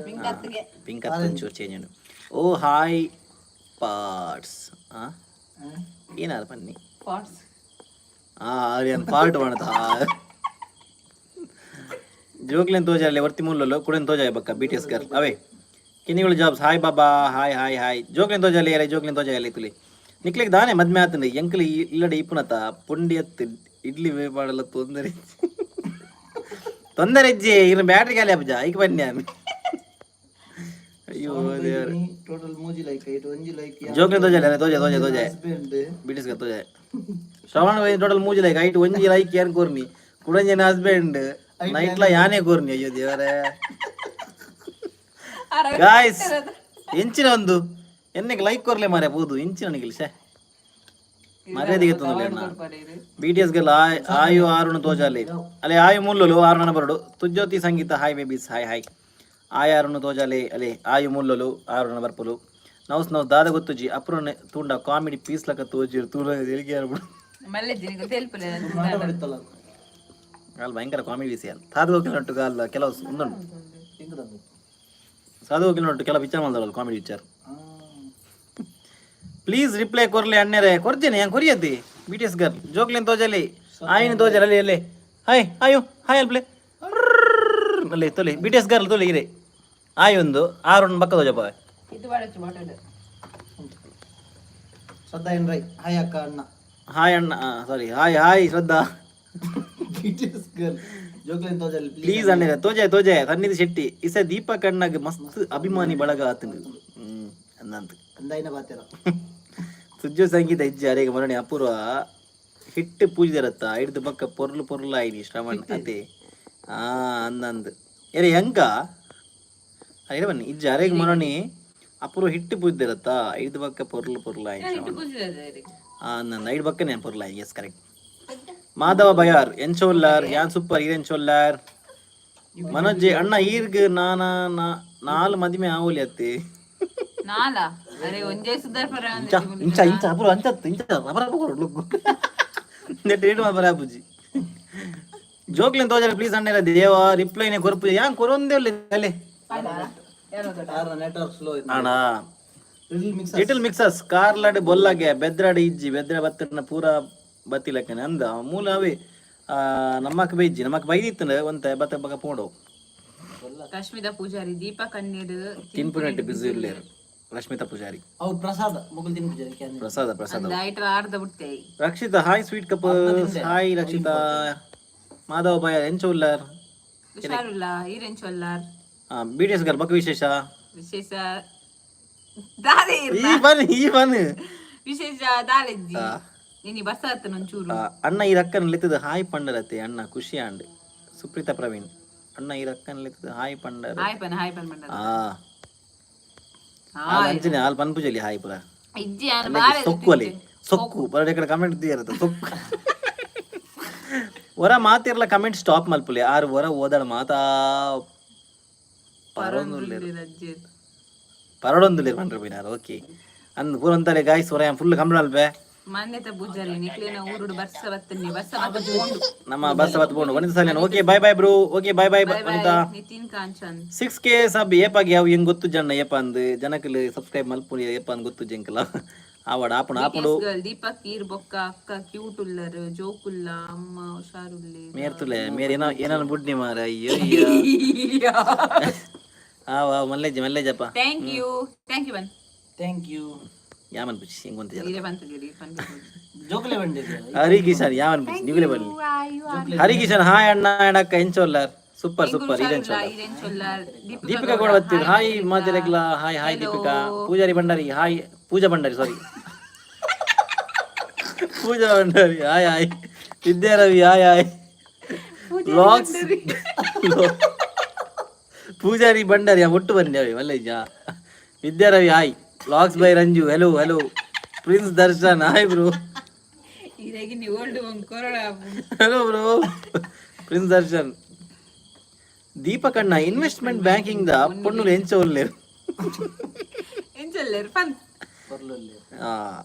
D: ಪಿಂಕ್ ಅತ್ತಿಗೆ.
A: ಪಿಂಕ್ ಅತ್ತ, ಒಂಚೂರು ಚೇಂಜ್ ಉಂಡು. ಓ ಹಾಯ್ ಪಾರ್ಟ್ಸ್. ಏನಾರ ಬನ್ನಿ.
B: ಪಾಟ್ಸ್.
A: ಆ ಪಾರ್ಟ್ ಮಾಡತ. ಜೋಕ್ಲೇನ್ ತೋಜಾಲೆ ವರ್ತಿ ಮೂಲಲು ಕುಡನ್ ತೋಜಾಯ ಬಕ್ಕ. ಬಿ ಟಿ ಎಸ್ ಗರ್ಲ್ ಅವೇ ಕಿನ್ನಿಗಳು ಜಾಬ್ಸ್. ಹಾಯ್ ಬಾಬಾ, ಹಾಯ್ ಹಾಯ್ ಹಾಯ್. ಜೋಕ್ಲೇನ್ ತೋಜಾಲೆ ಅಲೆ, ಜೋಕ್ಲೇನ್ ತೋಜಾಲೆ ತುಲಿ. ನಿಕ್ಲೆಗ್ ದಾನೆ ಮದ್ಮೆ ಆತಂದೆ ಎಂಕ್ಲಿ ಇಲ್ಲಡೆ ಇಪ್ಪುನತ ಪುಂಡಿ ಅತ್ತು ಇಡ್ಲಿ ಬೇಪಾಡಲ್ಲ. ತೊಂದರೆ ತೊಂದರೆ ಇಜ್ಜಿ. ಇನ್ನು ಬ್ಯಾಟ್ರಿ ಖಾಲಿ ಅಬ್ಜ ಐಕ್ ಬನ್ನಿ ನಾನು. ಅಯ್ಯೋ ದೇವ್ರೆ.
C: ಟೋಟಲ್ ಮೂಜಿ ಲೈಕ್, ಐಟ್ ಒಂಜಿ ಲೈಕ್.
A: ಜೋಕ್ಲೇನ್ ತೋಜಾಲೆ ಅಲೆ, ತೋಜ ತೋಜ ತೋಜ.
C: ಹಸ್ಬೆಂಡ್.
A: ಬಿಟಿಸ್ ತೋಜ. ಶ್ರವಣ ಟೋಟಲ್ ಮೂಜಿ ಲೈಕ್, ಐಟ್ ಒಂಜಿ ಲೈಕ್ ಏನ್ ಕೋರ್ನಿ. ಕುಡಂಜನ ಹಸ್ಬೆಂಡ್ ನೈಟ್ಲ ಯಾನೇ ಕೋರ್ನಿ. ಅಯ್ಯೋ ದೇವರೇ. ಗಾಯ್ಸ್, ಎಂಚಿನ ಒಂದು ಎನ್ನೆಗೆ ಲೈಕ್ ಕೊರ್ಲೆ ಮಾರೆ ಪೋದು. ಎಂಚಿನ ನಿಗಿಲ್ ಶೇ ಮರ್ಯಾದೆಗೆ ತೊಂದರೆ. ಬಿ ಟಿ ಎಸ್ ಗೆಲ್ಲ ಆಯು ಆರುಣ ತೋಜಾಲಿ ಅಲೆ. ಆಯು ಮುಲ್ಲುಲು ಆರುಣ ಬರಡು. ತುಜ್ಯೋತಿ ಸಂಗೀತ, ಹಾಯ್ ಬೇಬೀಸ್, ಹಾಯ್ ಹಾಯ್. ಆಯ ಆರುಣ ತೋಜಾಲೆ ಅಲೆ, ಆಯು ಮುಲ್ಲುಲು ಆರುಣ ಬರ್ಪುಲು. ನೌಸ್ ನೌಸ್ ದಾದ ಗೊತ್ತುಜಿ. ಅಪ್ರೋನೆ ತೂಂಡ ಕಾಮಿಡಿ ಪೀಸ್ ಲಕ ತೋಜಿರು ತೂಲ ತೆಲಿಗೆ ಆರ್ಬಿಡು.
B: ಮಲ್ಲೆಜ್ಜಿ ನಿಗು ತೆಲ್ಪುಲೆ.
C: ಬಡಿತಲ್ಲ.
A: ಅಲ್ಲಿ ಭಯಂಕರ ಕಾಮಿಡಿ ಪೀಸ್ ಯಾರು ಸಾಧು ಹೋಗಿನೊಟ್ಟು ಅಲ್ಲ. ಕೆಲವು ಒಂದುಂಟು. ಸಾಧು ಹೋಗಿನೊಟ್ಟು ಕೆಲವು ವಿಚಾರ ಮಾಡ್ದಲ್ಲ, ಕಾಮಿಡಿ ವಿಚಾರ. ಪ್ಲೀಸ್ ರಿಪ್ಲೈ ಕೊರ್ಲಿ ಅಣ್ಣರೇ. ಕೊರ್ಜೇನೆ ಯಾನ್ ಕೊರಿಯದ್ದಿ. ಬಿ ಟಿ ಎಸ್ ಗರ್ಲ್ ಜೋಕ್ಲೇನ್ ತೋಜಲಿ, ಆಯಿನ ತೋಜಲಿ ಅಲ್ಲಿ ಅಲ್ಲಿ. ಹಾಯ್ ಆಯು ಹಾಯ್ ಅಲ್ಪ್ಲೆ ಅಲ್ಲಿ ತೊಲಿ. ಬಿ ಟಿ ಎಸ್ ಗರ್ಲ್ ತೊಲಿ ಇರೆ. ಆಯ್ ಒಂದು ಆರು ಬಕ್ಕ ತೋಜಪ್ಪ.
B: ಇದು ಬಾಳಚ್ಚು ಬಾಟಲ್.
C: ಶ್ರದ್ಧಾ ಏನ್ ರೈ, ಹಾಯ್ ಅಕ್ಕ ಅಣ್ಣ.
A: ಹಾಯ್ ಅಣ್ಣ, sorry, hi hi Shraddha.
C: BTS girl ಜೋಕ್ಲೇನ್ ತೋಜಲ್.
A: ಪ್ಲೀಸ್ ಅಣ್ಣರೇ, ತೋಜೆ ತೋಜೆ. ಸನ್ನಿಧಿ ಶೆಟ್ಟಿ ಇಸ ದೀಪಕ್ ಅಣ್ಣಗ್ ಮಸ್ತ್ ಅಭಿಮಾನಿ ಬಳಗ ಆತನು ಅಂದಂತ.
C: ಅಂದಾಯಿನ ಬಾತೆರ.
A: ಸುಜ್ಜು ಸಂಗೀತ ಇಜ್ಜಿ ಅರೆಗೆ ಮರಣಿ. ಅಪೂರ್ವ ಹಿಟ್ಟು ಪೂಜಿದರತ್ತ ಹಿಡ್ದು ಬಕ್ಕ ಪೊರ್ಲು ಪೊರ್ಲು ಆಯ್ನಿ ಶ್ರವಣ್ ಅದೇ ಆ ಅಂದಂದು ಎರೆ ಹೆಂಗ ಅರೆ ಬನ್ನಿ ಇಜ್ಜಿ ಅರೆಗೆ ಮರಣಿ. ಅಪೂರ್ವ ಹಿಟ್ಟು ಪೂಜಿದರತ್ತ ಹಿಡ್ದು ಬಕ್ಕ ಪೊರ್ಲು ಪೊರ್ಲು ಆಯ್ನಿ ಶ್ರವಣ್. ಆ ಅಂದಂದು ಐದು ಬಕ್ಕನೆ ಪೊರ್ಲು ಆಯ್ನಿ. Yes, correct. ಮಾಧವ ಬಯಾರ್ ಎಂಚೋಲ್ಲಾರ್? ಯಾನ್ ಸೂಪರ್ ಎಂಚೋಲ್ಲಾರ್? ಮನೋಜ್ ಅಣ್ಣ ಈರ್ಗ್ ನಾನ ನಾಲ್ ಮದಿಮೆ ಆವಲಿ ಅತ್ತಿ.
B: ನಾಲ ಅರೆ ಒಂಜೇ ಸುಧಾರ್ ಪರ.
A: ಇಂಚ ಇಂಚ ಇಂಚ ಅಪುರ ಅಂಚತ್ತು ಇಂಚ ರಬರ ಕೊಡು ಲುಕ್ಕು ನೆಟ್ ರೇಟ್ ಮಾತ್ರ ಅಪುಜಿ. ಜೋಕ್ಲೆನ್ ತೋಜಾರೆ ಪ್ಲೀಸ್ ಅಣ್ಣರ. ದೇವ ರಿಪ್ಲೈನೆ ಕೊರ್ಪು ಯಾನ್ ಕೊರೊಂದೇ ಉಲ್ಲೆ ಅಲೆ.
C: Network slow.
A: ಅಣ್ಣ.
C: Little mix.
A: ಲಿಟಲ್ ಮಿಕ್ಸಸ್ ಕಾರ್ಲಾಡ್ ಬೊಲ್ಲಾಗೆ ಬೆದ್ರಾಡ್ ಇಜ್ಜಿ. ಬೆದ್ರ ಬತ್ತನ ಪೂರ ಬತ್ತಿಲಕ್ಕನೆ ಅಂದ ಮೂಲ ಅವೇ. ನಮ್ಮಕ್ಕ ಬೈಜ್ಜಿ, ನಮ್ಮಕ್ಕ ಬೈದಿತ್ತಂಡ ಒಂತೆ ಬತ್ತ ಬಕ್ಕ ಪೋಂಡು.
B: ರಶ್ಮಿತಾ ಪೂಜಾರಿ, ದೀಪಕ್ ಕಣ್ಣೀರು.
A: ತಿನ್ಪುನೆಟ್ ಬಿಸಿ ಇರ್ಲೇರು ರಶ್ಮಿತಾ ಪೂಜಾರಿ.
C: ಅವು ಪ್ರಸಾದ ಮುಗುಲ್ ತಿನ್ಪುಜಾರಿ ಕ್ಯಾನ್.
A: ಪ್ರಸಾದ ಪ್ರಸಾದ.
B: ಐಟ್ರ ಆರ್ದ ಬಿಡ್ತೆ.
A: Rakshita hi, sweet couple. Hi Rakshita. Madhava ಬಾಯ್ ಎಂಚ ಉಲ್ಲಾರ್?
B: ಹುಷಾರುಲ್ಲ, ಈರೆಂಚೊಲ್ಲಾರ್?
A: ಬಿ ಟಿ ಎಸ್ ಗರ್ ಬಕ್ಕ ವಿಶೇಷ?
B: ವಿಶೇಷ ದಾದೆ?
A: ಈ ಬನ್ ಈ ಬನ್.
B: ವಿಶೇಷ ದಾಲೆಜ್ಜಿ ನಿನ್ನಿ ಬರ್ಸಾತನ ಒಂಚೂರು.
A: ಅಣ್ಣ ಈ ರಕ್ಕನ ಲೆತ್ತದ ಹಾಯ್ ಪಂಡರತೆ ಅಣ್ಣ ಖುಷಿ ಆಂಡ್. ಸುಪ್ರೀತಾ ಪ್ರವೀಣ್ ಅಣ್ಣ ಈ ರಕ್ಕನ ಲೆತ್ತದ ಹಾಯ್ ಪಂಡರ.
B: ಹಾಯ್ ಪನ್, ಹಾಯ್ ಪನ್ ಬಂಡ.
A: ಆ ಹಾಲ್ ಅಂಚನೆ ಹಾಲ್ ಪನ್ಪುಜಲಿ ಹಾಯ್ ಪುರ.
B: ಇಜ್ಜಿ ಆನ್ ಬಾರೆ.
A: ಸೊಕ್ಕು ಅಲ್ಲಿ ಸೊಕ್ಕು ಬರಡೆ ಕಡೆ ಕಮೆಂಟ್ ಇರುತ್ತೆ ಸೊಕ್ಕು. ಹೊರ ಮಾತಿರ್ಲ ಕಮೆಂಟ್ ಸ್ಟಾಪ್ ಮಲ್ಪುಲಿ. ಆರು ಹೊರ ಓದಾಡ ಮಾತಾ ಪರೊಂದುಲ್ಲೇರು.
B: ಅಜ್ಜಿ.
A: ಪರಡೊಂದುಲ್ಲೇರು ಪಂಡ್ರ ಬಿನಾರ್. ಓಕೆ ಅಂದ್ ಪೂರಂತಲೆ ಗಾಯ್ಸ್ ಹೊರ ಫುಲ್ ಕಂಪ್ಲೇಂಟ್ ಅಲ್ಪೆ.
B: ಮಾನ್ಯತಾ ಪೂಜಾರಿ, ನಿಕ್ಲೇನ ಊರುಡು ಬರ್ಸ ಬತ್ತನಿ, ಬರ್ಸ ಬತ್ತ ಪೋಂಡು.
A: ನಮ್ಮ ಬಸ್ ಬತ್ ಬೋಂಡು. ವನಿತಾ Salian, okay bye bye bro. Okay bye bye Vanita.
B: Nitin Kanchan.
A: 6K sub ಏಪಾಗಿ ಅವು ಹೆಂಗ್ ಗೊತ್ತು ಜನ ಏಪ ಅಂದ್ ಜನಕ್ಕೆ ಸಬ್ಸ್ಕ್ರೈಬ್ ಮಲ್ಪುನಿ ಏಪ ಅಂದ್ ಗೊತ್ತು ಜಂಕಲ ಆವಡ ಆಪುಣ ಆಪುಂಡು.
B: ಗರ್ಲ್ ದೀಪಕ್ ಈರ್ ಬೊಕ್ಕ ಅಕ್ಕ ಕ್ಯೂಟ್ ಉಲ್ಲರ್ ಜೋಕುಲ್ಲ ಅಮ್ಮ ಹುಷಾರುಲ್ಲೆ.
A: ಮೇರ್ತುಲೆ ಮೇರ್ ಏನೋ ಏನೋ ಬುಡ್ನಿ ಮಾರ. ಅಯ್ಯೋ ಅಯ್ಯೋ. ಆವ ಮಲ್ಲೇಜ್ ಮಲ್ಲೇಜಪ್ಪ.
B: Thank you, thank you bun.
C: Thank you.
A: ಯಾಮನ್ ಪುಚ್ಚಿ ಹಿಂಗ್ ಅಂತ.
B: ಈರೆ ಬಂತದಿರಿ ಬಂದು.
C: ಜೋಕ್ಲೆ ಬಂಡಿದೆ.
A: ಹರಿ ಕಿಶನ್ ಯಾವನ್ ಪುಚ್ಚಿ ನಿಗುಲೆ ಬನ್ನಿ. ಹರಿ ಕಿಶನ್ ಹಾಯ್ ಅಣ್ಣ ಅಕ್ಕ ಎಂಚೋಲ್ಲಾರ್? Super super. ಇದೇನ್ ಚೊಲ್ಲ.
B: ಇದೇನ್ ಚೊಲ್ಲ.
A: ದೀಪಿಕಾ ಗೌಡ ಬತ್ತೀರಿ. ಹಾಯ್ ಮಾತೆರೆಗ್ಲ. Hi hi Deepika. Poojary Bhandari hi. Pooja Bhandari, sorry, Pooja Bhandari hi hi. Vidya Ravi hi hi. Vlogs Poojary Bhandari ಒಟ್ಟು ಬನ್ನಿ ಅವಿ ಮಲ್ಲೇಜ. Vidya Ravi hi. Vlogs by Ranju hello hello. Prince Darshan hi bro.
B: ಇದಾಗಿ ನೀವು old corona.
A: Hello bro Prince Darshan. ದೀಪಕಣ್ಣ investment banking the ಪೊಣ್ಣುಲು ಎಂಚ ಉಲ್ಲೇರು?
B: ಎಂಚಲ್ಲೇರು fun.
A: ಆ,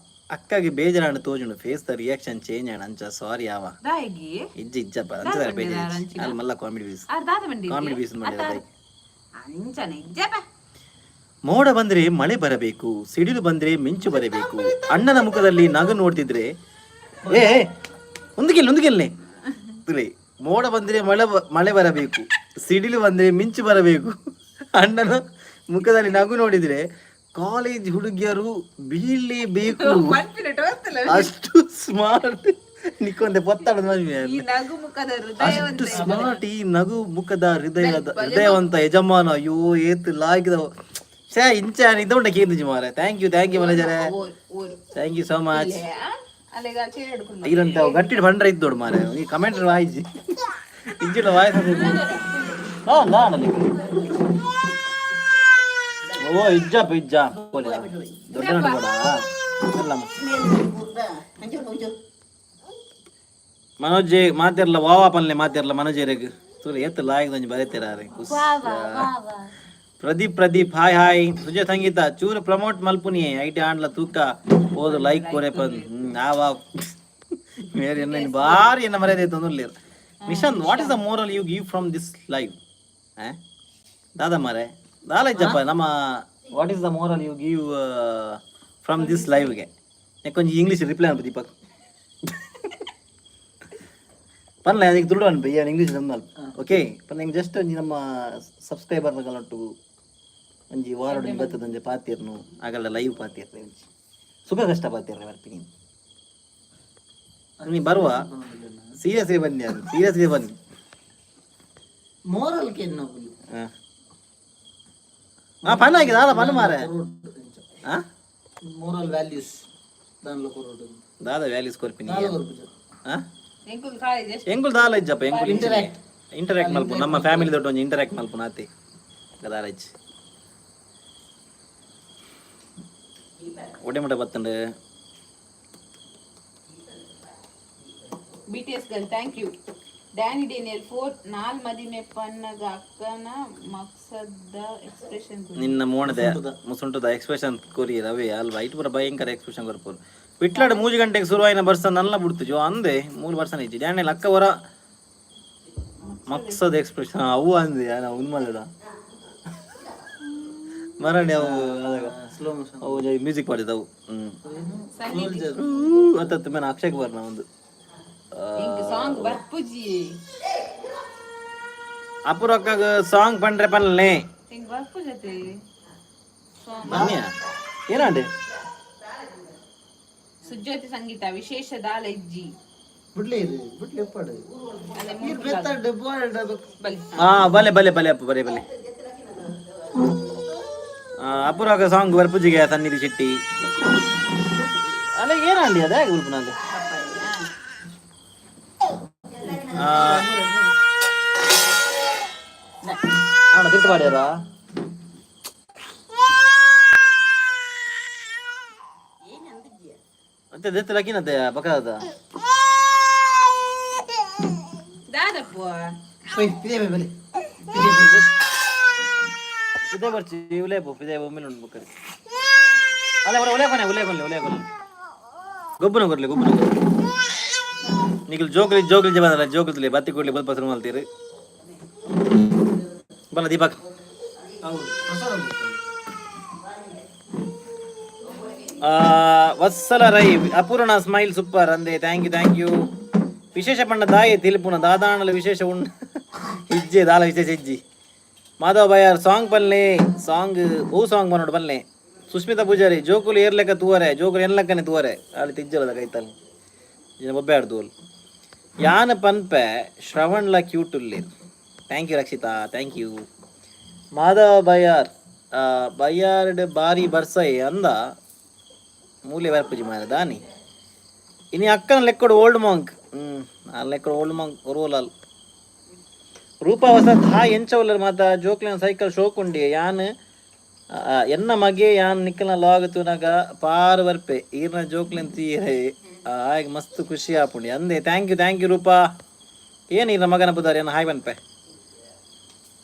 A: ಅಕ್ಕಗೆ ಬೇಜಾರಾಣ ತೋಜುಂಡು, face the reaction change ಆಣ ಅಂಚ, ಸಾರಿ ಆವ.
B: ದಾಯಿಗಿ?
A: ಇಜ್ಜ ಇಜ್ಜಪ್ಪ, ಅಂಚ ಬೇಜಾರು ಅಲ್ಲಿ ಮಲ್ಲ ಕಾಮಿಡಿ ಬೀಸ್.
B: ಆರ್ ದಾದ ಮಂಡಿ.
A: ಕಾಮಿಡಿ ಬೀಸ್ ಮಾಡಿದ.
B: ಅಂಚನೆ ಇಜ್ಜಪ್ಪ.
A: ಮೋಡ ಬಂದ್ರೆ ಮಳೆ ಬರಬೇಕು, ಸಿಡಿಲು ಬಂದ್ರೆ ಮಿಂಚು ಬರಬೇಕು, ಅಣ್ಣನ ಮುಖದಲ್ಲಿ ನಗು ನೋಡ್ತಿದ್ರೆ ಏ ಒಂದುಗಿಲ್ಲ ಒಂದುಗಿಲ್ನೆ ತುಲೆ. ಮೋಡ ಬಂದ್ರೆ ಮಳೆ ಬರಬೇಕು, ಸಿಡಿಲು ಬಂದ್ರೆ ಮಿಂಚು ಬರಬೇಕು, ಅಣ್ಣನ ಮುಖದಲ್ಲಿ ನಗು ನೋಡಿದ್ರೆ ಕಾಲೇಜ್ ಹುಡುಗಿಯರು ಬೀಳಲೇಬೇಕು. ಅಷ್ಟು ಸ್ಮಾರ್ಟ್ ನಿಕ್ಕೊಂದೆ ಪೊತ್ತಾಡೋದು ಮದ್ವೆ.
B: ಈ ನಗು ಮುಖದ ಹೃದಯ.
A: ಅಷ್ಟು ಸ್ಮಾರ್ಟ್ ಈ ನಗು ಮುಖದ ಹೃದಯದ ಹೃದಯವಂತ ಯಜಮಾನ. ಅಯ್ಯೋ ಏತ್ ಲಾಗಿದ ಛೇ ಇಂಚ ಇದ್ದ ಕೇಂದ್ರ ಮಾರೆ. Thank you thank you ಮನೇಜರೇ. Thank you so much.
B: ಅಲ್ಲಿಗ ಚೇರ್.
A: ಇರಂತ ಗಟ್ಟಿ ಬಂಡ್ರ ಇದ್ದೋಡು ಮಾರೆ, ಈ ಕಮೆಂಟ್ ವಾಯ್ಜಿ ಇಂಚಿನ ವಾಯ್ಸ್. ಓ ಇಜ್ಜಪ್ಪ ಇಜ್ಜ ದೊಡ್ಡ ನಡು ಅಲ್ಲಮ್ಮ. ಮನೋಜ್ ಮಾತಿರ್ಲ ವಾವಾ ಪನ್ಲೆ ಮಾತಿರ್ಲ ಮನೋಜ್ ತೂಲೆ ಏತ್ ಲಾಯಕ್ ಒಂಜಿ ಬರೆತಿರಾರೆ. Pradeep Pradeep hi hi. ಸುಜಯ್ ಸಂಗೀತ ಚೂರು ಪ್ರಮೋಟ್ ಮಲ್ಪುನಿ IT ಆಂಡ್ಲ ತೂಕ ಹೋದು ಲೈಕ್ ಕೋರೆ ಪನ್ ಆವಾ ಮೇರೆ ಎನ್ನ ಬಾರಿ ಎನ್ನ ಮರ್ಯಾದೆ ತೊಂದ್ರೆ. Nishanth, what is the moral you give from this live? ದಾದಾ ಮಾರೆ ದಾಲ ಇಜ್ಜಪ್ಪ ನಮ್ಮ. What is the moral you give from this ಲೈವ್ಗೆ? ಕೊಂಚ ಇಂಗ್ಲೀಷ್ ರಿಪ್ಲೈ ಅನ್ಪ ದೀಪಕ್ ಪನ್ಲೆ. ಅದಕ್ಕೆ ದುಡ್ಡು ಅನ್ಪ ಇಂಗ್ಲೀಷ್ ನಮ್ಮ. ಓಕೆ ಪನ್ನ, ಹಿಂಗೆ ಜಸ್ಟ್ ಒಂಜಿ ನಮ್ಮ ಸಬ್ಸ್ಕ್ರೈಬರ್ ಒಟ್ಟು ಒಂಜಿ ವಾರಡ್ ಬತ್ತದ ಒಂಜಿ ಪಾತಿರ್ನು ಆಗಲ್ಲ ಲೈವ್ ಪಾತಿರ್ನೆ ಒಂಜಿ ಸುಖ ಕಷ್ಟ ಪಾತಿರ್ನೆ ಬರ್ತೀನಿ ನೀ ಬರುವ. ಸೀರಿಯಸ್ಲಿ ಬನ್ನಿ, ಅದು ಸೀರಿಯಸ್ಲಿ ಬನ್ನಿ.
C: ಮೋರಲ್ ಕೇನ್.
A: ಹಾಂ ಹಾಂ ಪನ್ ಆಗಿದೆ ಅಲ್ಲ ಪನ್ ಮಾರೆ. ಹಾಂ.
C: ಮೋರಲ್ ವ್ಯಾಲ್ಯೂಸ್ దానిలో కొరడు.
A: ದಾದ ವ್ಯಾಲ್ಯೂಸ್ ಕೊರ್ಪಿನಿ. ಹಾಂ.
B: ಎಂಕುಲ್ ಕಾಲೇಜ್.
A: ಎಂಕುಲ್ ದಾಲ ಇಜ್ಜಪ್ಪ, ಎಂಕುಲ್ ಇಂಟರಾಕ್ಟ್ ಇಂಟರಾಕ್ಟ್ ಮಲ್ಪು ನಮ್ಮ ಫ್ಯಾಮಿಲಿ ದೊಡ್ಡ ಒಂಜಿ ಇಂಟರಾಕ್ಟ್ ಮಲ್ಪು ನಾತಿ ದಾಲ ಇಜ್ಜಿ. ಒಡೆ ಮುಟ ಬತ್ತಂಡು.
B: BTS girl thank you. Danny Daniel four ನಾಲ್ ಮದಿಮೆ ಪನ್ನಗ ಅಕ್ಕನ ಮಕ್ಸದ ಎಕ್ಸ್ಪ್ರೆಷನ್.
A: ನಿನ್ನ ಮೋಣದ ಮುಸುಂಟದ ಎಕ್ಸ್ಪ್ರೆಷನ್ ಕೊರಿ ರವಿ ಅಲ್ವಾ? ಇಟ್ಟು ಪೂರ ಭಯಂಕರ ಎಕ್ಸ್ಪ್ರೆಷನ್ ಕೊರ್ಪೋರು. ವಿಟ್ಲಾಡ್ 3 ಗಂಟೆಗೆ ಶುರುವಾಯಿನ ಬರ್ಸ ನಲ್ಲ ಬಿಡ್ತು ಜೋ ಅಂದೆ 3 ವರ್ಷ ಇಜ್ಜಿ. ಡ್ಯಾನಿಯಲ್ ಅಕ್ಕ ವರ ಮಕ್ಸದ ಎಕ್ಸ್ಪ್ರೆಷನ್ ಅವು ಅಂದೆ ನಾವು ಉನ್ಮಲ್ಲದ ಮರಣಿ ಅವು ಅದಾಗ
C: ಸ್ಲೋ ಮೋಷನ್.
A: ಅವು ಮ್ಯೂಸಿಕ್ ಮಾಡಿದವು ಹ್ಮ್ ಅತ್ತ ಮೇನ ಅಕ್ಷಯ್ ಕುಮಾರ್ ನ ಒಂದು.
B: ಸಾಂಗ್ ಬರ್ಪುಜಿ.
A: ಅಪೂರ್ವಕ್ಕಾಗ ಸಾಂಗ್ ಪಂಡ್ರೆ ಪನ್ಲೆ.
B: ಹಿಂಗ್ ಬರ್ಪುಜತೆ.
A: ಬನ್ನಿಯ ಏನಂಡೆ.
B: ಸುಜ್ಯೋತಿ ಸಂಗೀತ ವಿಶೇಷ ದಾಲ ಇಜ್ಜಿ.
C: ಬಿಡ್ಲಿ ಇದು ಬಿಡ್ಲಿ ಎಪ್ಪಾಡು ನೀರು ಬೆತ್ತಾಡು ಬೋರ್ಡ್ ಅದು.
B: ಬಲಿ.
A: ಹಾ ಬಲೆ ಬಲೆ ಬಲೆ ಅಪ್ಪ ಬಲೆ ಬಲೆ. ಅಪೂರ್ವಕ ಸಾಂಗ್ ಬರ್ಪುಜಿಗೆ ಸನ್ನಿಧಿ ಶೆಟ್ಟಿ ಅಲ್ಲ ಏನಂಡಿ ಅದೇ ಉಲ್ಪನಾಗ. ಅಣ್ಣ ತಿರ್ತು ಮಾಡ್ಯಾರ. ಮತ್ತೆ ದೆತ್ತ ಲಕ್ಕಿನತ್ತೆ ಪಕ್ಕದ.
B: ದಾದಪ್ಪ.
C: ಇದೇ ಬಲಿ.
A: ಇದೇ ಬರ್ಚಿ ಉಲೇಪು ಇದೇ ಒಮ್ಮೆಲೆ ಉಂಟು ಬಕ್ಕರಿ ಅಲ್ಲ ಬರ ಉಲೇಕೊನೆ ಉಲೇಕೊನೆ ಉಲೇಕೊನೆ ಗೊಬ್ಬನ ಕೊರ್ಲಿ ಗೊಬ್ಬನ ಕೊರ್ಲಿ. ನಿಖಿಲ್ ಜೋಕ್ಲಿ ಜೋಕ್ಲಿ ಜಬಂದಲ್ಲ ಜೋಕ್ಲಿ ಬತ್ತಿ ಕೊಡ್ಲಿ ಬಲ್ ಪಸರು ಮಲ್ತೀರಿ ಬಲ್ಲ ದೀಪಕ್.
C: ಹೌದು ಪ್ರಸಾದ ಮಾಡ್ತಾರೆ.
A: ವತ್ಸಲ ರೈ ಅಪೂರ್ಣ ಸ್ಮೈಲ್ ಸೂಪರ್ ಅಂದೆ. Thank you thank you. ವಿಶೇಷ ಪಂಡ ದಾಯೆ ತಿಲ್ಪುನ ದಾದಾಣಲ ವಿಶೇಷ ಉಂಡು ಇಜ್ಜೆ ದಾಲ ವಿಶೇಷ ಇಜ್ಜಿ. ಮಾಧವ ಬಯಾರ್ ಸಾಂಗ್ ಪಲ್ಲೆ ಸಾಂಗ್ ಹೂ ಸಾಂಗ್ ಬನ್ನೋಡು ಪಲ್ಲೆ. ಸುಸ್ಮಿತಾ ಪೂಜಾರಿ ಜೋಕುಲು ಏರ್ಲೆಕ್ಕ ತೂವರೆ ಜೋಕುಲು ಎನ್ಲೆಕ್ಕನೆ ತೂವರೆ ಅಲ್ಲಿ ತಿಜ್ಜಲದ ಕೈತಲ್ ಇನ್ನ ಬೊಬ್ಬೆ ಆಡ್ದೋಲ್ ಯಾನ ಪನ್ಪೆ ಶ್ರವಣ್ಲ ಕ್ಯೂಟ್ ಉಲ್ಲೇರ್. Thank you Rakshita, thank you. Madhava Bayar, ಬಯ್ಯಾರ್ಡ್ ಬಾರಿ ಬರ್ಸೈ ಅಂದ. ಮೂಲೆ ಬರ್ಪುಜಿ ಮಾರ ದಾನಿ. ಇನಿ ಅಕ್ಕನ ಲೆಕ್ಕಡು ಓಲ್ಡ್ ಮಾಂಕ್. ಆ ಲೆಕ್ಕಡು ಓಲ್ಡ್ ಮಾಂಕ್ ಒರುವಲಾಲ್. ರೂಪಾ ವಸಂತ್, ಹಾಯ್, ಎಂಚ ಉಲ್ಲರ್ ಮಾತ? ಜೋಕ್ಲೆನ ಸೈಕಲ್ ಶೋಕ್ ಉಂಡಿ. ಯಾನ್ ಎನ್ನ ಮಗೆ ಯಾನ್ ನಿಕ್ಕಲ್ನ ಲಾಗ್ ತೂನಗ ಪಾರ್ ಬರ್ಪೆ. ಈರ್ನ ಜೋಕ್ಲೆನ್ ತೀರೆ ಆಯಗ್ ಮಸ್ತ್ ಖುಷಿ ಆಪುಂಡಿ ಅಂದೆ. Thank you, thank you Roopa. ಏನು ಈರ್ನ ಮಗನ ಪುದಾರ್? ಏನು ಹಾಯ್ ಪನ್ಪೆ.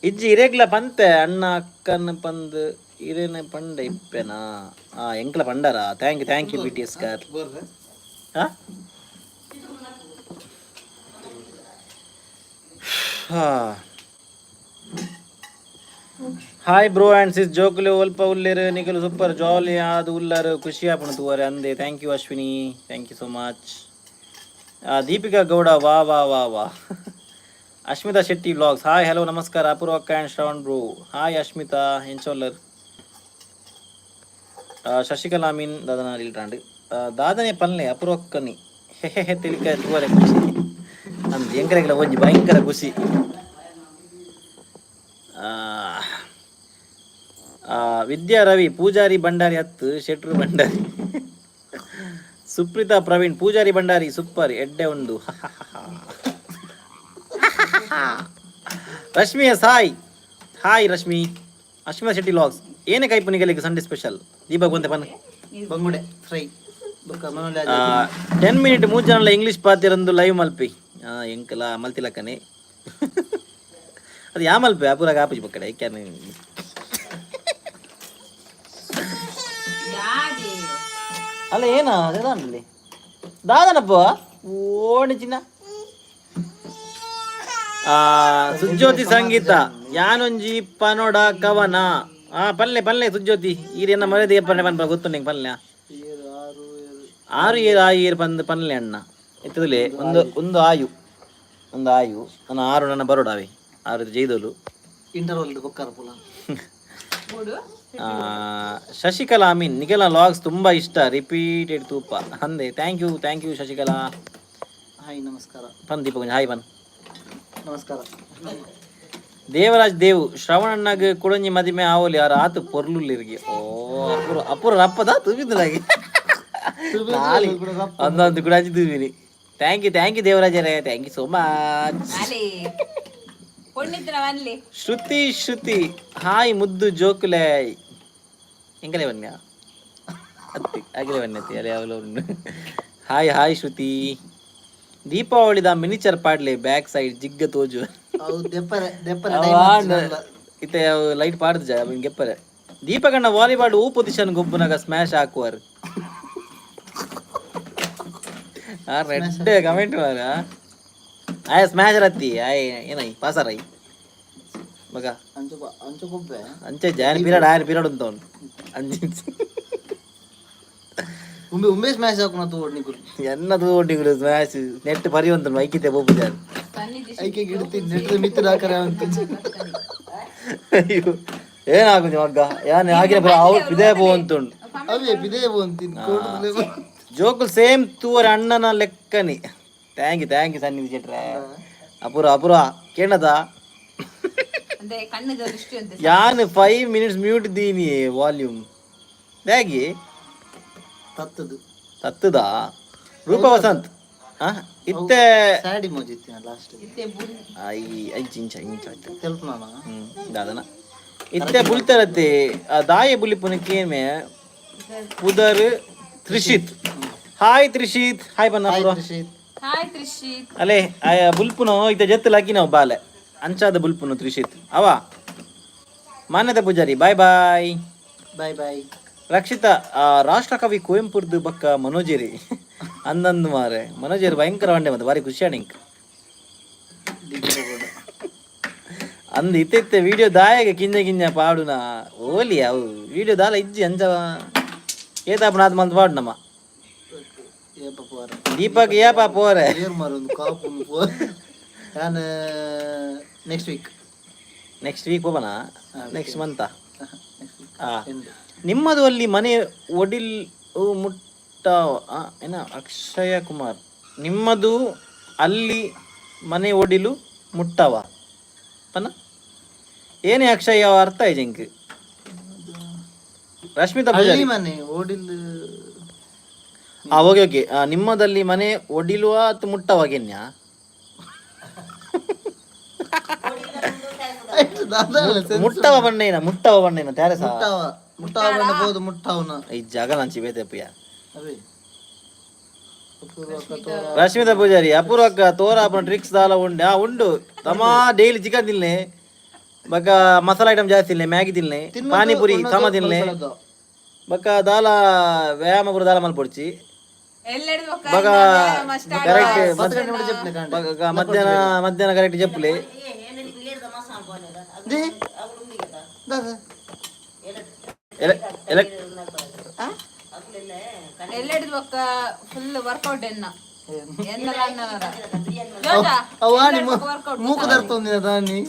A: ಇಜ್ಜಿ, ಇರೆಗ್ಲ ಪಂತೆ ಅಣ್ಣ ಅಕ್ಕನ ಪಂದ್. ಇರೇನ ಪಂಡೆ ಇಪ್ಪೆನಾ? ಆ ಎಂಕ್ಲ ಪಂಡರ? Thank you, thank you BTS car.
C: ಬರ್ರೆ.
A: ಹಾ ಹಾ. ಹಾಯ್ ಬ್ರೋ ಆ್ಯಂಡ್ ಸಿಸ್, ಜೋಕುಲು ಒಲ್ಪ ಉಲ್ಲೇರು? ನಿಕಲು ಸೂಪರ್, ಜಾಲಿ ಆದ್ ಉಲ್ಲರು, ಖುಷಿ ಆಪುಂಡು ತೂವರೆ ಅಂದೆ. Thank you Ashwini, thank you so much. Deepika Gowda, ವಾ ವಾ ವಾ ವಾ. Ashmita Shetty vlogs, hi, hello, ನಮಸ್ಕಾರ ಅಪೂರ್ವ ಅಕ್ಕ and Shravan bro. Hi Ashmita, ಎಂಚ ಉಲ್ಲರ್? ಶಶಿಕಲಾ ಅಮೀನ್ ದಾದನ ಇಲ್ಟಾಂಡ್ ದಾದನೆ ಪನ್ಲೆ ಅಪೂರ್ವಕ್ಕನಿ. ಹೆ ಹೆ ಹೆ, ತಿಳಿಕ ತೂವರೆ ಖುಷಿ ಅಂದ್. ಎಂಕರೆಗ್ಲ ಒಂಜಿ ಭಯಂಕರ ಖುಷಿ. ಆ, ಆ, ವಿದ್ಯಾ ರವಿ, ಪೂಜಾರಿ ಭಂಡಾರಿ ಹತ್ತು ಶೆಟ್ರು ಭಂಡಾರಿ. ಸುಪ್ರೀತಾ ಪ್ರವೀಣ್, ಪೂಜಾರಿ ಭಂಡಾರಿ ಸೂಪರ್, ಎಡ್ಡೆ ಉಂಡು. Rashmi yes, hi hi Rashmi. Ashmitha Shetty vlogs, ಏನೇ ಕೈಪು ನಿಗಲಿಗೆ ಸಂಡೇ ಸ್ಪೆಷಲ್? ದೀಪಕ್ ಬಂತೆ ಪನ್.
C: ಬಂಗುಡೆ ಫ್ರೈ ಬೊಕ್ಕ ಮನೋಲಿ.
A: 10 ಮಿನಿಟ್ ಮೂರು ಜನಲ ಇಂಗ್ಲೀಷ್ ಪಾತಿರಂದು ಲೈವ್ ಮಲ್ಪಿ. ಎಂಕಲ ಮಲ್ತಿಲಕ್ಕನೆ. ಅದು ಯಾ ಮಲ್ಪೆ ಅಪುರಾಗ ಆಪುಜಿ ಬಕ್ಕಡೆ ಐಕ್ಯಾನ.
B: ಯಾದೆ?
A: ಅಲ್ಲ, ಏನ ಅದೇದಾನಲ್ಲಿ ದಾದನಪ್ಪ ಓಣಿ ಚಿನ್ನ. ಸುಜ್ಯೋತಿ ಸಂಗೀತ, ಯಾನೊಂಜಿ ಪನೋಡ ಕವನ. ಆ ಪಲ್ಲೆ ಪಲ್ಲೆ ಸುಜ್ಯೋತಿ, ಈರೆನ್ನ ಮರ್ಯಾದೆ ಪನ್ನೆ ಪನ್ಪ ಗೊತ್ತು ನಿಂಗೆ. ಪಲ್ಲೆ.
C: ಏಳು ಆರು ಏಳು.
A: ಆರು ಏರು ಆ ಏರು ಪಂದ್ ಪನ್ಲೆ ಅಣ್ಣ. ಇತ್ತದಲೇ ಒಂದು ಒಂದು ಆಯು ಒಂದು ಆಯು ನನ್ನ ಆರು ನನ್ನ ಬರೋಡಾವೆ ಆರು ಜೈದೋಲು.
C: ಇಂಟರ್ವಲ್ ಬೊಕ್ಕಾರ ಪುಲ.
B: ಮೂಡು.
A: ಶಶಿಕಲಾ ಅಮೀನ್, ನಿಖಿಲ ಲಾಗ್ಸ್ ತುಂಬಾ ಇಷ್ಟ, ರಿಪೀಟೆಡ್ ತೂಪ ಅಂದೆ. Thank you, thank you Shashikala.
C: Hi, ನಮಸ್ಕಾರ.
A: ಪನ್ ದೀಪಕ್, ಹಾಯ್ ಪನ್.
C: ನಮಸ್ಕಾರ.
A: ದೇವರಾಜ್ ದೇವ್, ಶ್ರವಣಣ್ಣಗ್ ಕುಡಂಜಿ ಮದಿಮೆ ಆವಲಿ, ಯಾರು ಆತು ಪೊರ್ಲುಲ್ಲಿರ್ಗೆ. ಓ ಅಪುರ ಅಪುರ ರಪ್ಪದ ತೂಬಿದ್ದಲಾಗಿ ಅಂದೊಂದು ಕುಡಂಜಿ ತೂಬಿನಿ. Thank you, thank you ದೇವರಾಜರೇ, thank you so much.
B: ಅಲ್ಲಿ ಪೊಣ್ಣಿತ್ತಿನ ಅಲ್ಲಿ.
A: ಶ್ರುತಿ ಶ್ರುತಿ, ಹಾಯ್ ಮುದ್ದು ಜೋಕುಲೆ. ಎಂಕಲೆ ಬನ್ಯ ಅತ್ತಿ ಅಗಲೆ ಬನ್ನತಿ ಅಲೆ ಅವಲ ಉಂಡು. ಹಾಯ್ ಹಾಯ್ ಶ್ರುತಿ. ದೀಪಾವಳಿದ ಮಿನಿಚರ್ ಪಾಡ್ಲೆ, ಬ್ಯಾಕ್ ಸೈಡ್ ಜಿಗ್ಗ ತೋಜು.
C: ಅವು ದೆಪ್ಪರೆ ದೆಪ್ಪರೆ.
A: ಇತ್ತೆ ಅವು ಲೈಟ್ ಪಾಡ್ದು ಜ ಗೆಪ್ಪರೆ. ದೀಪಕಣ್ಣ ವಾಲಿಬಾಲ್ ಹೂ ಪೊಸಿಷನ್ ಗೊಬ್ಬುನಾಗ ಸ್ಮ್ಯಾಶ್ ಹಾಕುವರು. ಆ ರೆಡ್ ಕಮೆಂಟ್ ಮಾರ. ಆಯ್ ಸ್ಮ್ಯಾಶ್ ರತ್ತಿ ಆಯ್ ಏನೈ ಪಾಸರೈ ಮಗ.
C: ಅಂಚು ಅಂಚು ಗೊಬ್ಬೆ.
A: ಅಂಚೆ ಜಾನ್ ಪೀರಿಯಡ್ ಆಯರ್ ಪೀರಿಯಡ್ ಅಂತ ಅವನು ಅಂಚೆ.
C: ಉಂಬೆ ಉಂಬೆ ಸ್ಮ್ಯಾಶ್ ಹಾಕುನ ತೋಡ್ ನಿಕುಲು.
A: ಎನ್ನದು ಒಟ್ಟಿಗೆ ಸ್ಮ್ಯಾಶ್ ನೆಟ್ ಪರಿ ಅಂತ ಐಕಿತೆ ಬೋಪು ಜಾನ್.
B: ಸನ್ನಿಧಿ.
C: ಐಕೆ ಗಿಡ್ತಿ ನೆಟ್ದ ಮಿತ್ರ ಹಾಕರೆ ಅಂತ.
A: ಅಯ್ಯೋ, ಏನಾಗುದು ಮಗ್ಗ ಯಾನ್ ಆಗಿನ ಅವ್ರು ಇದೇ ಪೋ ಅಂತುಂಡು.
C: ಅವೇ ಬಿದೇ ಬಂತೀನಿ.
A: ಜೋಕುಲ್ ಸೇಮ್ ತೂವರ ಅಣ್ಣನ ಲೆಕ್ಕನಿ. Thank you, thank you ಸನ್ನಿಧಿ ಶೆಟ್ರೆ. ಅಪೂರ್ವ ಅಪೂರ್ವ ಕೇಳದ.
B: ಅಂದ್ರೆ ಕಣ್ಣದ ದೃಷ್ಟಿ ಅಂತ.
A: ಯಾನ್ 5 ಮಿನಿಟ್ಸ್ ಮ್ಯೂಟ್ ದೀನಿ ವಾಲ್ಯೂಮ್ ಹೇಗೆ?
C: ತತ್ತದು.
A: ತತ್ತದ ರೂಪ ವಸಂತ್ ಆ ಇತ್ತೆ.
C: ಸ್ಯಾಡಿ ಮೋಜಿತ್ತಿನ ಲಾಸ್ಟ್.
B: ಇತ್ತೆ ಬುಲ್.
A: I ಐಚ್ ಇಂಚ ಇಂಚ ಆಯ್ತು.
C: ತೆಲ್ಪುನ.
A: ದಾದನ ಇತ್ತೆ ಬುಲ್ತರತ್ತೆ. ಆ ದಾಯ ಬುಲಿಪುನ ಕೇಮೆ ಪುದರ್. ತ್ರಿಷಿತ್, ಹಾಯ್ ತ್ರಿಷಿತ್, ಹಾಯ್ ಬನ್ನ ಅಪೂರ್ವ.
B: ಹಾಯ್ ತ್ರಿಷಿತ್.
A: ಅಲೆ ಆಯ ಬುಲ್ಪುನು ಇತ್ತೆ ಜತ್ತು ಲಕ್ಕಿ ನಾವು ಬಾಲೆ ಅಂಚಾದ ಬುಲ್ಪುನು ತ್ರಿಷಿತ್ ಅವ. ಮಾನ್ಯತೆ Poojari, bye bye.
C: Bye bye.
A: Rakshita, ರಾಷ್ಟ್ರಕವಿ ಕುವೆಂಪುರ್ದು ಬಕ್ಕ ಮನೋಜೇರಿ ಅಂದಂದು ಮಾರೆ. ಮನೋಜೇರಿ ಭಯಂಕರ ವಂಡೆ ಮತ್ತೆ ಭಾರಿ ಖುಷಿ ಇಂಕ್. ಅಂದ್ ಇತ್ತೆ ಇತ್ತೆ ವಿಡಿಯೋ ದಾಯಗ ಕಿಂಜ ಕಿಂಜ ಪಾಡುನ ಓಲಿ. ಅವು ವಿಡಿಯೋ ದಾಲ ಇಜ್ಜಿ ಅಂಚ ಏತಾಪನ ಆದ್ ಮಂತ್ ಪಾಡು ನಮ್ಮ.
C: ಏಪ ಪೋರ?
A: ದೀಪಕ್ ಏಪ ಪೋರೆ?
C: ಏರ್ ಮಾರ ಒಂದು ಕಾಪು ಪೋ. ನಾನು ನೆಕ್ಸ್ಟ್ ವೀಕ್.
A: ನೆಕ್ಸ್ಟ್ ವೀಕ್ ಹೋಗೋಣ, ನೆಕ್ಸ್ಟ್ ಮಂತಾ?
C: Next week.
A: ಆ
C: ಎಂಡ್.
A: ನಿಮ್ಮದು ಅಲ್ಲಿ ಮನೆ ಒಡಿಲ್ ಮುಟ್ಟ ಏನ? ಅಕ್ಷಯ ಕುಮಾರ್, ನಿಮ್ಮದು ಅಲ್ಲಿ ಮನೆ ಒಡಿಲು ಮುಟ್ಟವ? ಪನ್ನ ಏನೇ ಅಕ್ಷಯ್ ಅವ ಅರ್ಥ ಆಯ್ತು ಇಂಕ್ ರಶ್ಮಿತಾ ಪೂಜಾರಿ.
C: ಹಳ್ಳಿ ಮನೆ ಓಡಿಲ್.
A: ಆ, ಓಕೆ ಓಕೆ. ನಿಮ್ಮದಲ್ಲಿ ಮನೆ ಒಡಿಲುವ ಅಥವಾ ಮುಟ್ಟವಾಗೆನ್ಯಾ? ಮುಟ್ಟವ ಬಣ್ಣೇನ, ಮುಟ್ಟವ ಬಣ್ಣೇನ ತ್ಯಾರಸ.
C: ಮುಟ್ಟಾವ ಮುಟ್ಟಾವ ಬಣ್ಣ ಬೋದು ಮುಟ್ಟಾವನ.
A: ಈ ಜಾಗ ನಂಚಿ ಬೇತೆಪ್ಪಯ್ಯ.
C: ಅವೇ.
A: ರಶ್ಮಿತಾ ಪೂಜಾರಿ, ಅಪೂರ್ವಕ್ಕ ತೋರ ಅಪ್ಪನ ಟ್ರಿಕ್ಸ್ ದಾಲ ಉಂಡು? ಆ, ಉಂಡು ತಮ್ಮ. ಡೈಲಿ ಚಿಕನ್ ತಿನ್ಲೆ, ಬಕ್ಕ ಮಸಾಲ ಐಟಮ್ ಜಾಸ್ತಿ ತಿನ್ಲೆ, ಮ್ಯಾಗಿ ತಿನ್ಲೆ, ಪಾನಿಪುರಿ ತಮ ತಿನ್ಲೆ, ಬಕ್ಕ ದಾಲ ವ್ಯಾಯಾಮ ಪೂರ ದಾಲ ಮಲ್ಪೊಡ್ಚಿ.
B: ಎಲ್ಲೆಡ್ದು ಬೊಕ್ಕ
A: ಬಗ
B: ವ್ಯಾಯಾಮ start.
A: Correct. ಮಧ್ಯಾಹ್ನ ಮಧ್ಯಾಹ್ನ ಕರೆಕ್ಟ್ ಜಪ್ಪಲೆ.
B: ಎಲ್ಲೆಡ್ದು ಬೊಕ್ಕ ಫುಲ್ ವರ್ಕೌಟ್ ಎನ್ನ ಎನ್ನಲ ಅನ್ನವರ. ವರ್ಕೌಟ್.
C: ಮೂಕು ದರ್ತೊಂದಿನ ದಾನಿ.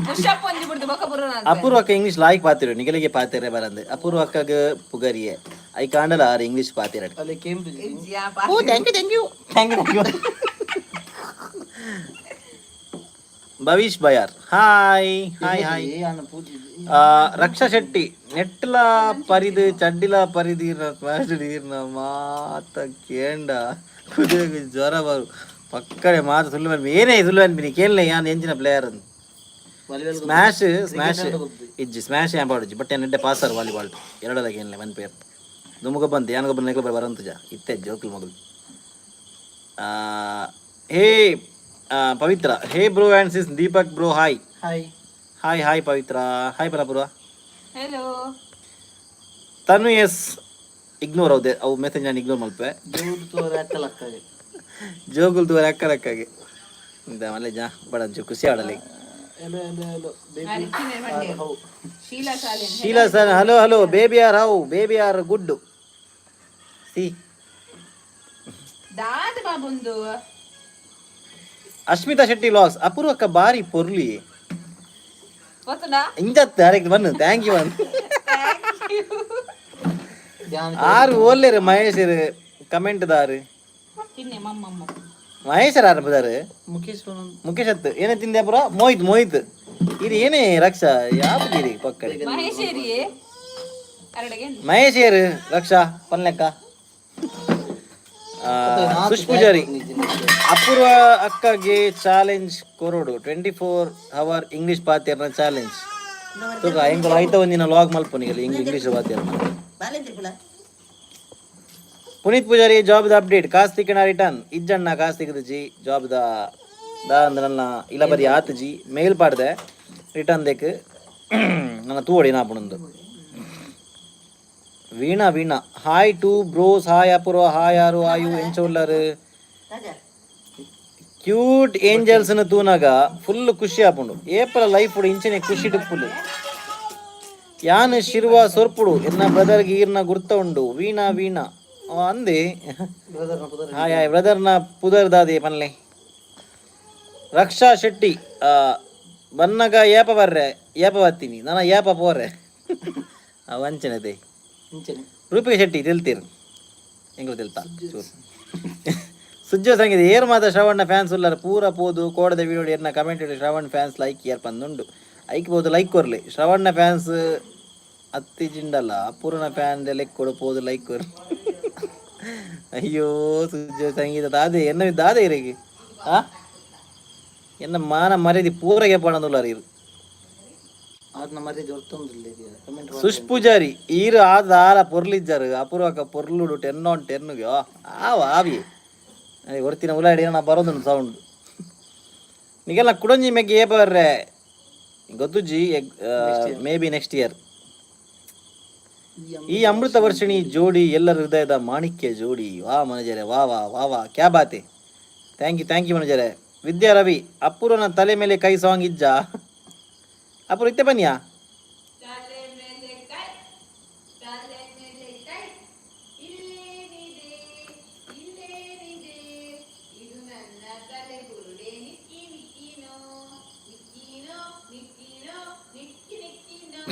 B: ಪುಷ್ ಅಪ್ ಒಂಜಿ ಬಿಡ್ದು ಬೊಕ್ಕ ಪುರ.
A: ಅಪೂರ್ವಕ್ಕ ಇಂಗ್ಲಿಷ್ ಲಾಯ್ಕ್ ಪಾತಿರು, ನಿಗಲಿಗೆ ಪಾತಿರೆ ಬರಂದೆ. ಅಪೂರ್ವಕ್ಕಗ ಪುಗರಿಯೆ I ಕಾಂಡಲ ಆರ್ ಇಂಗ್ಲಿಷ್ ಪಾತಿರ.
C: ಅಲ್ಲಿ Cambridge.
A: Thank you, thank you, thank you, thank you. Bhavish Bayar, hi hi hi.
C: ಪೂಜೆ.
A: ರಕ್ಷಾ ಶೆಟ್ಟಿ, ನೆಟ್ಲ ಪರಿದು ಚಡ್ಡಿಲ ಪರಿದೀರ್ನ ಸ್ಮ್ಯಾಶ್ ಮಾತ ಕೇಂಡ ಕುದುರೆಗೆ ಜ್ವರ ಬರು ಪಕ್ಕಡೆ ಮಾತು ಸುಳ್ಳು ಅನ್ಪಿ. ಏನೇ ಸುಳ್ಳು ಅನ್ಪಿನಿ ಕೇಳಲೆ ಯಾನ್ ಎಂಚಿನ ಪ್ಲೇಯರ್ ಅಂತ. ಸ್ಮ್ಯಾಶ್ ಸ್ಮ್ಯಾಶ್ ಇಜ್ಜಿ, ಸ್ಮ್ಯಾಶ್ ಏನ್ ಪಾಡುಜಿ, ಬಟ್ ಏನ್ ಪಾಸರ್ ವಾಲಿಬಾಲ್ ಎರಡಲ್ಲ ಏನ್ಲೆ ಮನ್ ಪೇರ್ ದುಮುಗ ಬಂತು ಯಾನಗೊಬ್ಬ ನೆಕ್ಲ ಬರಂತುಜ ಇತ್ತೆ ಜೋಕುಲ್ ಮಗಳು. ಹೇ Pavitra, hey bro and sis Deepak bro, hi.
C: Hi.
A: Hi hi Pavitra, hi ಪರಪುರ.
B: Hello.
A: ತನು ಎಸ್ ಇಗ್ನೋರ್ ಹೌದೆ, ಅವು ಮೆಸೇಜ್ ನಾನು ಇಗ್ನೋರ್ ಮಲ್ಪೆ.
C: ಜೋರು ತೋರ ಅಕ್ಕಲಕ್ಕಾಗೆ.
A: ಜೋಗುಲ್ ದೂರ ಅಕ್ಕಲಕ್ಕಾಗೆ ಮಲ್ಲೆ ಜಾ ಬಡ ಒಂಚೂರು ಖುಷಿ ಆಡಲಿ.
C: ಎಲ್ಲೋ ಎಲ್ಲೋ ಎಲ್ಲೋ ಬೇಬಿ how.
B: Sheila ಶಾಲೆ.
A: Sheila sir, hello hello baby are how, baby are good see.
B: ದಾದ ಬಾಬುಂದು.
A: ಅಶ್ಮಿತಾ ಶೆಟ್ಟಿ ವ್ಲಾಗ್ಸ್, ಅಪೂರ್ವಕ್ಕ ಬಾರಿ ಪೊರ್ಲಿ.
B: ಗೊತ್ತುಂಡಾ?
A: ಇಂಜತ್ ಡೈರೆಕ್ಟ್ ಬನ್ನು thank you one. ಆರು ಓಲ್ಲೇರು ಮಹೇಶ್ ಕಮೆಂಟ್ ದಾರು.
B: ತಿನ್ನೆ ಮಮ್ಮಮ್ಮ.
A: ಮಹೇಶರ್ ಆರಂಭದಾರು.
C: ಮುಖೇಶ್.
A: ಮುಖೇಶ್ ಅತ್ತು ಏನೇ ತಿಂದೆ ಪುರ? ಮೋಹಿತ್ ಮೋಹಿತ್ ಇದು ಏನೇ ರಕ್ಷಾ ಯಾವ್ದು ಪಕ್ಕಡೆ?
B: ಮಹೇಶೇರಿಯೇ ಅರಡೆಗೆ.
A: ಮಹೇಶ್ ಏರು ರಕ್ಷಾ ಪನ್ಲೆಕ್ಕ. ಸುಶ್ ಪೂಜಾರಿ, ಅಪೂರ್ವ ಅಕ್ಕಗೆ ಚಾಲೆಂಜ್ ಕೊರೋಡು, 24 ಅವರ್ ಇಂಗ್ಲಿಷ್ ಪಾತಿಯರ್ನ ಚಾಲೆಂಜ್. ತೂಕ ಎಂಕುಲು ಐತ ಒಂದಿನ ಲಾಗ್ ಮಲ್ಪುನಿಗಲಿ ಇಂಗ್ಲಿಷ್ ಪಾತಿಯರ್ನ. Puneeth Poojary, job the update ಕಾಸ್ ತಿಕ್ಕಣ ರಿಟರ್ನ್ ಇಜ್ಜಣ್ಣ? ಕಾಸ್ ತಿಕ್ಕದಜಿ ಜಾಬ್ the ದಾ ಅಂದ್ರೆ ನನ್ನ ಇಲ್ಲ ಬರಿ ಆತಜಿ ಮೇಲ್ ಪಾಡ್ದೆ ರಿಟರ್ನ್ ದೇಕ್ ನನ್ನ ತೂವಡಿ ನಾಪುಣಂದು. Veena Veena, hi to bros, hi Apoorva, hi ಆರು ಆಯು ಎಂಚ ಉಲ್ಲರು? ಕ್ಯೂಟ್ ಏಂಜಲ್ಸ್ ತೂನಾಗ ಫುಲ್ ಖುಷಿ ಆಪುಂಡು. ಏಪಲ ಲೈಫ್ ಇಂಚನೆ ಖುಷಿ ಫುಲ್. ಯಾನ್ ಶಿರ್ವ ಸೊರ್ಪುಡು ಎನ್ನ ಬ್ರದರ್ಗೆ ಈರ್ನ ಗುರ್ತ ಉಂಡು. ವೀಣಾ ವೀಣಾ ಅಂದೆ. ಹಾಯ್ ಹಾಯ್, ಬ್ರದರ್ನ ಪುದರ್ ದಾದೆ ಪನ್ಲೆ. ರಕ್ಷಾ ಶೆಟ್ಟಿ, ಬನ್ನಗ ಏಪ ಬರ್ರೆ, ಏಪ ಬರ್ತೀನಿ ನಾನು, ಏಪ ಪೋರೆ ವಂಚನತೆ. ರೂಪಿಕ ಶೆಟ್ಟಿ ತಿಳ್ತೀರ್ ಎಂಗ್ಲು ತಿಳ್ತಾ ಚೂರು. ಸುಜ್ಜೋ ಸಂಗೀತ, ಏರ್ ಮಾತ ಶ್ರವಣ್ಣ ಫ್ಯಾನ್ಸ್ ಉಲ್ಲರ್ ಪೂರ ಪೋದು ಕೋಡದ ವಿಡಿಯೋ ಎನ್ನ ಕಮೆಂಟ್ ಶ್ರವಣ್ ಫ್ಯಾನ್ಸ್ ಲೈಕ್ ಏರ್ ಪಂದುಂಡು. ಐಕ್ ಪೋದು ಲೈಕ್ ಕೊರ್ಲಿ. ಶ್ರವಣ್ಣ ಫ್ಯಾನ್ಸ್ ಅತ್ತಿ ಜಿಂಡಲ್ಲ, ಪೂರ್ಣ ಫ್ಯಾನ್ ಲೆಕ್ ಕೊಡು ಪೋದು ಲೈಕ್ ಕೊರ್. ಅಯ್ಯೋ ಸುಜ್ಜೋ ಸಂಗೀತ ದಾದೆ ಎನ್ನ ದಾದೆ ಇರಗಿ ಆ ಎನ್ನ ಮಾನ ಮರ್ಯಾದೆ ಪೂರ ಗೆಪ್ಪಣದುಲ್ಲಾರ ಇರು. ಸುಶ್ ಪೂಜಾರಿ, ಈರು ಆದ ಆಲ ಪೊರ್ಲಿಜ್ಜಾರು ಅಪೂರ್ವಕ ಪೊರ್ಲುಡು 10 ಆನ್ 10ಗೆ ಆವ ಆವಿ. ಅದೇ ಹೊರ್ತಿನ ಉಲಾಡಿ ನಾ ಬರೋದುಂಡು ಸೌಂಡ್ ನಿಗೆಲ್ಲ. ಕುಡೊಂಜಿ ಮೆಗ್ಗಿ ಏಪ ಬರ್ರೆ ಗೊತ್ತುಜ್ಜಿ, ಮೇ ಬಿ ನೆಕ್ಸ್ಟ್ ಇಯರ್. ಈ ಅಮೃತ ವರ್ಷಿಣಿ ಜೋಡಿ ಎಲ್ಲರ ಹೃದಯದ ಮಾಣಿಕ್ಯ ಜೋಡಿ. ವಾ ಮನಜರೆ, ವಾ ವಾ ವಾ ವಾ, ಕ್ಯಾ ಬಾತೆ. Thank you, thank you ಮನಜರೆ. ವಿದ್ಯಾ ರವಿ, ಅಪೂರ್ವನ ತಲೆ ಮೇಲೆ ಕೈ ಸಾಂಗ್ ಇಜ್ಜಾ? ಅಪೂರ್ವ ಇತ್ತೆ ಬನ್ನಿಯಾ?
B: ತಲೆ ಮೇಲೆ ಕೈ, ತಲೆ ಮೇಲೆ ಕೈ, ಇಲ್ಲೇನಿದೆ, ಇಲ್ಲೇನಿದೆ, ಇದು ನನ್ನ ತಲೆ ಬುರುಡೆ, ನಿಕ್ಕಿ ನಿಕ್ಕಿನೋ ನಿಕ್ಕಿನೋ ನಿಕ್ಕಿನೋ ನಿಕ್ಕಿ ನಿಕ್ಕಿನೋ.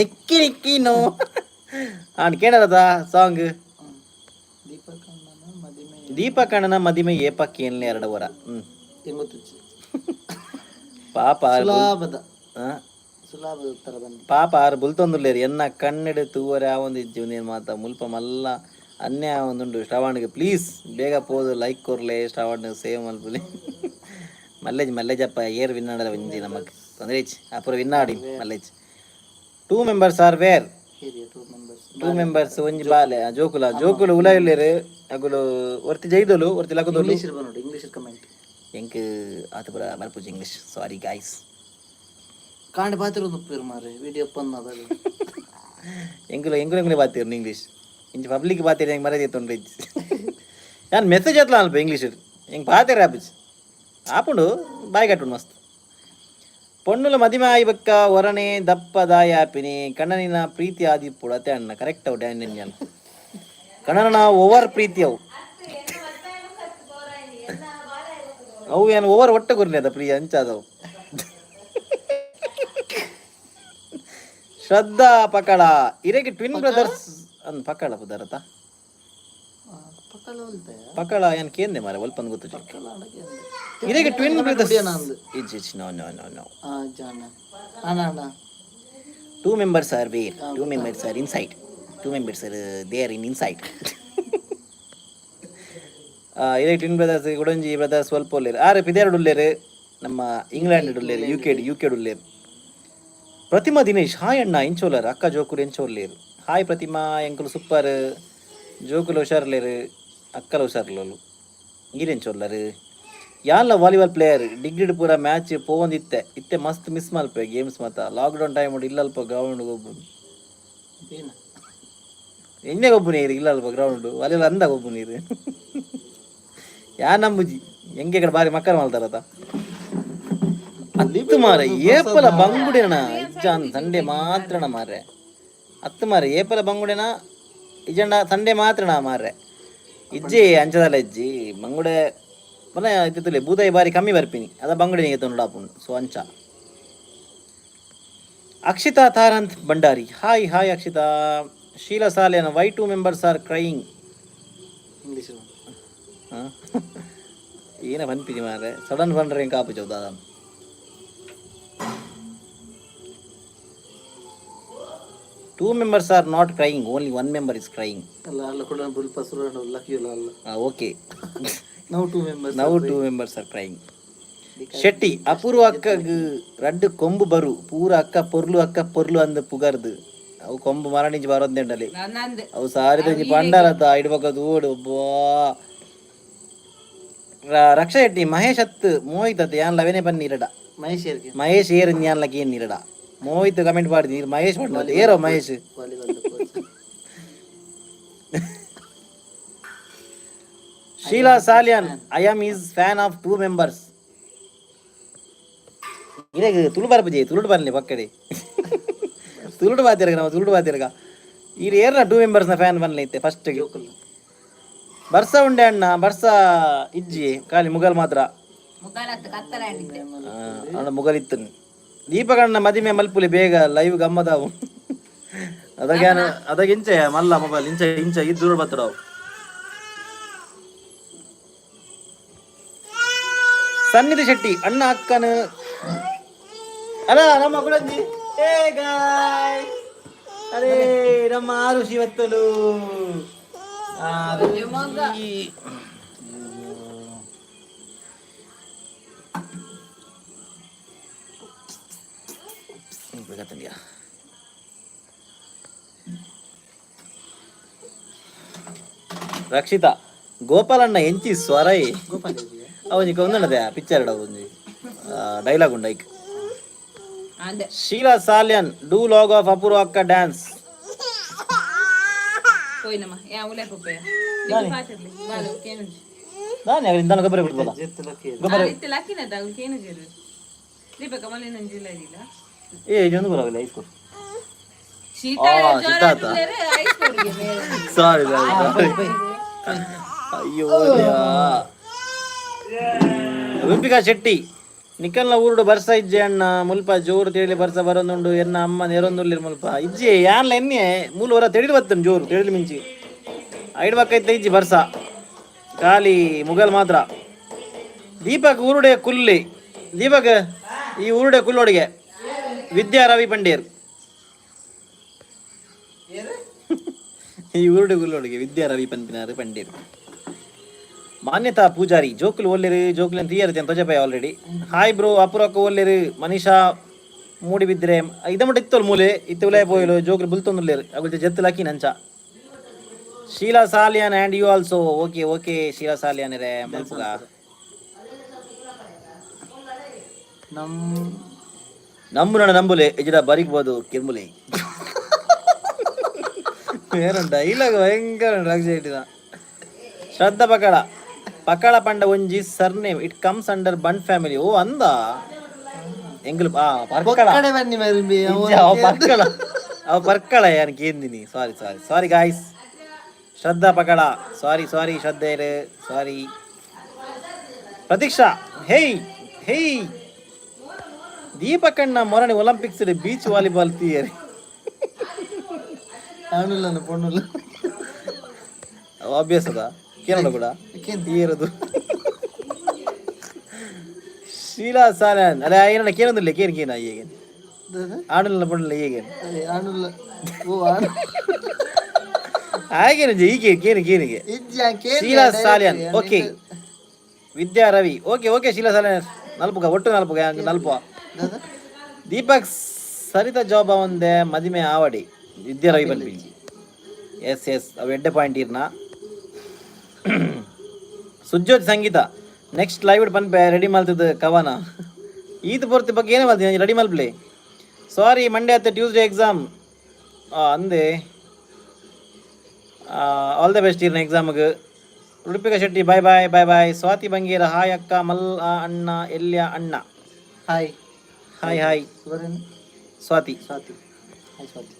A: ನಿಕ್ಕಿ ನಿಕ್ಕಿ ನೋ ಆನ್ ಕೇಳರದ ಸಾಂಗ್. ದೀಪಕಣ್ಣನ ಮದಿಮೆ ಏಪಕ್ಕೆ ಏನ್ಲೆ ಎರಡು ವರ. ಪಾಪ
C: ಸುಲಾಭದ
A: ಆ?
C: ಸುಲಾಭದ ಉತ್ತರ ಬನ್ನಿ.
A: ಪಾಪ ಆರು ಬುಲ್ತೊಂದುಲ್ಲೇರು ಎನ್ನ ಕಣ್ಣೆಡು ತೂವರೆ ಆವೊಂದು ಇಜ್ಜಿ ಒಂದೇನು ಮಾತ ಮುಲ್ಪ ಮಲ್ಲ ಅನ್ಯಾಯ ಒಂದುಂಡು ಶ್ರವಣ್ಗೆ. ಪ್ಲೀಸ್ ಬೇಗ ಪೋದು ಲೈಕ್ ಕೊರ್ಲೆ, ಶ್ರವಣ್ ಸೇವ್ ಮಲ್ಪುಲೆ. ಮಲ್ಲೇಜ್ ಮಲ್ಲೇಜಪ್ಪ ಏರ್ ವಿನ್ನಾಡಲ ಒಂಜಿ ನಮಕ್ ತೊಂದರೆ ಇಚ್ಚಿ ಅಪುರ ವಿನ್ನಾಡಿ ಮಲ್ಲೇಜ್. Two members are where?
C: Area two members.
A: Two members ಒಂಜಿ ಬಾಲೆ ಜೋಕುಲ ಜೋಕುಲು ಉಲ ಇಲ್ಲೇರು ಅಗುಲು ಒರ್ತಿ ಜೈದೋಲು ಒರ್ತಿ ಲಕದೋಲು.
C: ಇಂಗ್ಲೀಷ್ ಬನ್ನೋಡು, ಇಂಗ್ಲೀಷ್ ಕಮೆಂಟ್.
A: ಎಂಕ್ ಆತ ಪುರ ಮಲ್ಪುಜಿ English, sorry guys.
C: ಕಾಂಡ ಪಾತ್ರ ಉಪ್ಪೇರು ಮಾರೆ ವಿಡಿಯೋ ಪನ್ನದಾಗ.
A: ಎಂಕುಲು ಎಂಕುಲು ಎಂಕುಲು ಬಾತಿರ್ನು ಇಂಗ್ಲೀಷ್ ಇಂಚ ಪಬ್ಲಿಕ್ ಬಾತಿರ್ ಹೆಂಗೆ ಮರದಿ ತೊಂದ್ರೆ ಇಜ್ಜಿ. ನಾನು ಮೆಸೇಜ್ ಹತ್ಲ ಅಲ್ಪ ಇಂಗ್ಲೀಷ್ ಹೆಂಗೆ ಪಾತೆರ ಆಪುಜಿ ಆಪುಂಡು ಬಾಯ್ ಕಟ್ಟುಂಡು ಮಸ್ತ್. ಪೊಣ್ಣುಲ ಮದಿಮೆ ಆಯ್ಬಕ್ಕ ಒರನೆ ದಪ್ಪ ದಾಯಾಪಿನಿ ಕಣ್ಣನಿನ ಪ್ರೀತಿ ಆದಿಪ್ಪುಡು ಅತ್ತೆ ಅಣ್ಣ. ಕರೆಕ್ಟ್ ಅವು ಡ್ಯಾನ್ ನಾನು ಕಣ್ಣನ ಓವರ್ ಪ್ರೀತಿ ಅವು ಅವು ಏನು ಓವರ್ ಒಟ್ಟ ಗುರ್ನಿ ಅದ ಪ್ರಿಯ ಅಂಚಾದವು. ಶ್ರದ್ಧಾ ಪಕಳ ಇರೆಗೆ ಟ್ವಿನ್ ಬ್ರದರ್ಸ್ ಅಂದ್ ಪಕಳ ಪುದರತ.
C: ಪಕ್ಕಲ ಹೊಲ್ತೆ.
A: ಪಕಳ ಏನ್ ಕೇಂದೆ ಮಾರೆ ಒಲ್ಪಂದ್ ಗೊತ್ತು.
C: ಪಕ್ಕಲ ಅಡಗೆ.
A: ಇರೆಗೆ ಟ್ವಿನ್ ಬ್ರದರ್ಸ್
C: ಅಂದು.
A: ಇಜ್ ಇಜ್ no no no no.
C: ಆ ಜಾನ ಅಣ್ಣ ಅಣ್ಣ.
A: Two members are where? Two members are inside. Two members are there in inside. ಇದೇ ಟ್ವಿನ್ ಬ್ರದರ್ಸ್ ಗುಡಂಜಿ ಬ್ರದರ್ಸ್ ಸ್ವಲ್ಪ ಉಲ್ಲೇರು ಆರು ಪಿದೇರಡು ಉಲ್ಲೇರು ನಮ್ಮ ಇಂಗ್ಲೆಂಡ್ ಉಲ್ಲೇರು ಯುಕೆ ಯುಕೆ ಉಲ್ಲೇರು. ಪ್ರತಿಮಾ ದಿನೇಶ್ ಹಾಯ್ ಅಣ್ಣ ಎಂಚೋಲರ್ ಅಕ್ಕ ಜೋಕುಲು ಎಂಚೋಲ್ಲೇರು. ಹಾಯ್ ಪ್ರತಿಮಾ, ಎಂಕುಲು ಸೂಪರ್, ಜೋಕುಲು ಹುಷಾರ್ಲೇರು ಅಕ್ಕಲ ಹುಷಾರ್ಲೋಲು ಈರೆಂಚೋಲ್ಲರು. ಯಾನ್ಲ volleyball player, degree ಪೂರ ಮ್ಯಾಚ್ ಪೋವೊಂದಿತ್ತೆ ಇತ್ತೆ ಮಸ್ತ್ ಮಿಸ್ ಮಲ್ಪೆ ಗೇಮ್ಸ್ ಮಾತ. ಲಾಕ್ಡೌನ್ ಟೈಮ್ ಇಲ್ಲಲ್ಪ ಗ್ರೌಂಡ್ ಗೊಬ್ಬು.
C: ಏನ?
A: ಎಣ್ಣೆ ಗೊಬ್ಬು ನೀರು ಇಲ್ಲ ಅಲ್ಪ ಗ್ರೌಂಡ್ ವಾಲಿಬಾಲ್ ಅಂದ ಗೊಬ್ಬು ನೀರು ಯಾ ನಂಬುಜಿ ಎಂಗೆ ಕಡೆ ಬಾರಿ ಮಕ್ಕಳ ಮಾಡ್ತಾರತ ಅತ್ತು ಮಾರೆ. ಏಪಲ ಬಂಗುಡೆನ ಇಜ್ಜಾನ್ ಸಂಡೆ ಮಾತ್ರಣ ಮಾರೆ ಅತ್ತು ಮಾರೆ. ಏಪಲ ಬಂಗುಡೆನ ಇಜ್ಜಂಡ ಸಂಡೆ ಮಾತ್ರಣ ಮಾರೆ ಇಜ್ಜಿ ಅಂಚದಲ್ಲ ಇಜ್ಜಿ ಬಂಗುಡೆ ಮನೆ ಇತ್ತಿತ್ತಲೆ ಬೂತಾಯಿ ಬಾರಿ ಕಮ್ಮಿ ಬರ್ಪಿನಿ ಅದ ಬಂಗುಡೆ ನೀಗೆ ತೊಂಡು ಸೊ ಅಂಚ. Akshita ತಾರಂತ್ Bhandari hi hi Akshita. Sheela Salian why two members are crying?
C: English.
A: ಏನ ಪನ್ಪಿನಿ ಮಾರೆ ಸಡನ್ ಪಂಡ್ರೆ ಕಾಪು ಚೌದ. Two members are not crying, only one member is crying.
C: ಅಲ್ಲ ಅಲ್ಲ ಕೂಡ ಬುಲ್ಪ ಸುರಣ ಲಕ್ಕಿಲ್ಲ ಅಲ್ಲ.
A: ಓಕೆ.
C: ನಾವು ಟೂ ಮೆಂಬರ್ಸ್.
A: ನಾವು two members are crying. Shetty ಅಪೂರ್ವ ಅಕ್ಕಗ್ ರಡ್ಡು ಕೊಂಬು ಬರು ಪೂರ ಅಕ್ಕ ಪೊರ್ಲು ಅಕ್ಕ ಪೊರ್ಲು ಅಂದ್ ಪುಗರ್ದು ಅವು ಕೊಂಬು ಮರಣಿಂಚಿ ಬರೋದ್ನೆಂಡಲಿ.
B: ನಂದು.
A: ಅವು ಸಾರಿ ಪಂಡಾರತ ಇಡ್ಬಕ ದೂಡು ಒಬ್ಬಾ. ರಕ್ಷಾ ಶೆಟ್ಟಿ ಮಹೇಶ್ ಅತ್ ಮೋಹಿತ್ ಅತ್ ಯಾನ್ ಲವೆನೆ ಬನ್ನಿ ಇರಡ.
C: ಮಹೇಶ್ ಏರ್ಗೆ.
A: ಮಹೇಶ್ ಏರ್ ಯಾನ್ ಲಕ್ಕೆ ಏನ್ ಇರಡ ಮೋಹಿತ್ ಕಮೆಂಟ್ ಮಾಡಿದಿ ಮಹೇಶ್ ಪಂಡ ಏರೋ Mahesh.
C: Volleyball.
A: Sheela Salian I am is fan of two members. ಇದಾಗ ತುಳು ಬರ್ಪಜಿ ತುಳುಡು ಬನ್ನಿ ಪಕ್ಕಡೆ ತುಳುಡು ಬಾತಿರಗ ನಾವು ತುಳುಡು ಬಾತಿರಗ ಈಗ ಏರ್ನ ಟೂ ಮೆಂಬರ್ಸ್ನ ಫ್ಯಾನ್ ಬನ್ನಿ ಇತ್ತೆ ಫಸ್ಟ್. ಬರ್ಸ ಉಂಡೆ ಅಣ್ಣ ಬರ್ಸ ಇಜ್ಜಿ ಖಾಲಿ ಮುಗಲ್ ಮಾತ್ರ.
B: ಮುಗಾಲತ್ತು ಕತ್ತಲ ಅಂಡಿದ್ದೆ.
A: ಆ, ಅಣ್ಣ ಮುಗಲಿತ್ತು ದೀಪಕಣ್ಣ ಮದಿಮೆ ಮಲ್ಪುಲಿ ಬೇಗ ಲೈವ್ ಗಮ್ಮದಾವು ಅದಾಗ ಅದಾಗ ಇಂಚೆ ಮಲ್ಲ ಮೊಬೈಲ್ ಇಂಚ ಇಂಚ ಇದ್ದು ಬತ್ತಡವು. ಸನ್ನಿಧಿ ಶೆಟ್ಟಿ ಅಣ್ಣ ಅಕ್ಕನ ಅಲ್ಲ ನಮ್ಮ ಕುಳಂಜಿ. ಏ ಗಾಯ್ ಅರೇ ನಮ್ಮ ಆರು ಶಿವತ್ತಲು ಆರುಷಿ. ಬೇಗ ರಕ್ಷಿತಾ ಗೋಪಾಲಣ್ಣ ಎಂಚಿ ಸ್ವರೈ.
C: ಗೋಪಾಲ್.
A: ಅವನಿಗೆ ಒಂದುಂಡದೆ ಪಿಕ್ಚರ್ ಒಂಜಿ ಡೈಲಾಗ್ ಉಂಡು ಐಕ್.
B: ಅಂದೆ.
A: Sheela Salian do log of Apoorva ಅಕ್ಕ ಡ್ಯಾನ್ಸ್.
B: ಪೋಯ್ನಮ್ಮ ಯಾ ಉಲೆ ಪಪ್ಪಯ್ಯ ಪಾತಿರ್ಲಿ ಬಾಲು ಕೇನುಜಿ.
A: ನಾನು ಯಾರು ಗೊಬ್ಬರ ಬಿಡ್ಬೋದ?
C: ಜೆತ್ತು ಲಕ್ಕಿ.
A: ಗೊಬ್ಬರ.
B: ಇತ್ತೆ ಲಕ್ಕಿನ ಅವು ಕೇನುಜರು ದೀಪಕ ಮಲೆ ನಂಜಿಲ್ಲ ಇಲ್ಲ.
A: ಏ ಇದೊಂದು ಬರೋಲ್ಲ ಐಸ್ ಕೊಡು.
B: ಶೀತ.
A: ಆ,
B: ಜ್ವರ.
A: ಶೀತ ಆತ.
B: ಐಸ್ ಕೊಡುಗೆ ಬೇರೆ.
A: ಸಾರಿ ಸಾರಿ ಅಯ್ಯೋ ದೇವಾ. ರೂಪಿಕಾ ಶೆಟ್ಟಿ ನಿಖಲ್ನ ಊರುಡು ಬರ್ಸ ಇಜ್ಜೆ ಅಣ್ಣ ಮುಲ್ಪ ಜೋರು ತೇಳಿ ಬರ್ಸ ಬರೊಂದುಂಡು ಎನ್ನ ಅಮ್ಮ ನೆರೊಂದುಳ್ಳಿರ್ ಮುಲ್ಪ ಇಜ್ಜೆ ಯಾನ್ಲ ಎನ್ನೆ ಮೂಲು ಹೊರ ತೆಡಿಲು ಬತ್ತನ್ ಜೋರು ತೆಡಿಲು ಮಿಂಚಿ ಐಡ್ ಬಕ್ಕೈತ ಇಜ್ಜಿ ಬರ್ಸ ಖಾಲಿ ಮುಗಲ್ ಮಾತ್ರ. ದೀಪಕ್ ಊರುಡೆ ಕುಲ್ಲಿ ದೀಪಕ್. ಈ ಊರುಡೆ ಕುಲ್ಲೋಡಿಗೆ ವಿದ್ಯಾ ರವಿ ಪಂಡೇರ್. ಈ ಊರುಡೆ ಕುಲ್ಲೋಡಿಗೆ ವಿದ್ಯಾ ರವಿ ಪನ್ಪಿನಾರು ಪಂಡೇರ್. ಮಾನ್ಯತಾ ಪೂಜಾರಿ, ಜೋಕುಲು ಒಲ್ಲೆರು? ಜೋಕುಲು ಅಂತ ತೀಯರ್ ತೊಜಪಾಯ already. Hi bro, ಅಪುರಕ್ಕ ಒಲ್ಲೆರು? ಮನೀಷಾ ಮೂಡಿ ಬಿದ್ದರೆ ಇದ ಮಟ್ಟ ಇತ್ತೋಲ್ ಮೂಲೆ ಇತ್ತು ಉಲಯ ಪೋಯಲು. ಜೋಕುಲು ಬುಲ್ತೊಂದುಲ್ಲೇರು, ಅಗುಲ್ತೆ ಜತ್ತು ಲಕ್ಕಿ ನಂಚ. Sheela Salian, and you also. Okay okay, Sheela Salian ರೇ, ಮಲ್ಪುಗ.
C: ನಮ್
A: ನಂಬುನ ನಂಬುಲೆ ಇಜಡ ಬರಿಕ್ಬೋದು ಕಿರ್ಮುಲೆ. വേറെ ಡೈಲಾಗ್ ಭಯಂಕರ ಇಟ್ಟಿದ. ಶ್ರದ್ಧಾ ಪಕಳ, ಪಕಳ ಪಂಡ ಒಂಜಿ surname, it comes under Bant family. ಓ ಅಂದ ಎಂಗ್ಲು ಆ ಪರ್ಕಳ.
C: ಕಡೆ ಬನ್ನಿ ಮರುಂಬಿ.
A: ಇಜ್ಜ, ಅವ ಪರ್ಕಳ, ಅವ ಪರ್ಕಳ ಯಾನ್ ಕೇಂದಿನಿ. Sorry sorry sorry guys. Shraddha Pakala, sorry sorry ಶ್ರದ್ಧೇರು, sorry. Pratiksha, hey hey. ದೀಪಕಣ್ಣ ಮೊರಣಿ Olympics beach volleyball theory.
C: ಆಣುಲ್ಲ ಪೊಣ್ಣುಲ್ಲ.
A: ಅಭ್ಯಾಸ ಅದ ಕೇರಳ ಕೂಡ ತೀರದು. ಶೀಲಾ ಸಾಲನ್ ಅಲ್ಲ, ಏನಣ್ಣ ಕೇಳೊಂದಿಲ್ಲ. ಕೇನ್ ಕೇನ ಹೇಗೆ ಆಡಲ್ಲ ಪೊಣ್ಣಲ್ಲ ಹೇಗೆ?
C: ಆಣುಲ್ಲ, ಓ ಆಣು.
A: ಹಾಗೇನು ಹೀಗೆ ಕೇನು ಕೇನಿಗೆ.
C: ಇಜ್ಜ ಕೇನ್.
A: Sheela Salian, okay. Vidya Ravi, okay okay. Sheila Salian ನಲ್ಪುಗ, ಒಟ್ಟು ನಲ್ಪುಗ ನಲ್ಪ. ದೀಪಕ್ ಸರಿತಾ ಜಾಬ್ ಒಂದೆ ಮದಿಮೆ ಆವಡಿ ವಿದ್ಯಾ ರವಿ ಪನ್ಪಿ. ಎಸ್ ಎಸ್, ಅವು ಎಡ್ಡೆ ಪಾಯಿಂಟ್ ಇರ್ನ. ಸುಜ್ಯೋತ್ ಸಂಗೀತ, ನೆಕ್ಸ್ಟ್ ಲೈವ್ ಪನ್ಪೆ, ರೆಡಿ ಮಲ್ತದ ಕವನ. ಈತ ಪೊರ್ತಿ ಬಗ್ಗೆ ಏನೇ ಮಲ್ತೀನಿ, ರೆಡಿ ಮಲ್ಪ್ಲೆ. ಸಾರಿ, ಮಂಡೇ ಅತ್ತ ಟ್ಯೂಸ್ಡೇ ಎಕ್ಸಾಮ್ ಅಂದೆ. All the best ಇರ್ನ ಎಕ್ಸಾಮ್ಗೆ. ಉಡುಪಿಕ Shetty, bye bye bye bye. Swathi Bangera, hi ಅಕ್ಕ, ಮಲ್ಲ ಅಣ್ಣ, ಎಲ್ಯ ಅಣ್ಣ.
C: Hi.
A: Hi hi.
C: ಇವರೇನು?
A: Swathi.
C: Swathi, hi Swati.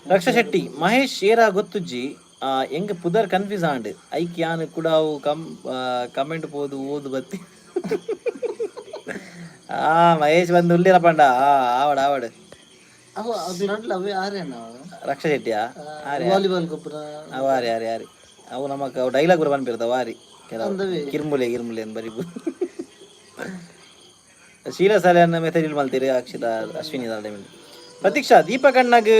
A: Raksha Shetty, Mahesh ಏರಾ ಗೊತ್ತುಜ್ಜಿ, ಎಂಗ್ ಪುದರ್ ಕನ್ಫ್ಯೂಸ್ ಆಂಡ್ ಐಕ್ ಯಾನ್ ಕುಡಾವು ಕಮ್ ಕಮೆಂಟ್ ಪೋದು ಓದು ಬತ್ತಿ. ಆ ಮಹೇಶ್ ಬಂದು ಉಲ್ಲಿರ ಪಂಡ. ಆ ಆವಡ ಆವಡ.
C: ಅವ ಅದು ನಡ್ಲ ಅವೇ ಆರೇನ?
A: ರಕ್ಷಾ ಶೆಟ್ಟಿಯಾ? ಆರೆ.
C: ವಾಲಿಬಾಲ್ ಗೊಬ್ಬರ.
A: ಅವ ಆರೆ ಆರೆ ಆರೆ. ಅವು ನಮಕ್ ಅವು ಡೈಲಾಗ್ ಕೂಡ ಪನ್ಪಿರ್ತಾವ ಆರಿ ಕೆಲವು.
C: ಅಂದವೇ.
A: ಕಿರ್ಮುಲೆ ಗಿರ್ಮುಲೆ ಅಂತ ಬರಿ. ಶೀಲಾ ಸಾಲಿಯನ್ನ ಮೆಸೇಜ್ ಮಲ್ತೀರಿ. ಅಕ್ಷಿತಾ ಅಶ್ವಿನಿ ದಾಲ್. ಪ್ರತೀಕ್ಷಾ, ದೀಪಕ್ ಅಣ್ಣಗ್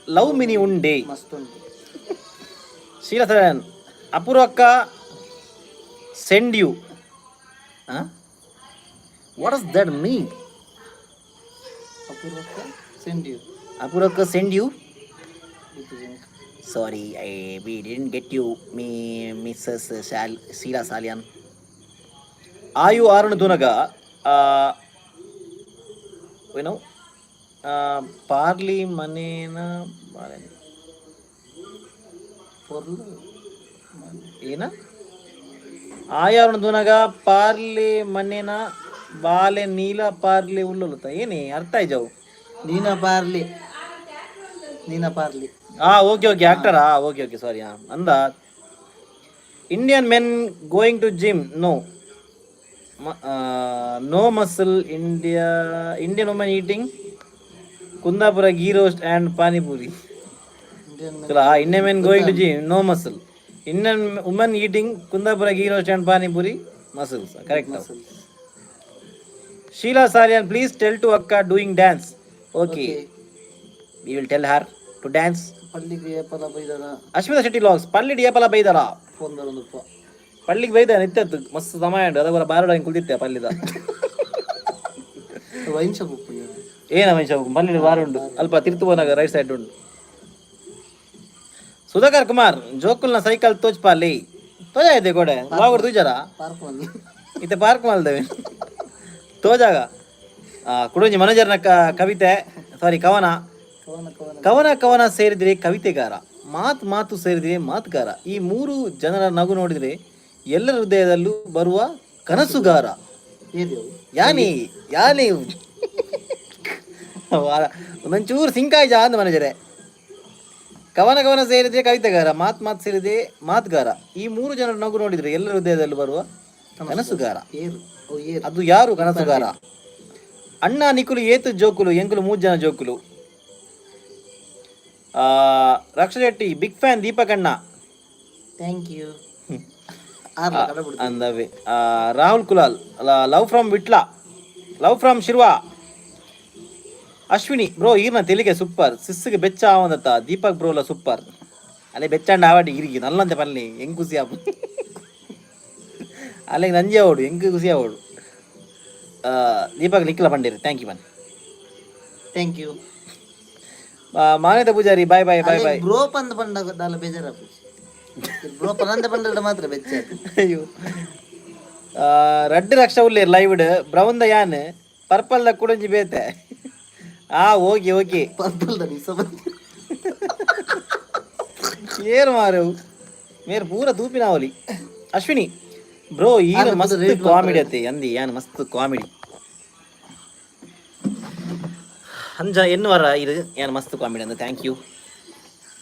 A: ಲವ್ ಮಿನಿ ಉಂಡೆ?
C: ಮಸ್ತ್ ಉಂಟು.
A: Sheela Salian, ಅಪೂರ್ವಕ್ಕ send you. What is that mean?
C: ಅಪೂರ್ವಕ್ಕ send you.
A: ಅಪೂರ್ವಕ್ಕ send you. Sorry, I we didn't get you, me Mrs shawl Sheila Salian. ಆಯು ಆರುಣ ತುನಗ ಏನು ಪಾರ್ಲಿ ಮನೇನ ಬಾಳೆ-
C: ಪೊರ್ಲು.
A: ಏನ ಆಯಾರುಣ ತುನಗ ಪಾರ್ಲಿ ಮನೇನ ಬಾಲೆ ನೀಲ ಪಾರ್ಲಿ ಉಲ್ಲುಲುತ್ತ ಏನೇ ಅರ್ಥ ಆಯ್ಜವು.
C: ನೀನಾ ಪಾರ್ಲಿ, ನೀನಾ ಪಾರ್ಲಿ.
A: ಆ ಓಕೆ ಓಕೆ, ಆಕ್ಟರಾ? Okay okay, sorry. ಹಾಂ ಅಂದ. Indian men going to gym, no no muscle. Indian women eating Kundapura ghee roast and panipuri.
C: Indian
A: Indian men going to gym, no muscle. Indian women eating Kundapura ghee roast and panipuri, muscles. Correct. Sheila Salian, please tell to ಅಕ್ಕ doing dance. Okay, we will tell her to dance.
C: ಪಲ್ಲಿಗೆ ಏಪಲ ಬೈದಾರ?
A: Ashmita Shetty logs, ಪಲ್ಲಿಡ್ ಏಪಲ ಬೈದಾರ?
C: Phone ಬರೋದಪ್ಪ.
A: ಪಲ್ಲಿಗೆ ಬೈದ ನಿತ್ಯತ್ತು ಮಸ್ತ್ ಸಮಯ ಉಂಟು. ಅದರ ಬಾರೋಡ ಕುಳಿತಿತ್ತೆ ಪಲ್ಲಿದ.
C: Wine shop ಉಪ್ಪು.
A: ಏನ ಮನುಷ್ಯ ಪಲ್ಲಿಡ್ ಬಾರ ಉಂಟು, ಅಲ್ಪ ತಿರ್ತು ಹೋದಾಗ ರೈಟ್ ಸೈಡ್ ಉಂಟು. ಸುಧಾಕರ್ ಕುಮಾರ್, ಜೋಕುಲ್ನ ಸೈಕಲ್ ತೋಚ್ಪಾಲಿ. ತೋಜ ಇದೆ ಗೋಡೆ ಬಾಗುಡ್ ತೂಜಾರ.
C: ಪಾರ್ಕ್ ಬಂದು.
A: ಇತ್ತೆ ಪಾರ್ಕ್ ಮಲ್ದೇವೆ ತೋಜಾಗ. ಕುಡಂಜಿ ಮನೋಜರ್ನ ಕವಿತೆ, ಸಾರಿ, ಕವನ.
C: ಕವನ ಕವನ.
A: ಕವನ ಕವನ ಸೇರಿದರೆ ಕವಿತೆಗಾರ, ಮಾತು ಮಾತು ಸೇರಿದರೆ ಮಾತುಗಾರ, ಈ ಮೂರು ಜನರ ನಗು ನೋಡಿದರೆ ಎಲ್ಲರ ಹೃದಯದಲ್ಲೂ ಬರುವ ಕನಸುಗಾರ.
C: ಏರಿ ಅವು.
A: ಯಾನಿ ಯಾನಿ ಒಂದೊಂಚೂರು ಸಿಂಕಾಯ್ಜ ಅಂದ ಮನಜರೆ. ಕವನ ಕವನ ಸೇರಿದರೆ ಕವಿತೆಗಾರ, ಮಾತು ಮಾತು ಸೇರಿದೆ ಮಾತುಗಾರ, ಈ ಮೂರು ಜನರ ನಗು ನೋಡಿದರೆ ಎಲ್ಲರ ಹೃದಯದಲ್ಲೂ ಬರುವ ಕನಸುಗಾರ.
C: ಏರು ಅವು ಏರು.
A: ಅದು ಯಾರು ಕನಸುಗಾರ? ಅಣ್ಣ, ನಿಕುಲು ಏತು ಜೋಕುಲು? ಎಂಕುಲು ಮೂರು ಜನ ಜೋಕುಲು. ರಕ್ಷಾ ಶೆಟ್ಟಿ, ಬಿಗ್ ಫ್ಯಾನ್ ದೀಪಕ್ ಅಣ್ಣ.
C: Thank you. ಆರ್ಲ ಕಡಬಿಡ್ತು.
A: ಅಂದವೆ. Rahul Kulal, love from Vitla. Love from Shirva. Ashwini bro, ಈರ್ನ ತೆಲಿಗೆ super, ಸಿಸ್ಸಿಗೆ ಬೆಚ್ಚ ಆವಂದತ್ತ. ದೀಪಕ್ ಬ್ರೋಲ ಸೂಪರ್. ಅಲ್ಲೇ ಬೆಚ್ಚಾಂಡ ಆವಾಡಿ ಇರಿಗೆ ನಲ್ಲಂತೆ ಪಲ್ಲಿ ಹೆಂಗ್ ಖುಷಿ ಆಪು. ಅಲ್ಲೇ ನಂಜೆ ಅವಡು ಹೆಂಗ್ ಖುಷಿ ಅವಡು. ದೀಪಕ್ ನಿಖಿಲ ಪಂಡೀರಿ thank you bun.
C: Thank you.
A: Manyata Poojary, bye bye bye bye.
C: Bro ಪಂದ್ ಪಂಡ ದಾಲ ಬೇಜಾರಾಪು. ಬ್ರೋ ಪನಂದ ಪಂಡ ಮಾತ್ರ ಬೆಚ್ಚ.
A: ಅಯ್ಯೋ, ರಡ್ಡ್ ಲಕ್ಷ ಉಲ್ಲೇರ್ ಲೈವ್ ಬ್ರೌನ್ the ಯಾನ್, ಪರ್ಪಲ್ ದ ಕುಡಂಜಿ ಬೇತೆ. ಆ okay okay.
C: Purple the ನಿಸ.
A: ಏರ್ ಮಾರು ಮೇರ್ ಪೂರ ತೂಪಿನಾವಲಿ. ಅಶ್ವಿನಿ ಬ್ರೋ, ಈರ ಮಸ್ತ್ ಕಾಮಿಡಿ ಅತ್ತೆ ಅಂದಿ. ಯಾನ್ ಮಸ್ತ್ ಕಾಮಿಡಿ ಅಂಜ ಎನ್ನುವರ ಇದು ಯಾನ್ ಮಸ್ತ್ ಕಾಮಿಡಿ ಅಂದ. Thank you.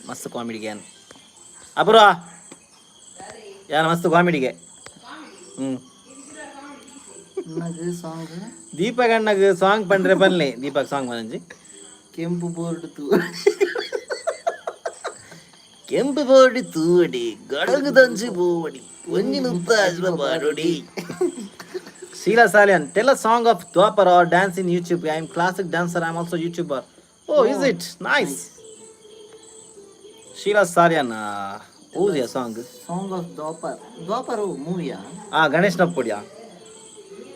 A: ಮಸ್ತ್ ಕಾಮಿಡಿಗೆ ಯಾನ್ ಅಪುರ, ಯಾನ್ ಮಸ್ತ್ ಕಾಮಿಡಿಗೆ.
C: ಸಾಂಗ್.
A: ದೀಪಕ್ ಅಣ್ಣಗ್ ಸಾಂಗ್ ಪಂಡ್ರೆ ಬನ್ನಿ. ದೀಪಕ್ ಸಾಂಗ್ ಮನಂಜಿ.
C: ಕೆಂಪು ಬೋರ್ಡ್ ತೂ.
A: ಕೆಂಪು ಬೋರ್ಡ್ ತೂವಡಿ, ಗಡಗು ದಂಚಿ ಪೋವಡಿ, ಒಂಜಿ ನುತ್ತ ಪಾಡೋಡಿ. Sheila Salian, tell a song of Dwapar or dance in YouTube. I am classic dancer. I am also YouTuber. Oh, is it? Nice. Sheila Salian, who's your song?
C: Song of Dwapar. Dwapar ಮೂವಿಯಾ?
A: ಆ ಗಣೇಶ್ ನಪ್ಪುಡಿಯಾ?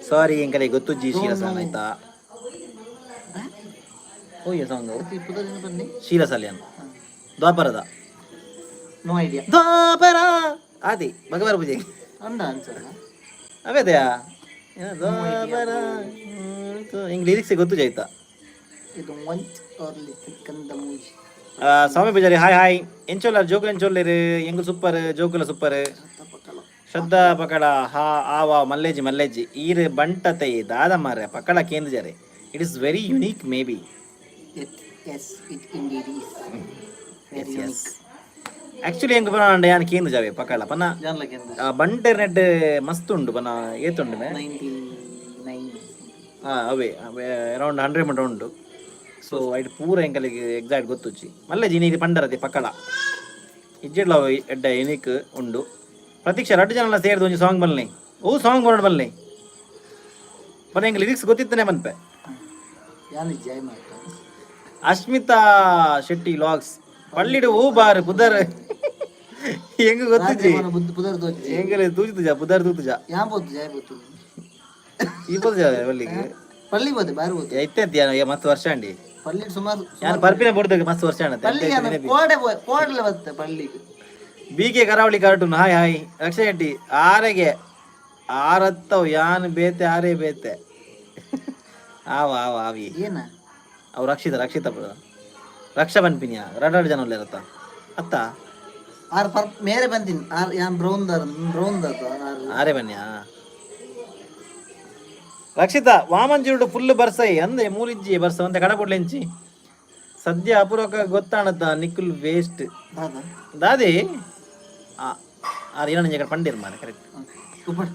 A: ಸಾರಿ, ಎಂಕಲೆ ಗೊತ್ತುಜ್ಜಿ. ಶೀಲಾ ಸಾಲಿಯನ್ ಆಯ್ತಾ? ಓ ಯಾ song?
C: ಬನ್ನಿ.
A: Sheela Salian ದ್ವಾಪರದ.
C: No idea.
A: ದ್ವಾಪರ ಆದಿ ಭಗವಾನ್ ಪೂಜೆ.
C: ಅಂದ ಅನ್ಸಲ್ಲ.
A: ಅವೇದಯಾ ದ್ವಾಪರ. ಹಿಂಗ್ ಲಿರಿಕ್ಸ್ ಗೊತ್ತು ಜಾಯ್ತಾ.
C: ಇದು ಒಂಚ್ ಆರ್ಲಿ ಕಂದ ಮೂವಿ.
A: ಸ್ವಾಮಿ ಪೂಜಾರಿ, ಹಾಯ್ ಹಾಯ್. ಎಂಚೋಲ್ಲರ್ ಜೋಕುಲು? ಎಂಚೋಲ್ಲೇರು? ಎಂಗು ಸೂಪರ್, ಜೋಕುಲ ಸೂಪರ್. ಶ್ರದ್ಧಾ ಪಕಡ ಹಾ ಆವಾ ಮಲ್ಲೇಜಿ ಮಲ್ಲೇಜಿ. ಈರ್ ಬಂಟತೆ ದಾದ ಮಾರ್ರೆ ಪಕಡ ಕೇಂದ್ರಜಾರೆ. It is very unique maybe.
C: It, yes, it indeed is very
A: yes, actually ಎಂಕ್ ಪನ ಯಾನ್ ಕೇಂದ್ರ ಜಾವೆ ಪಕಳ ಪನ. ಬಂಟೆರ್ ನೆಟ್ ಮಸ್ತ್ ಉಂಡು ಪನ ಏತುಂಡು ಮೇ?
C: 99.
A: ಅವೇ ಅರೌಂಡ್ 100 ಮೀಟರ್ ಉಂಡು. ಸೊ ಐಟ್ ಪೂರ ಎಂಕಲಿಗೆ ಎಕ್ಸಾಕ್ಟ್ ಗೊತ್ತುಜ್ಜಿ. ಮಲ್ಲೇಜಿ ಇನಿ ಪಂಡರದೆ ಪಕ್ಕಳ ಇಜ್ಜಿಡ್ಲ ಎಡ್ಡ ಯುನೀಕ್ ಉಂಡು. ಪ್ರತೀಕ್ಷಾ, ರಡ್ಡು ಜನಲ ಸೇರ್ದು ಒಂಜಿ ಸಾಂಗ್ ಬಲ್ನೆ. ಓ ಸಾಂಗ್ ಬರೋಣ ಬಲ್ನೆ ಪನ. ಎಂಕ್ ಲಿರಿಕ್ಸ್ ಗೊತ್ತಿತ್ತನೆ ಮನ್ಪೆ.
C: ಯಾನ್ ಜಯ ಮಾತ.
A: ಅಶ್ಮಿತಾ ಶೆಟ್ಟಿ ಲಾಗ್ಸ್, ಪಳ್ಳಿಡು ಹೂ ಬಾರ್ ಪುದರ್ ಹೆಂಗ ಗೊತ್ತಿಜ್ಜಿ.
C: ಬುದ್ಧ ಪುದರ್ ತೋಜಿ.
A: ಎಂಗಲೆ ತೂಜುಜ ಪುದರ್ ತೂತುಜ.
C: ಯಾನ್ ಪೋತು ಜಯ ಪೋತು.
A: ಈ ಪೋತು ಪಲ್ಲಿಗೆ.
C: ಪಳ್ಳಿ ಹೋದೆ ಬಾರಿ ಹೋದೆ.
A: ಐತೆ ಮಸ್ತ್ ವರ್ಷ ಅಂಡಿ.
C: ಪಳ್ಳಿ ಸುಮಾರು.
A: ನಾನು ಪರ್ಪಿನ ಬೋರ್ಡ್ ಮಸ್ತ್ ವರ್ಷ ಅಂಡ.
C: ಪಳ್ಳಿ ಕೋಡೆ ಕೋಡಲೆ ಬತ್ತೆ ಪಳ್ಳಿಗೆ.
A: B K Karavali cartoon, hi hi. Raksha Shetty, ಆರೆಗೆ ಆರತ್ತವ್ ಯಾನ್ ಬೇತೆ ಆರೇ ಬೇತೆ. ಆವ ಆವ ಆವಿ.
C: ಏನ?
A: ಅವು ರಕ್ಷಿತ ರಕ್ಷಿತ ರಕ್ಷಾ ಬನ್ಪಿನಿಯ ರಡ್ ರಡ್ ಜನ ಇರತ್ತ ಅತ್ತ.
C: ಆರ್ ಪರ್ ಮೇರೆ ಬಂದಿನಿ ಆರ್ ಯಾನ್ ಬ್ರೌನ್ ದಾರ್ ಬ್ರೌನ್ ದಾರ್ ಆರ್.
A: ಆರೇ ಬನ್ನಿಯಾ? ರಕ್ಷಿತಾ, ವಾಮಂಜೂರುಡು ಫುಲ್ ಬರ್ಸೈ ಅಂದೆ. ಮೂಲಿಜ್ಜಿ ಬರ್ಸ ಒಂತೆ ಕಡಪುಡ್ಲೆಂಚಿ. ಸದ್ಯ ಅಪೂರ್ವಕ ಗೊತ್ತಾಣದ ನಿಕ್ಕುಲ್ ವೇಸ್ಟ್.
C: ದಾದಾ?
A: ದಾದಿ ಆರ್ ಏನೋ ಕಡೆ ಪಂಡೀರ್ ಮಾರೆ, ಕರೆಕ್ಟ್.
C: ಉಪ್ಪಡ್.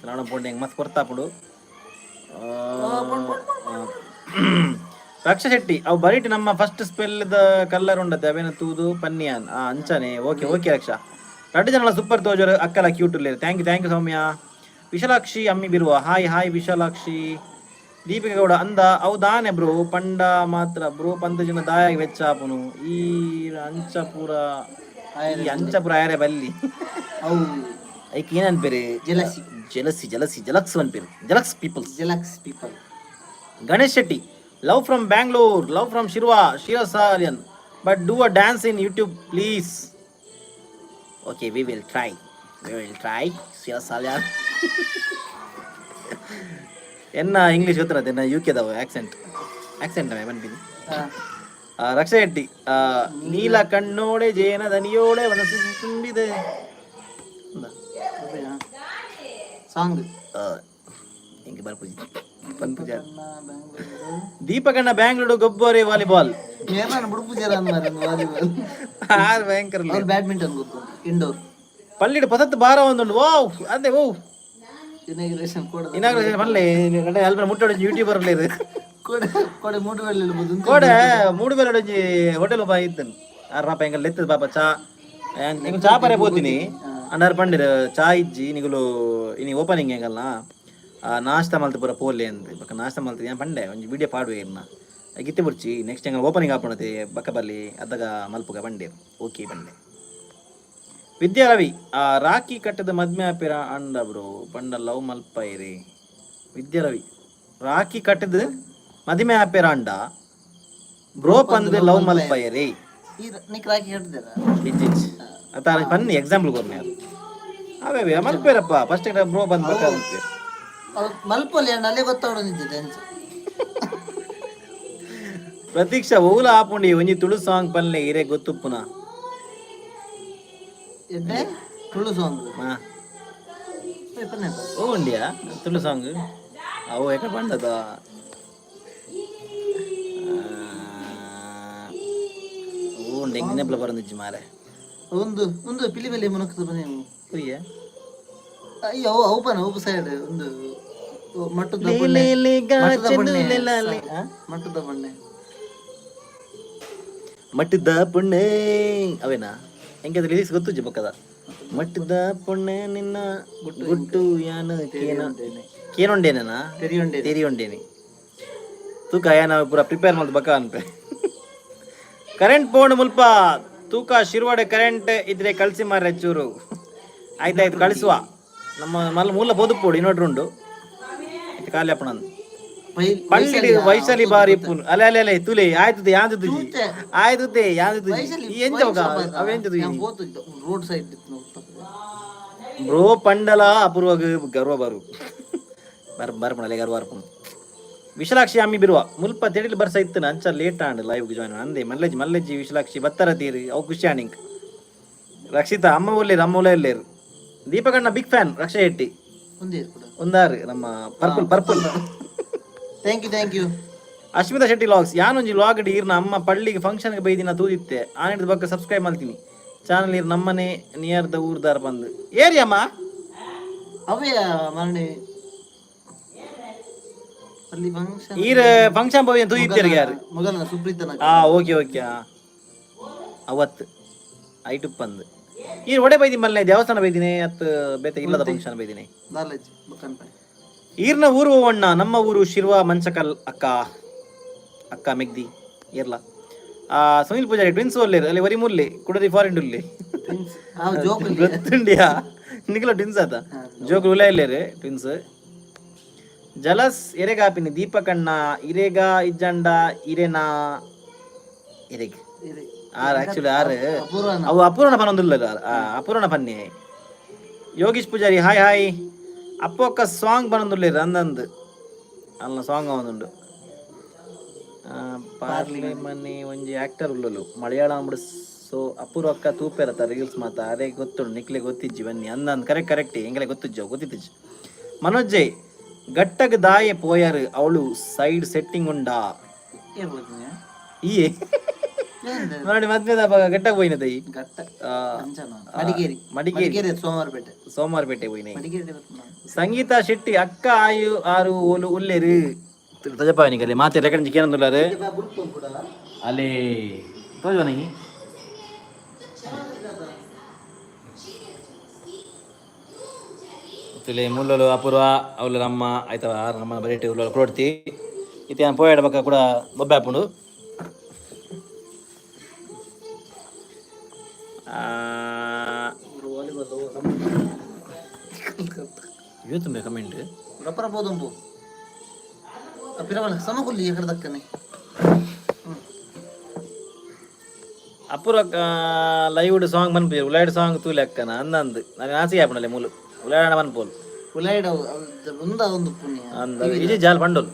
A: ನಾಡ ಪೋಂಡೆ ಹೆಂಗ್ ಮಸ್ತ್ ಕೊರ್ತಾಪುಡು. ರಕ್ಷಾ ಶೆಟ್ಟಿ, ಅವು ಬರೀಟಿ ನಮ್ಮ first spell the colour ಉಂಡತೆ ಅವೇನ ತೂದು ಪನ್ನಿಯಾನ್. ಆ ಅಂಚನೆ. Okay okay Raksha. ರಡ್ಡು ಜನಲ ಸೂಪರ್ ತೋಜರು, ಅಕ್ಕಲ ಕ್ಯೂಟ್ ಉಲ್ಲೇರು. Thank you, thank you Soumya. Vishalakshi ಅಮ್ಮಿ ಬಿರುವ, ಹಾಯ್ ಹಾಯ್ ವಿಶಾಲಾಕ್ಷಿ. ದೀಪಿಕಾ ಗೌಡ ಅಂದ, ಅವು ದಾನೆ ಬ್ರೋ ಪಂಡ ಮಾತ್ರ ಬ್ರೋ ಪಂತ ಜನ ದಾಯಾಗಿ ವೆಚ್ಚ ಆಪುನು. ಈ ಅಂಚಪುರ, ಈ ಅಂಚಪುರ ಆಯರೆ ಬಲ್ಲಿ.
C: ಅವು
A: ಐಕ್ ಏನನ್ಪೇರು?
C: Jealousy.
A: Jealousy jealousy ಜಲಕ್ಸ್ ಅನ್ಪೇರು, ಜಲಕ್ಸ್ people's.
C: ಜೆಲಕ್ಸ್ people.
A: Ganesh Shetty, love from Bangalore, love from Shirva. Sheera Salian, but do a dance in YouTube please. Okay, we will try, we will try. Sheera Salian, ಎನ್ನ English ಗೊತ್ತಿರತ್ತೆ, ಎನ್ನ you ಕೆದವು accent accent ಬನ್ಪಿನಿ. ರಕ್ಷಾ ಶೆಟ್ಟಿ, ನೀಲ ಕಣ್ಣೋಡೆ ಜೇನ ದನಿಯೋಡೆ ಮನಸ್ಸು ತುಂಬಿದೆ.
C: Song.
A: ಹಿಂಗೆ ಬರ್ಪುಜಿ ಪನ್ಪುಜ. ದೀಪಕಣ್ಣ Bangalore ಗೊಬ್ಬರಿ volleyball.
C: ಏನಾನ ಬುಡುಪು ಜರ volleyball.
A: ಆರ್ ಭಯಂಕರ.
C: ಅವ್ರು ಬ್ಯಾಡ್ಮಿಂಟನ್ ಗೊತ್ತು, ಇಂಡೋರ್.
A: ಪಲ್ಲಿಡು ಪಸತ್ ಬಾರ ಒಂದುಂಡು. ವಾವ್ ಅದೇ ಓ.
C: ಇನಾಗ್ರೇಷನ್ ಕೋಡ.
A: ಇನಾಗ್ರೇಷನ್ ಪಲ್ಲೆ ಅಲ್ಪ ಮುಟ್ಟೋಡು ಯೂಟ್ಯೂಬರ್ ಇದು.
C: ಕೋಡೆ ಕೋಡೆ ಮೂಡು ವೇಳೆ ಇರ್ಬೋದು.
A: ಕೋಡೆ ಮೂಡುಬೇಲೆ ಒಂಜಿ ಹೋಟೆಲ್ ಒಬ್ಬ ಇತ್ತನ್ ಆರ್ ಪಾಪ ಎಂಕಲ್ ಲೆತ್ತದ ಪಾಪ ಚಾ. ಎಂಕ್ ಚಾ ಪರೆ ಪೋತೀನಿ ಅಂಡಾರ್ ಪಂಡಿರ್ ಚಾ ಇಜ್ಜಿ ನಿಗುಲು ಇನಿ ಓಪನಿಂಗ್ ಎಂಕಲ್ನ. ನಾಷ್ಟ ಮಲ್ತು ಪೂರ ಪೋಲೆ ಅಂದ್ ಬೊಕ ನಾಷ್ಟ ಮಲ್ತು ಯಾನ್ ಪಂಡೆ ಒಂಜಿ ವಿಡಿಯೋ ಪಾಡುವೆ ಇರ್ನ ಗಿತ್ತೆ ಬುಡ್ಚಿ ನೆಕ್ಸ್ಟ್ ಎಂಗಲ್ ಓಪನಿಂಗ್ ಆಪುಣತೆ ಬಕ್ಕ ಬರ್ಲಿ ಅದಾಗ ಮಲ್ಪುಗ ಬಂಡೇರು ಓಕೆ ಬಂಡೆ. ವಿದ್ಯಾ ರವಿ, ಆ ರಾಖಿ ಕಟ್ಟದ ಮದ್ಮೆ ಆಪಿರ ಅಂಡ ಬ್ರೋ ಪಂಡ ಲವ್ ಮಲ್ಪೈರಿ. ವಿದ್ಯಾ ರವಿ, ರಾಖಿ ಕಟ್ಟದ ಮದಿಮೆ ಆಪಿರ ಅಂಡ ಬ್ರೋ ಪಂದ್ ಲವ್ ಮಲ್ಪೈರಿ.
C: ಈ ನಿಕ್ ರಾಖಿ ಕಟ್ಟಿದ್ದೀರಾ?
A: ಇಜ್ಜಿ ಇಜ್ಜಿ ಅತ್ತ ಪನ್ನಿ ಎಕ್ಸಾಂಪಲ್ ಕೊರ್ನೆ ಅದು ಅವೇ ಅವೇ ಮಲ್ಪೇರಪ್ಪ ಫಸ್ಟ್ ಬ್ರೋ ಬಂದ್ ಬಕ್ಕ ಮಲ್ಪೇರು.
C: ಅವ್ ಮಲ್ಪೊಲಿ ಅಣ್ಣ ಅಲ್ಲೇ ಗೊತ್ತಾವಡ ನಿಂತಿದ್ದೆ ಅಂಚ.
A: ಪ್ರತೀಕ್ಷಾ ಓಲ ಆಪುಂಡಿ ಒಂಜಿ ತುಳು ಸಾಂಗ್ ಪನ್ಲೆ ಇರೆ ಗೊತ್ತುಪ್ಪುನ.
C: ಎಡ್ಡೆ ತುಳು ಸಾಂಗ್.
A: ಮಾ
C: ಪನ್ನೆ.
A: ಓ ಉಂಡಿಯಾ ತುಳು ಸಾಂಗ್ ಅವು ಎಕಡೆ ಬಂದದ. ಓ ಉಂಡೆ ನೆನಪಲ ಬರಂದಿಜ್ಜಿ ಮಾರೆ.
C: ಒಂದು ಒಂದು ಪಿಲಿ ಪಿಲಿ ಮುನಕ್ದು ಬನ್ನಿ.
A: ಕುಯ್ಯ.
C: ಅಯ್ಯೋ ಅವು ಅವು ಪನ ಅವು ಸೈಡ್ ಒಂದು ಮಟ್ಟದ ಬಣ್ಣೆ ಮಟ್ಟದ ಬಣ್ಣೆ ಮಟ್ಟದ ಬಣ್ಣೆ.
A: ಮಟ್ಟದ ಪೊಣ್ಣೆ ಅವೇನಾ ಹೆಂಗೆ ಲಿರಿಕ್ಸ್ ಗೊತ್ತುಜ್ಜಿ ಪಕ್ಕದ ಮಟ್ಟದ ಪೊಣ್ಣೆ ನಿನ್ನ ಗುಟ್ಟು ಯಾನು ಕೇನ ಕೇನೊಂಡೇನಾ.
C: ತೆರಿಯುಂಡೆ.
A: ತೆರಿಯೊಂಡೇನಿ ತೂಕ ಯಾನ ಪೂರ ಪ್ರಿಪೇರ್ ಮಲ್ತ್ ಬಕ್ಕ ಅನ್ಪೆ. ಕರೆಂಟ್ ಪೋಂಡು ಮುಲ್ಪ ತೂಕ ಶಿರ್ವಾಡೆ ಕರೆಂಟ್ ಇದ್ರೆ ಕಳಿಸಿ ಮಾರ್ರೆ ಚೂರು. ಆಯ್ತಾಯ್ತು ಕಳಿಸುವ ನಮ್ಮ ಮಲ್ಲ ಮೂಲ ಪೋದು ಇನ್ವರ್ಟರ್ ಉಂಡು ಆಯ್ತು ಖಾಲಿ ಅಪ್ಪಣ ಪಳ್ಳಿ ವೈಶಾಲಿ ಬಾರಿ ಪುನ್ ಅಲೆ ಅಲೆ ಅಲೆ ತುಲೆ ಆಯ್ತು ಯಾಂದು ತುಜಿ ಆಯ್ತು ತೇ ಯಾಂದು ತುಜಿ ಈ ಎಂಚ ಬೊಕ ಅವ ಎಂಚ ತುಜಿ.
C: Road side.
A: Bro ಪಂಡಲ ಅಪೂರ್ವಗ್ ಗರ್ವ ಬರು ಬರ್ ಬರ್ಪಣ ಗರ್ವ ಬರ್ಪುನು. ವಿಶಾಲಾಕ್ಷಿ ಅಮ್ಮಿ ಬಿರುವ ಮುಲ್ಪ ತೆಡಿಲ್ ಬರ್ಸ ಇತ್ತು ಅಂಚ late and live join ಅಂದೆ ಮಲ್ಲೆಜ್ಜಿ ಮಲ್ಲೆಜ್ಜಿ ವಿಶಾಲಾಕ್ಷಿ ಬತ್ತರ ತೀರಿ ಅವು ಖುಷಿ ಆಣಿಂಕ್. ರಕ್ಷಿತಾ ಅಮ್ಮ ಒಲ್ಲೇರು ಅಮ್ಮ ಒಲ್ಲೇರು. ದೀಪಕಣ್ಣ ಬಿಗ್ ಫ್ಯಾನ್ ರಕ್ಷಾ ಶೆಟ್ಟಿ.
C: ಒಂದೇ ಕೂಡ.
A: ಒಂದಾರು ನಮ್ಮ purple purple.
C: Thank you, thank you.
A: Ashmita Shetty logs ಯಾನೊಂಜಿ log ಈರ್ನ ಅಮ್ಮ ಪಳ್ಳಿಗೆ ಫಂಕ್ಷನ್ಗೆ ಬೈದಿನ ತೂದಿತ್ತೆ ಆನಿಡ್ದ ಬಕ್ಕ ಸಬ್ಸ್ಕ್ರೈಬ್ ಮಾಡ್ತೀನಿ ಚಾನಲ್ ಇರ್ ನಮ್ಮನೆ ನಿಯರ್ the ಊರ್ದಾರ್ ಬಂದು ಏರಿಯಮ್ಮ.
C: ಅವೇ ಮರಣಿ ಅಲ್ಲಿ ಫಂಕ್ಷನ್.
A: ಈರ್ ಫಂಕ್ಷನ್ ಪೋಯಿ ತೂದಿತ್ತೇರಿ ಯಾರು?
C: ಮೊಗಲನ ಸುಪ್ರೀತನ.
A: ಆ ಓಕೆ ಓಕೆ ಅವತ್ತು ಐಟುಪ್ಪಂದು ಈ ಒಡೆ ಬೈದಿ ಮಲ್ಲೆ ದೇವಸ್ಥಾನ ಬೈದಿನಿ ಅತ್ ಬೇತೆ ಇಲ್ಲದ ಫಂಕ್ಷನ್ ಬೈದಿನಿ.
C: ನಾಲೆಜ್ ಬಕ್ಕನ್ಪೆ.
A: ಈರ್ನ ಊರು ಓವಣ್ಣ ನಮ್ಮ ಊರು ಶಿರ್ವ ಮಂಚಕಲ್ ಅಕ್ಕ ಅಕ್ಕ ಮೆಗ್ದಿ ಇರ್ಲ. ಆ ಸುನಿಲ್ ಪೂಜಾರಿ ಟ್ವಿನ್ಸ್ ಒಲ್ಲೇರು ಅಲ್ಲಿ ವರಿ ಮುಲ್ಲೆ ಕುಡರಿ ಫಾರಿನ್ ಉಲ್ಲೆ.
C: ಆ ಜೋಕ್.
A: ಗೊತ್ತುಂಡಿಯಾ ನಿಖಲ ಟ್ವಿನ್ಸ್ ಆತ ಜೋಕ್ ಉಲ್ಲ ಇಲ್ಲೇರು ಟ್ವಿನ್ಸ್ ಜಲಸ್ ಎರೆಗಾಪಿನಿ ದೀಪಕಣ್ಣ ಇರೇಗ ಇಜ್ಜಂಡ ಇರೇನಾ ಇರೆಗ್ are actually are.
C: ಅಪೂರ್ವನ.
A: ಅವು ಅಪೂರ್ಣ ಪನ್ನೊಂದುಲ್ಲ ಅಪೂರ್ಣ ಪನ್ನಿ. ಯೋಗೀಶ್ ಪೂಜಾರಿ ಹಾಯ್ ಹಾಯ್ ಅಪ್ಪೊಕ್ಕ ಸಾಂಗ್ ಪನ್ನೊಂದುಲ್ಲೇರು ಅಂದಂದು ಅಲ್ಲ ಸಾಂಗ್ ಅವನುಂಡು ಪಾರ್ಲೆ ಮನೆ ಒಂಜಿ ಆಕ್ಟರ್ ಉಲ್ಲಲು ಮಲಯಾಳಂ ಬಿಡು ಸೊ ಅಪೂರ್ವಕ್ಕ ತೂಪೆರತ ರೀಲ್ಸ್ ಮಾತ ಅರೆ ಗೊತ್ತುಂಡು ನಿಕ್ಲೆ ಗೊತ್ತಿಜ್ಜಿ ಬನ್ನಿ ಅಂದಂದು ಕರೆಕ್ಟ್ ಕರೆಕ್ಟ್ ಎಂಗಲೆ ಗೊತ್ತಿಜ್ಜು ಗೊತ್ತಿಜ್ಜಿ. ಮನೋಜ್ ಜೈ ಗಟ್ಟಗ್ ದಾಯೆ ಪೋಯರ್ ಅವಳು ಸೈಡ್ ಸೆಟ್ಟಿಂಗ್ ಉಂಡಾ? ಈ ನೋಡಿ ಮದ್ವೆದ ಗಟ್ಟಗ್ ಪೋಯಿನ ದೈ.
C: ಗಟ್ಟ ಅಂಚನ ಮಡಿಕೇರಿ.
A: ಮಡಿಕೇರಿ.
C: ಮಡಿಕೇರಿ ಸೋಮವಾರಪೇಟೆ.
A: ಸೋಮವಾರಪೇಟೆ ಪೋಯಿನ.
C: ಮಡಿಕೇರಿ ಬರ್ಪುನ.
A: ಸಂಗೀತಾ ಶೆಟ್ಟಿ ಅಕ್ಕ ಆಯು ಆರು ಓಲು ಉಲ್ಲೇರು ತಜಪಾನಿಕಲ್ಲಿ ಮಾತೆ ರೆಕಂಜಿ ಕೇನಂದುಲ್ಲಾರು ಅಲ್ಲಿ ತೋಜವನಿಗೆ ತುಲೆ ಮುಲ್ಲಲು ಅಪೂರ್ವ ಅವಳು ಅಮ್ಮ ಆಯ್ತವ ನಮ್ಮ ಬರೀಟಿ ಉಲ್ಲಲು ಕೊಡ್ತಿ ಇತ್ತೆ ನಾನು ಪೋಯಾಡ ಬಕ್ಕ ಕೂಡ ಬೊಬ್ಬೆ ಹಾಪುಂಡು. ಇವತ್ತು ಕಮೆಂಟ್.
C: ರಪ್ಪರ ಪೋದುಂಬು ಪಿರವಲ ಸಮಕುಲ್ಲಿ ಎಕಡೆ ದಕ್ಕನೆ.
A: ಅಪೂರ್ವ ಲೈವ್ ಸಾಂಗ್ ಮನ್ಪು ಉಲಾಯ್ಡ್ ಸಾಂಗ್ ತೂಲೆ ಅಕ್ಕನ ಅಂದಂದು ನಾನು ಆಸೆ ಆಪಣಲೆ ಮೂಲು ಉಲಾಯಣ ಮನ್ಪೋಲು.
C: ಉಲಾಯ್ಡ ಉಂದ ಒಂದು ಪುಣ್ಯ.
A: ಅಂದ ಇಜಿ ಜಾಲ್ ಪಂಡೋಲು.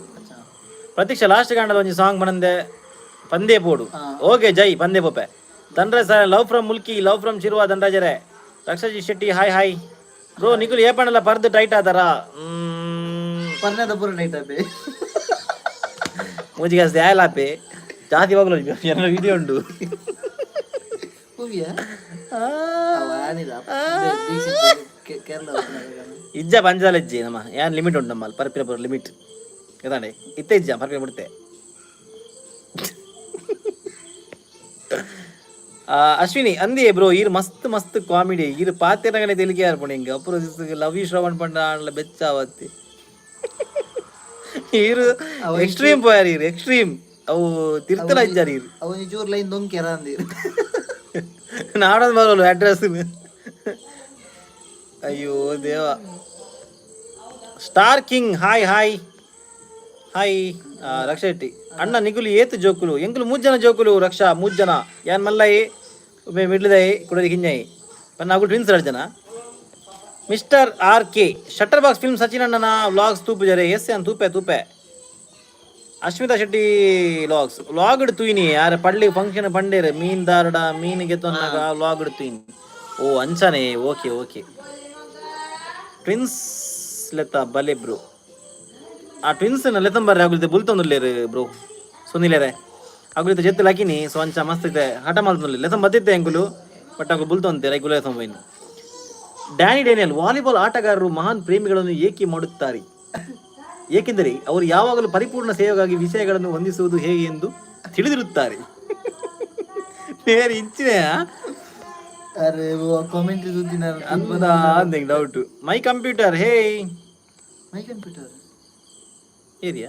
A: ಪ್ರತೀಕ್ಷಾ ಲಾಸ್ಟ್ ಗಾಂಡದ ಒಂಜಿ ಸಾಂಗ್ ಬನಂದೆ ಪಂದೇ ಪೋಡು ಓಕೆ ಜೈ ಪಂದೇ ಪೋಪೆ. Dhanraj sir love from Mulki love from Shirva ಧನ್ರಾಜರೇ. Rakshaji Shetty hi hi bro Nikhil ಏಪಣಲ್ಲ ಪರ್ದು ಟೈಟ್ ಆದಾರ.
C: ಪರ್ಣದ ಪೂರ ನೈಟ್ ಆಪೆ.
A: ಮೂಜಿಗಾಸ್ತಿ ಆಯಲಾಪೆ ಜಾತಿ ಹೋಗಲು ಏನೋ ವಿಡಿಯೋ ಉಂಟು.
C: ಹೂವಿಯ ಕೇರಳ.
A: ಇಜ್ಜ ಪಂಜಾಲ ಇಜ್ಜಿ ನಮ್ಮ ಯಾನ್ ಲಿಮಿಟ್ ಉಂಟು ನಮ್ಮಲ್ಲಿ ಪರ್ಪಿನ ಪೂರ ಲಿಮಿಟ್ ಇದಾನೆ ಇತ್ತೆ ಇಜ್ಜ ಪರ್ಪಿನ ಬಿಡ್ತೆ. ಅಶ್ವಿನಿ ಅಂದಿಯೇ ಬ್ರೋ ಈರ್ ಮಸ್ತ್ ಮಸ್ತ್ ಕಾಮಿಡಿ ಈರ್ ಪಾತೆರಗನೆ ತೆಲಿಗೆ ಯಾರ್ಪುಂಡು ಹಿಂಗೆ ಅಪುರ ಲವ್ you Shravan ಪಂಡ ಆಂಡ್ಲ ಬೆಚ್ಚಾವತ್ತಿ. ಈರು ಎಕ್ಸ್ಟ್ರೀಮ್ ಪೋಯಾರ ಈರು, ಎಕ್ಸ್ಟ್ರೀಮ್. ಅವು ತಿರ್ತಲ ಇಜ್ಜಾರ ಈರು.
C: ಅವನಿ ಚೂರು ಲೈನ್ ದೊಂಕೆರ ಅಂದಿರು.
A: ನಾಡೋದು ಬರೋಲ್ಲ ಅಡ್ರೆಸ್. ಅಯ್ಯೋ ದೇವ. Star king, hi hi hi. Raksha Shetty ಅಣ್ಣ, ನಿಗುಲು ಏತು ಜೋಕುಲು? ಎಂಕುಲು ಮೂರು ಜನ ಜೋಕುಲು ರಕ್ಷಾ, ಮೂರು ಜನ. ಯಾನ್ ಮಲ್ಲಯಿ, ಒಬ್ಬೆ ಮಿಡ್ಲದೈ, ಕುಡರಿ ಕಿಂಜಾಯಿ ಪನ್ನ. ಅಗುಲು ಟ್ವಿನ್ಸ್ ಎರಡು ಜನ. Mister R K, shutter box film Sachin ಅಣ್ಣನ ವ್ಲಾಗ್ಸ್ ತೂಪುಜರೆ? ಎಸ್, ಯಾನ್ ತೂಪೆ ತೂಪೆ. ಅಶ್ಮಿತಾ ಶೆಟ್ಟಿ ವ್ಲಾಗ್ಸ್ ವ್ಲಾಗ್ ತೂಯಿನಿ. ಯಾರ ಪಳ್ಳಿ ಫಂಕ್ಷನ್ ಪಂಡೇರು, ಮೀನ್ ದಾರಡ ಮೀನ್ ಗೆತ್ತೊನ್ನಾಗ ವ್ಲಾಗ್ ತೂಯಿನಿ. ಓ, ಅಂಚನೆ. Okay okay. ಟ್ವಿನ್ಸ್ ಲೆತ್ತ ಬಲೆ ಬ್ರೋ. ಆ ಟ್ವಿನ್ಸ್ ಲೆತ್ತಂಬರ್ರೆ, ಅಗುಲಿತೆ ಬುಲ್ತೊಂದುಲ್ಲೇರು ಬ್ರೋ. ಸುನಿಲೇರೆ ಅಗುಲಿತೆ ಜೆತ್ತು ಲಕಿನಿ. ಸೊ ಅಂಚ ಮಸ್ತ್ ಇದೆ, ಹಠ ಮಲ್ತೊಂದುಲ್ಲೆ. ಲೆತ್ತಂ ಬತ್ತಿತ್ತೆ ಎಂಕುಲು, ಬಟ್ ಅಗುಲು ಬುಲ್ತೊಂತೆ ರೈಗುಲ ಲೆತ್ತಂಬೈನು. ಡ್ಯಾನಿ ಡೇನಿಯಲ್, ವಾಲಿಬಾಲ್ ಆಟಗಾರರು ಮಹಾನ್ ಪ್ರೇಮಿಗಳನ್ನು ಏಕೆ ಮಾಡುತ್ತಾರೆ? ಏಕೆಂದರೆ ಅವರು ಯಾವಾಗಲೂ ಪರಿಪೂರ್ಣ ಸೇವೆಗಾಗಿ ವಿಷಯಗಳನ್ನು ಹೊಂದಿಸುವುದು ಹೇಗೆ ಎಂದು ತಿಳಿದಿರುತ್ತಾರೆ. ಬೇರೆ ಇಂಚಿನ
C: ಅರೆ, ಕಾಮೆಂಟ್ರಿ ಸುದ್ದಿನ.
A: ಅಂದ doubt. My computer, hey.
C: My computer.
A: Area.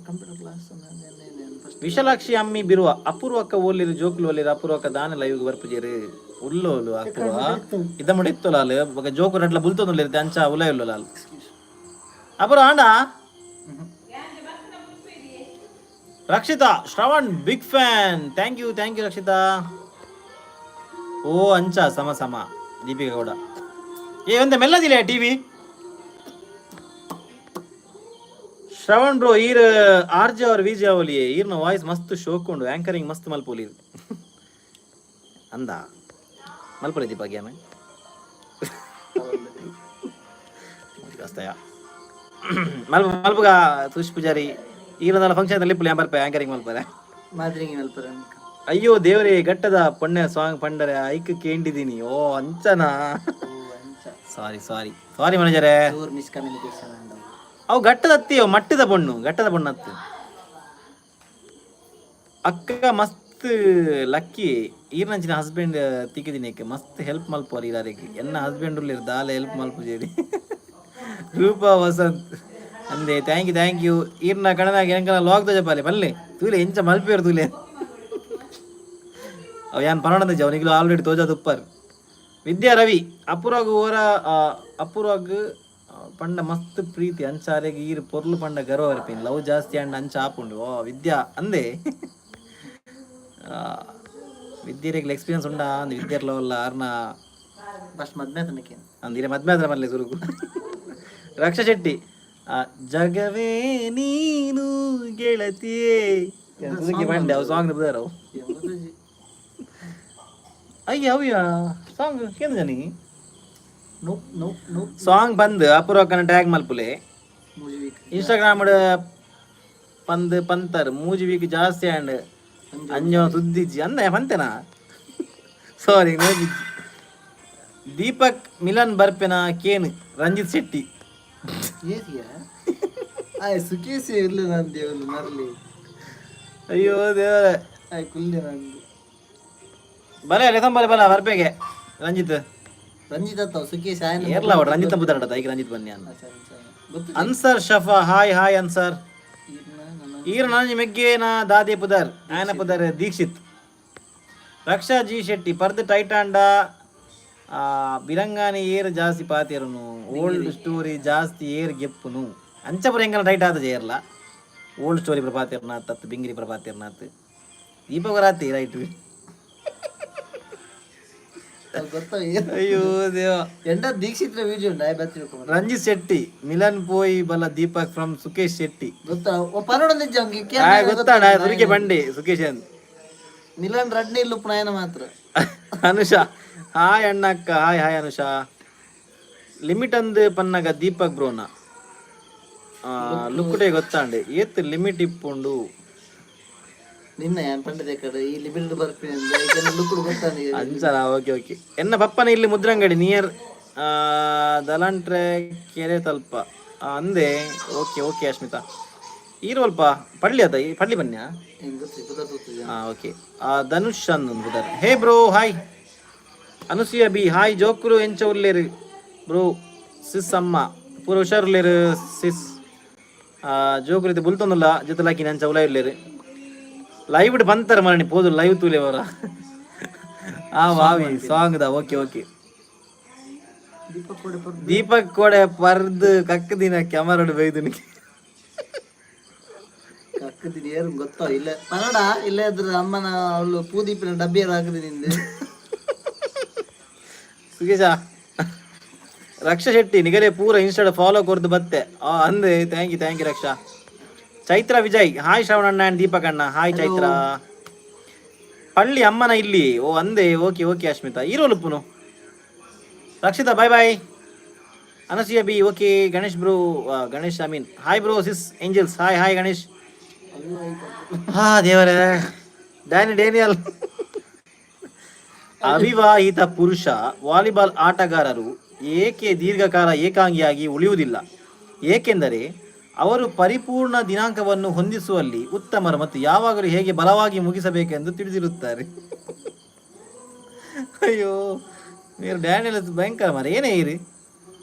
C: Computer class first.
A: Vishalakshi ಅಮ್ಮಿ ಬಿರುವ, ಅಪೂರ್ವಕ್ಕ ಓಲಿರು, ಜೋಕುಲು ಓಲಿರು? ಅಪೂರ್ವಕ್ಕ ದಾನ ಲೈವ್ ಬರ್ಪುಜೇರು? ಉಲ್ಲೋಲು ಅಪೂರ್ವ ಇದ್ದ ಮುಡಿ ಇತ್ತಲ್ಲ ಅಲ್ಲ. ಬೊಕ ಜೋಕು ರಡ್ಲ ಬುಲ್ತೊಂದುಲ್ಲೇರು, ಅಂಚ ಉಲ ಇಲ್ಲ ಅಲ್ಲ. ಅಪೂರ್ವ ಆಂಡ. Rakshita Shravan, big fan. Thank you, thank you Rakshita. ಓ, ಅಂಚ ಸಮ ಸಮ. ದೀಪಿಕಾ ಗೌಡ, ಏ ಒಂದ ಮೆಲ್ಲದಿಲ್ಲ ಟಿವಿ. ಶ್ರವಣ್ ಬ್ರೋ, ಈರ್ ಆರ್ ಜೆ ಅವ್ರ ವಿಜೆ ಅವಲಿ? ಈರ್ನ ವಾಯ್ಸ್ ಮಸ್ತ್ ಶೋಕೊಂಡು, ಆಂಕರಿಂಗ್ ಮಸ್ತ್ ಮಲ್ಪೋಲಿ ಅಂದ. ಮಲ್ಪೊಲಿ ದೀಪ ಗ್ಯಾಮೆ ಕಸ್ತಯ ಮಲ್ಪ ಮಲ್ಪುಗ. ತುಷ್ ಪೂಜಾರಿ, ಈರೊಂದಲ್ಲ ಫಂಕ್ಷನ್ ಲಿಪ್ಪುಲಿ ಬರ್ಪೆ, ಆಂಕರಿಂಗ್ ಮಲ್ಪರೆ.
C: ಮಾದ್ರಿಂಗಿ ಮಲ್ಪರ.
A: ಅಯ್ಯೋ ದೇವರೇ, ಘಟ್ಟದ ಪೊಣ್ಣೆ ಸಾಂಗ್ ಪಂಡರೆ ಐಕ್ ಕೇಂಡಿದೀನಿ. ಓ, ಅಂಚನಾ?
C: ಓ, ಅಂಚ.
A: ಸಾರಿ ಸಾರಿ ಸಾರಿ ಮನೇಜರೇ.
C: ಚೂರು ಮಿಸ್ಕಮ್ಯುನಿಕೇಶನ್ ಅಂಡ.
A: ಅವು ಘಟ್ಟದ ಅತ್ತಿ, ಅವು ಮಟ್ಟದ ಪೊಣ್ಣು, ಘಟ್ಟದ ಪೊಣ್ಣು ಅತ್ತು. ಅಕ್ಕ ಮಸ್ತ್ ಲಕ್ಕಿ, ಈರ್ನಂಚಿನ ಹಸ್ಬೆಂಡ್ ತಿಕ್ಕಿದಿನೇಕೆ. ಮಸ್ತ್ ಹೆಲ್ಪ್ ಮಲ್ಪುವರ್ ಈರಾರಿಗೆ. ಎನ್ನ ಹಸ್ಬೆಂಡ್ ಉಲ್ಲೇರು, ದಾಲ ಹೆಲ್ಪ್ ಮಲ್ಪುಜೇರಿ. ರೂಪಾ ವಸಂತ್ ಅಂದೆ, thank you thank you. ಈರ್ನ ಕಣನಾಗ ಎಂಕಲ ಲಾಗ್ ತೋಜಪಾಲೆ ಪಲ್ಲೆ ತೂಲೆ, ಎಂಚ ಮಲ್ಪೇರು ತೂಲೆ. ಅವು ಯಾನ್ ಪನೊಂದು ಅವನಿಗೆ ಆಲ್ರೆಡಿ ತೋಜ ತುಪ್ಪರ್. ವಿದ್ಯಾ ರವಿ, ಅಪೂರ್ವಾಗ್ ಓರ ಅಪೂರ್ವಾಗ್ ಪಂಡ ಮಸ್ತ್ ಪ್ರೀತಿ ಅಂಚಾರೆಗ್. ಈರ್ ಪೊರ್ಲು ಪಂಡ ಗರ್ವ ಬರ್ಪಿನ್. ಲವ್ ಜಾಸ್ತಿ ಅಂಡ ಅಂಚ ಆಪುಂಡು. ಓ ವಿದ್ಯಾ ಅಂದೆ. ವಿದ್ಯೆರೆಗ್ ಎಕ್ಸ್ಪೀರಿಯನ್ಸ್ ಉಂಡಾ ಅಂದ್. ವಿದ್ಯೆರ್ ಲವ್ ಅಲ್ಲ ಆರ್ನ.
C: ಫಸ್ಟ್ ಮದ್ಮೆ ತನಕ.
A: ಅಂದಿರೆ ಮದ್ಮೆ ಆದ್ರೆ ಮಲ್ಲೆ ಸುರುಕು. ರಕ್ಷಾ ಶೆಟ್ಟಿ, ಜಗವೇ ನೀನು ಗೆಳತಿಯೇ ಬಂಡೆ, ಅವು ಸಾಂಗ್ ಅವು. ಅಯ್ಯ, ಅಯ್ಯ, ಸಾಂಗ್ ಕೇಂದ್ರ ಜನಿ.
C: No no no.
A: ಸಾಂಗ್ ಬಂದ್ ಅಪೂರ್ವಕ್ಕನ ಟ್ಯಾಗ್ ಮಲ್ಪುಲೆ.
C: ಮೂಜಿ ವೀಕ್.
A: ಇನ್ಸ್ಟಾಗ್ರಾಮ್ ಪಂದ್ ಪಂತರ್ ಮೂಜಿ ವೀಕ್ ಜಾಸ್ತಿ ಆಂಡ್, ಅಂಜೋ ಸುದ್ದಿಜ್ಜಿ ಅಂದ ಪಂತೆನಾ? ಸಾರಿ. ದೀಪಕ್ ಮಿಲನ್ ಬರ್ಪೆನ ಕೇನ್ ರಂಜಿತ್ ಶೆಟ್ಟಿ.
C: ಏರಿಯಾ ಆಯ್ ಸುಖೇಸಿ ಇಲ್ಲ ನಾನು ದೇವಲು ಮರಲಿ.
A: ಅಯ್ಯೋ ದೇವರೇ.
C: ಆಯ್ ಕುಲ್ಲೆ ನಂದು.
A: ಬಲೆ ಲೆಸಂ ಬಲೆ ಬಲ ಬರ್ಪೆಗೆ ರಂಜಿತ್.
C: ರಂಜಿತ್ ಅತ್ತ ಸುಖೇಶ್ ಆಯನ.
A: ಏರ್ಲ ಅವಡು ರಂಜಿತ್ ಬುದಾರಡ ಐಕ್ ರಂಜಿತ್ ಬನ್ನಿ ಅನ್ನ.
C: ಗೊತ್ತು.
A: Ansar Shafa, hi hi Ansar.
C: ಈರ್ನ ನನ್ನ
A: ಈರ ನನಜಿ ಮೆಗ್ಗೇನ ದಾದೆ ಪುದರ್? ಆಯನ ಪುದರ್ ದೀಕ್ಷಿತ್. ರಕ್ಷಾ ಜಿ ಶೆಟ್ಟಿ, ಪರ್ದ್ ಟೈಟ್ ಆಂಡ ಬಿರಂಗಾನಿ ಏರ್ ಜಾಸ್ತಿ ಪಾತೆರುನು? ಓಲ್ಡ್ ಸ್ಟೋರಿ ಜಾಸ್ತಿ ಏರ್ ಗೆಪ್ಪುನು? ಅಂಚಪುರ ಎಂಕಲ ಟೈಟ್ ಆದ ಜೇರ್ಲ. ಓಲ್ಡ್ ಸ್ಟೋರಿ ಪ್ರಪಾತಿರ್ನಾಥ್ ಅತ್, ಬಿಂಗಿರಿ ಪ್ರಪಾತಿರ್ನಾಥ್ ದೀಪಕ ರಾತಿ ರೈಟ್.
C: ಅದು ಗೊತ್ತ.
A: ಅಯ್ಯೋ ದೇವ.
C: ಎಂಡ ದೀಕ್ಷಿತ್ರ ವಿಡಿಯೋ ಉಂಡು ಆಯ್ ಬತ್ತಿರ್ಕೊ.
A: ರಂಜಿತ್ ಶೆಟ್ಟಿ, ಮಿಲನ್ ಪೋಯಿ ಬಲ ದೀಪಕ್ ಫ್ರಮ್ ಸುಕೇಶ್ ಶೆಟ್ಟಿ.
C: ಗೊತ್ತ ಪನೊಡೊಂದಿಜ್ಜ ಅವ್ನಿಗೆ.
A: ಗೊತ್ತಾಡ ಸುರಿಕೆ ಬಂಡಿ ಸುಕೇಶ್ ಅಂತ.
C: ಮಿಲನ್ ರಡ್ನೆ ಇಲ್ಲುಪ್ಪು ನಾಯನ ಮಾತ್ರ.
A: ಅನುಷಾ, ಹಾಯ್ ಅಣ್ಣಕ್ಕ. Hi hi Anusha. ಲಿಮಿಟ್ ಅಂದ್ ಪನ್ನಗ ದೀಪಕ್ ಬ್ರೋನ ಲುಕ್ಕುಟೆ ಗೊತ್ತಾಂಡೆ, ಏತ್ ಲಿಮಿಟ್ ಇಪ್ಪುಂಡು.
C: ನಿನ್ನ ಯಾನ್ ಪಂಡದೆ ಕಡೆ ಈ ಲಿಮಿಟ್ ಬರ್ಪಿನ ಲುಕ್ಕುಡು ಗೊತ್ತಾಂಡೆ.
A: ಅಂಚನ, ಓಕೆ ಓಕೆ. ಎನ್ನ ಪಪ್ಪನ ಇಲ್ಲಿ ಮುದ್ರಂಗಡಿ ನಿಯರ್ ದಲಾಂಟ್ರೆ ಕೆರೆ ತಲ್ಪ ಅಂದೆ. Okay okay Ashmitha. ಈರೋಲ್ಪ ಪಳ್ಳಿ ಅದ, ಈ ಪಳ್ಳಿ ಬನ್ನಿಯಾ?
C: ಹೆಂಗ್ ಗೊತ್ತಿ ಪುದರ್ ಗೊತ್ತಿದೆ.
A: ಹಾ ಓಕೆ. ಧನುಷ್ ಅಂದ್. Hey bro, hi. Anusuya B, hi. ಜೋಕುಲು ಎಂಚ ಉಲ್ಲೇರು ಬ್ರೋ? ಸಿಸ್ ಅಮ್ಮ ಪೂರ ಹುಷಾರುಲ್ಲೇರು ಸಿಸ್. ಜೋಕುಲಿತ ಬುಲ್ತೊಂದುಲ್ಲ ಜೊತೆಲಾಕಿ ನಂಚ ಉಲ ಇಲ್ಲೇರು ಲೈವ್ ಬಂತಾರ ಮರಣಿ ಪೋದು ಲೈವ್ ತೂಲೆ ಅವರ. ಆ ವಾವಿ song the. Okay okay. Deepak ಕೋಡೆ ಪರ್ದು ಕಕ್ಕದಿನ ಕ್ಯಾಮರಾಡ್ ಬೈದು.
C: ಕಕ್ಕದಿನ ಏರು ಗೊತ್ತೋ ಇಲ್ಲ ಪರಡ ಇಲ್ಲ ಇದ್ರ ಅಮ್ಮನ ಅವಳು ಪೂದೀಪಿನ ಡಬ್ಬಿಯಲ್ಲಿ ಹಾಕಿದೆ ನಿಂದು.
A: ಸುಗೇಶ, ರಕ್ಷಾ ಶೆಟ್ಟಿ ನಿಗಲೇ ಪೂರ ಇನ್ಸ್ಟಾಡ್ ಫಾಲೋ ಕೊರ್ದು ಬತ್ತೆ ಆ ಅಂದೆ. Thank you, thank you Raksha. Chaitra Vijay, hi ಶ್ರವಣಣ್ಣ and Deepak ಅಣ್ಣ. ಹಾಯ್ ಚೈತ್ರ. ಪಳ್ಳಿ ಅಮ್ಮನ ಇಲ್ಲಿ ಓ ಅಂದೆ. ಓಕೆ ಓಕೆ ಅಶ್ಮಿತಾ ಈರೋಲುಪ್ಪುನು. Rakshitha, bye bye. Anasuya B, okay. Ganesh bro, Ganesh I mean, hi bro, sis angels, hi hi Ganesh. ಹಾ ದೇವರೇ. ಡ್ಯಾನಿ ಡೇನಿಯಲ್, ಅವಿವಾಹಿತ ಪುರುಷ ವಾಲಿಬಾಲ್ ಆಟಗಾರರು ಏಕೆ ದೀರ್ಘಕಾಲ ಏಕಾಂಗಿಯಾಗಿ ಉಳಿಯುವುದಿಲ್ಲ? ಏಕೆಂದರೆ ಅವರು ಪರಿಪೂರ್ಣ ದಿನಾಂಕವನ್ನು ಹೊಂದಿಸುವಲ್ಲಿ ಉತ್ತಮರು ಮತ್ತು ಯಾವಾಗಲೂ ಹೇಗೆ ಬಲವಾಗಿ ಮುಗಿಸಬೇಕೆಂದು ತಿಳಿದಿರುತ್ತಾರೆ. ಅಯ್ಯೋ, ನೀವು ಡ್ಯಾನಿಯಲ್ ಭಯಂಕರ ಮಾರ್ರೆ. ಏನೇ ಇರಿ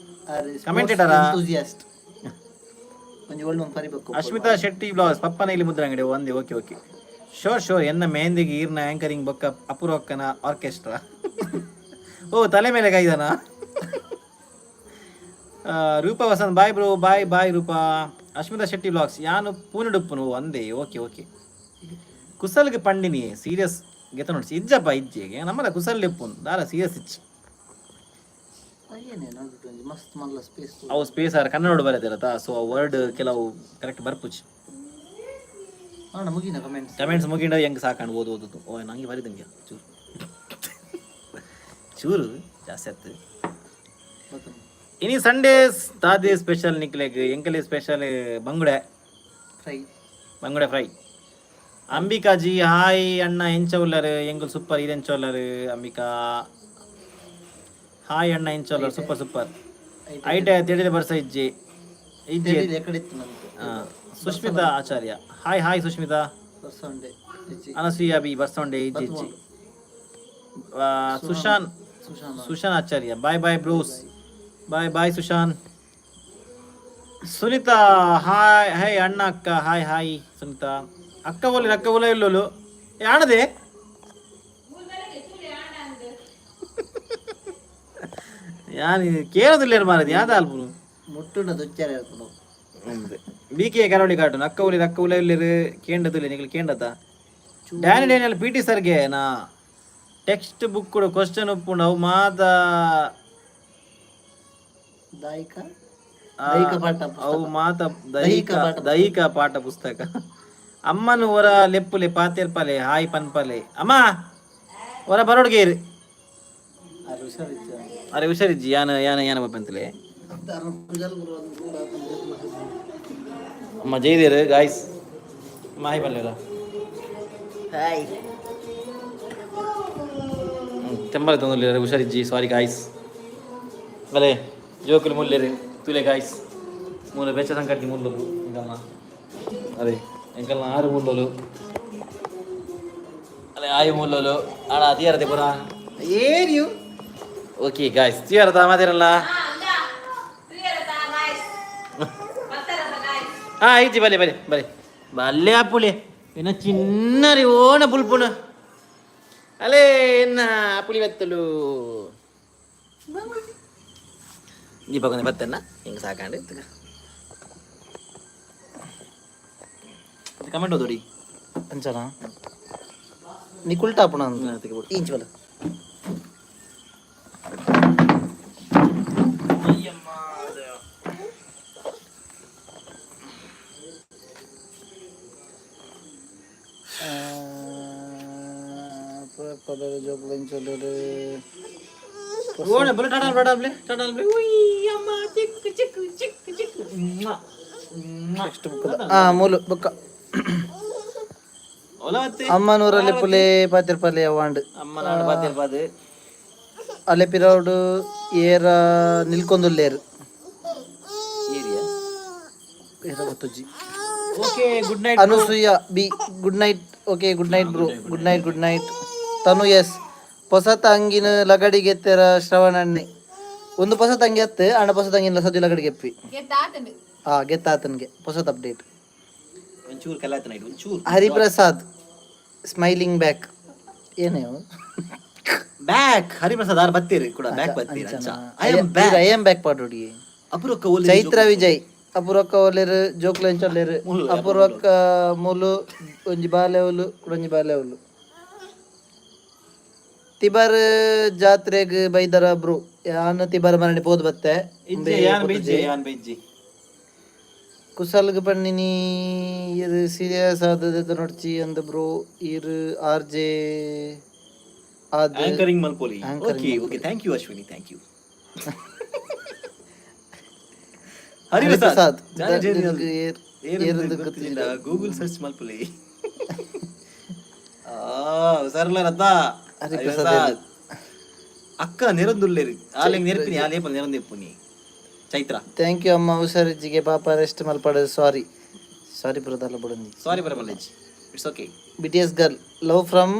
A: Commentator ಆ?
C: ಎಂತೂಸಿಯಾಸ್ಟ್ ಒಂಜಿ ಒಳ್ಳೆ ಒಂದು ಪರಿಬೇಕು.
A: ಅಶ್ಮಿತಾ ಶೆಟ್ಟಿ ಬ್ಲಾಸ್, ಪಪ್ಪನ ಇಲ್ಲಿ ಮುದ್ರಂಗಡಿ ಒಂದೇ. Okay okay, sure sure. ಎನ್ನ ಮೆಹಂದಿಗೆ ಈರ್ನ ಆಂಕರಿಂಗ್ ಬೊಕ್ಕ ಅಪೂರ್ವಕ್ಕನ ಆರ್ಕೆಸ್ಟ್ರಾ. ಓ, ತಲೆ ಮೇಲೆ ಕೈದನ. Roopa Vasanth, bye bro, bye bye Roopa. Ashmitha Shetty blogs, ಯಾನು ಪೂನಡುಪ್ಪುನು ಒಂದೇ. Okay okay. ಕುಸಲ್ಗೆ ಪಂಡಿನಿ ಸೀರಿಯಸ್ ಗೆತ ನೋಡಿ. ಇಜ್ಜಪ್ಪ ಇಜ್ಜಿಗೆ ನಮ್ಮಲ್ಲ ಕುಸಲ್ ಲೆಪ್ಪುನ್ ದಾರ ಸೀರಿಯಸ್ ಇಚ್.
C: ಅಯ್ಯನೇ ನೋಡ್ಬಿಟ್ಟು ಒಂಜಿ ಮಸ್ತ್ ಮಲ್ಲ ಸ್ಪೇಸ್.
A: ಅವು ಸ್ಪೇಸ್ ಆರ್ ಕನ್ನಡ ಬರತ್ತಿರತ್ತಾ, ಸೊ ವರ್ಡ್ ಕೆಲವು ಕರೆಕ್ಟ್ ಬರ್ಪುಚ್.
C: ಅಣ್ಣ, ಮುಗಿನ ಕಮೆಂಟ್ಸ್?
A: ಕಮೆಂಟ್ಸ್ ಮುಗಿಂಡ ಹೆಂಗೆ ಸಾಕಂಡು ಓದು ಓದುದು. ಓ, ನಂಗೆ ಬರೀದಂಗೆ ಚೂರು ಚೂರು ಜಾಸ್ತಿ ಆಯ್ತು. ಇನಿ ಸಂಡೇಸ್ ದಾದೆ ಸ್ಪೆಷಲ್ ನಿಕ್ಲೆಗ್? ಎಂಕಲೆ ಸ್ಪೆಷಲ್ ಬಂಗುಡೆ
C: ಫ್ರೈ.
A: ಬಂಗುಡೆ ಫ್ರೈ. ಅಂಬಿಕಾ ಜಿ, ಹಾಯ್ ಅಣ್ಣ, ಎಂಚ ಉಲ್ಲರು? ಎಂಕುಲ್ ಸೂಪರ್, ಇದು ಎಂಚ ಉಲ್ಲರು? ಅಂಬಿಕಾ, ಹಾಯ್ ಅಣ್ಣ, ಎಂಚ ಉಲ್ಲರು? Super super. ಐಟ ತಿಳಿದ ಬರ್ಸ ಇಜ್ಜಿ ಇಜ್ಜಿ.
C: ಎಕಡೆ ಇತ್ತು ನಮ್ಗೆ.
A: ಆ, ಸುಷ್ಮಿತಾ ಆಚಾರ್ಯ, ಹಾಯ್ ಹಾಯ್ ಸುಷ್ಮಿತಾ.
C: ಬರ್ಸ ಉಂಡೆ ಇಜ್ಜಿ.
A: ಅನಸೂಯ ಬಿ, ಬರ್ಸೊಂಡೆ ಇಜ್ಜಿ ಇಜ್ಜಿ. ಆ, Sushan.
C: Sushanth.
A: Sushan Acharya, bye bye bros, bye bye Sushan. Sunitha, hi hi ಅಣ್ಣ ಅಕ್ಕ, ಹಾಯ್ ಹಾಯ್ ಸುನಿತಾ ಅಕ್ಕ. ಓಲಿ ಅಕ್ಕ ಓಲ ಇಲ್ಲೋಲು ಯಾಣದೆ ಯಾನ್ ಕೇಳೋದಿಲ್ಲ ಮಾರದು ಯಾವ್ದು ಅಲ್ಪುನು.
C: ಮುಟ್ಟುನ ದೊಚ್ಚಾರ ಹೇಳ್ಕೊಂಡು.
A: B K Karavali cartoon, ಅಕ್ಕ ಒಲಿ ಅಕ್ಕ ಉಲ ಇಲ್ಲಿರು ಕೇಂಡದಿಲ್ಲ ನಿಗಲು ಕೇಂಡತ. Danny Daniel, P T ಸರ್ಗೆ ನಾ text book question ಉಪ್ಪುಂಡು ಅವು ಮಾತ.
C: ದಾಯಿಕ ದೈಹಿಕ ಪಾಠ.
A: ಅವು ಮಾತ ದೈಹಿಕ ದೈಹಿಕ ಪಾಠ ಪುಸ್ತಕ. ಅಮ್ಮನು ಹೊರ ಲೆಪ್ಪುಲೆ ಪಾತೆರ್ಪಲೆ, ಹಾಯ್ ಪನ್ಪಲೆ. ಅಮ್ಮ ಹೊರ ಬರೋಡ್ಗೆ ಇರು.
C: ಅರೆ ಹುಷಾರಿತ್ತು.
A: ಅರೆ ಹುಷಾರಿಜ್ಜಿ. ಯಾನ ಯಾನ ಯಾನ ಬಪ್ಪಂತಲೆ. ಅಮ್ಮ ಜೈದೇರು ಗಾಯ್ಸ್. ಅಮ್ಮ ಹಾಯ್ ಪಲ್ಲೆರ.
D: ಹಾಯ್.
A: ತೆಂಬಲ ತೊಂದರೆ, ಹುಷಾರಿಜ್ಜಿ, ಸಾರಿ ಗಾಯ್ಸ್. ಅಲೆ ಜೋಕುಲು ಮುಲ್ಲೇರು ತುಲೆ ಗಾಯ್ಸ್. ಮೂಲ ಬೆಚ್ಚ ಸಂಕಟಿ ಮುಲ್ಲಲು ಎಂಕಲ್ನ. ಅರೆ ಎಂಕಲ್ನ ಆರು ಮುಲ್ಲಲು. ಅಲೆ ಆಯು ಮುಲ್ಲಲು ಆಡ ತೀರತೆ ಪುರ ಏರಿಯು. Okay guys, ತೀರತ ಮಾತಿರಲ್ಲ. ಹಾ ಇಜ್ಜಿ, ಬಲೆ ಬಲೆ ಬಲೆ ಬಲ್ಲೆ ಅಪ್ಪುಲೆ. ಇನ್ನ ಚಿನ್ನರಿ ಓಣ ಪುಲ್ಪುಣ. ಅಲೇ ಎನ್ನ ಪುಳಿ ಬೆತ್ತಲು ದೀಪಕೊಂದು ಬತ್ತನ್ನ ಹಿಂಗೆ ಸಾಕಾಂಡು. ಕಮೆಂಟ್ ಓದೋಡಿ.
C: ಅಂಚನ ನಿಕುಲ್ ಟಾಪುಣ ಇಂಚ್ ಬಲ. ಜೋಕುಲು.
A: ಓಣ ಬಲ ಟಾಟಾ ಬಡ ಬ್ಲೆ ಟಾಟಾ ಬ್ಲೆ. ಉಯ್ ಅಮ್ಮ, ಚಿಕ್ಕ ಚಿಕ್ಕ ಚಿಕ್ಕ ಚಿಕ್ಕ.
C: ಟೆಕ್ಸ್ಟ್ ಬುಕ್ ಆ ಮೂಲು ಬುಕ್ಕ.
A: ಒಲವತ್ತೆ.
C: ಅಮ್ಮನೂರಲ್ಲಿ ಪುಲೆ ಪಾತಿರ್ಪಲೆ ಅವಾಂಡ್.
A: ಅಮ್ಮ ನಾಡು ಬಾತಿರ್ಪಾದು.
C: ಅಲೆ ಪಿರೌಡು ಏರ ನಿಲ್ಕೊಂದುಲ್ಲೇರು.
A: Area.
C: ಏರ ಗೊತ್ತುಜ್ಜಿ.
A: Okay, good night.
C: Anusuya B, good night. Okay, good night bro, good night, good night. ತನು ಎಸ್, ಪೊಸ ತಂಗಿನ ಲಗಡಿಗೆತ್ತೆರ ಶ್ರವಣಣ್ಣೆ. ಒಂದು ಪೊಸ ತಂಗಿ ಅತ್ತೆ ಅಣ್ಣ, ಪೊಸ ತಂಗಿನ ಸದ್ಯ ಲಗಡಿಗೆ ಎಪ್ಪಿ. ಆ ಗೆತ್ತಾತನ್ಗೆ ಹೊಸತ್ ಅಪ್ಡೇಟ್.
A: ಒಂಚೂರು ಕಲ್ಲಾಯ್ತು ನೈಟ್ ಒಂಚೂರು.
C: ಹರಿಪ್ರಸಾದ್ ಸ್ಮೈಲಿಂಗ್ ಬ್ಯಾಕ್ ಏನೇ?
A: ಬ್ಯಾಕ್ ಹರಿಪ್ರಸಾದ್ ಆರ್ ಬತ್ತೀರಿ ಕೂಡ ಬ್ಯಾಕ್ ಬತ್ತೀರಿ ಅಂಚ. I am back.
C: I am back ಪಾಡೋಡಿ.
A: ಅಪರೂಕ ಒಲ್ಲಿ.
C: Chaitra Vijay, ಅಪೂರ್ವಕ್ಕ ಒಲ್ಲೆರು, ಜೋಕ್ಲು ಎಂಚ ಒಲ್ಲೆರು? ಅಪೂರ್ವಕ್ಕ ಮೂಲು ಒಂಜಿ ಬಾಲೆ ಉಲು, ಕುಡೊಂಜಿ ಬಾಲೆ ಉಲು. ತಿಬರ್ ಜಾತ್ರೆಗ್ ಬೈದರ ಬ್ರು? ಯಾನ್ ತಿಬರ್ ಮರಣಿ ಪೋದು ಬತ್ತೆ.
A: ಇಜ್ಜೆ, ಯಾನ್ ಬೈಜೆ, ಯಾನ್ ಬೈಜಿ.
C: ಕುಸಲ್ಗ್ ಪಣ್ಣಿನಿ ಇರ್ ಸೀರಿಯಸ್ ಆದದ ನೋಡ್ಚಿ ಅಂದ್ ಬ್ರೋ. ಇರ್ ಆರ್ ಜೆ ಆದ್
A: ಆಂಕರಿಂಗ್ ಮಲ್ಪೊಲಿ.
C: Anchoring.
A: Okay okay, thank you Ashwini, thank you. Hariprasad.
C: Hariprasad ಏರಂದು ಗೊತ್ತಿಲ್ಲ.
A: ಗೂಗಲ್ ಸರ್ಚ್ ಮಲ್ಪೊಲಿ. ಆ ಸರಳ ರಥ.
C: ಹರಿಪ್ರಸಾದ್.
A: ಅಕ್ಕ ನೆರಂದುಲ್ಲೇರಿ ಆಲೆಂಗ್ ನೆರಪಿನಿ ಆಲೇಪ ನೆರಂದೆಪ್ಪುನಿ ಚೈತ್ರ.
C: Thank you ಅಮ್ಮ. ಹುಷಾರಿಜ್ಜಿಗೆ ಪಾಪ ರೆಸ್ಟ್ ಮಲ್ಪಡ. ಸಾರಿ ಸಾರಿ ಬ್ರದಲ್ಲ ಬುಡಂದಿ.
A: ಸಾರಿ ಬರಮಲ್ಲಜ್ಜಿ, it's okay.
C: BTS girl love from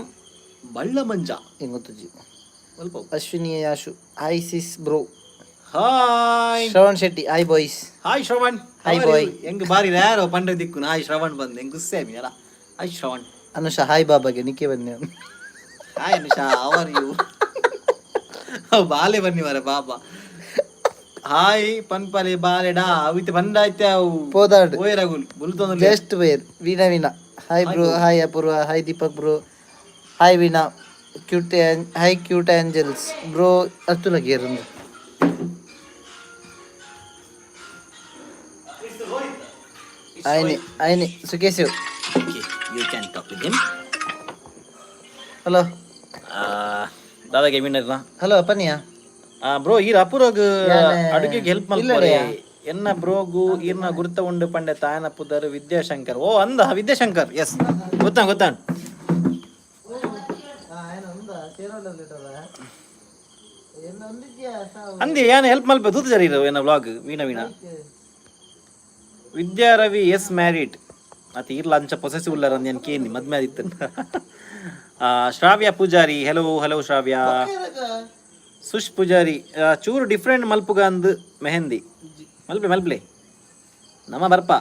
A: ಬಳ್ಳ ಮಂಜ.
C: ಹೆಂಗ್ ಗೊತ್ತುಜಿ.
A: ಸ್ವಲ್ಪ.
C: Ashwini Yashu, hi sis bro.
A: Hi.
C: Shravan Shetty, hi boys.
A: Hi Shravan.
C: Hi, boy.
A: ಹೆಂಗ್ ಬಾರಿ ರ್ಯಾರೋ ಪಂಡ ದಿಕ್ಕು ಹಾಯ್ ಶ್ರವಣ್ ಬಂದ್ ಹೆಂಗ್ ಗುಸ್ಸೆ ಅಲ್ಲ. ಹಾಯ್ ಶ್ರವಣ್.
C: ಅನುಷಾ ಹಾಯ್ ಬಾಬಾಗೆ ನಿಕ್ಕೆ ಬನ್ನಿ.
A: Hi Anusha, how are you? ಬಾಲೆ ಬನ್ನಿ ಮರ ಬಾಬಾ. ಹಾಯ್ ಪನ್ಪಲೆ ಬಾಲೆಡಾ ಅವಿತ ಬಂದಾಯ್ತೆ ಅವು.
C: ಪೋದಾಡ್.
A: ಓಯ್ ರಘುಲ್ ಬುಲ್ತೊಂದು.
C: Just where Veena Veena, hi bro, hi Apoorva, hi Deepak bro, hi Veena cute, hi cute angels bro. ಅರ್ತುಲ ಗೇರಂದು ಆಯ್ನೆ ಆಯ್ನೆ Sukesh.
A: Okay, you can talk with him.
C: Hello.
A: ದಾದಾಗೆ ವಿನ್ನರ್ನ.
C: Hello ಪನಿಯಾ.
A: Bro, ಈ ಅಪೂರ್ವಗ್
C: ಯಾನೆ-
A: ಅಡುಗೆಗೆ help ಮಲ್ಪರೆ. ಎನ್ನ ಬ್ರೋಗು ಈರ್ನ ಗುರುತ ಉಂಡು ಪಂಡೆ ತಾಯನ ಪುದರ್ ವಿದ್ಯಾಶಂಕರ್. ಓ ಅಂದ ವಿದ್ಯಾಶಂಕರ್, ಎಸ್, ಗೊತ್ತಾ ಗೊತ್ತಾ. ಅಂದಿ ಯಾನ್ ಹೆಲ್ಪ್ ಮಲ್ಪ ದೂತ ಜರಿ ಎನ್ನ vlog. Veena Veena Vidya Ravi, yes married ಅತಿ ಇರ್ಲ ಅಂಚ ಪೊಸೆಸಿವ್ ಉಲ್ಲರ ಅಂದ್ ಏನ್ ಕೇನಿ ಮದ್ಮೆ ಆದಿತ್ತು. ಶ್ರಾವ್ಯ ಪೂಜಾರಿ, ಹೆಲೋ ಹೆಲೋ ಶ್ರಾವ್ಯ. ಸುಶ್ ಪೂಜಾರಿ, ಚೂರು ಡಿಫ್ರೆಂಟ್ ಮಲ್ಪುಗ ಅಂದ್ ಮೆಹಂದಿ ಮಲ್ಪೆ ಮಲ್ಪ್ಲೆ ನಮ್ಮ ಬರ್ಪ.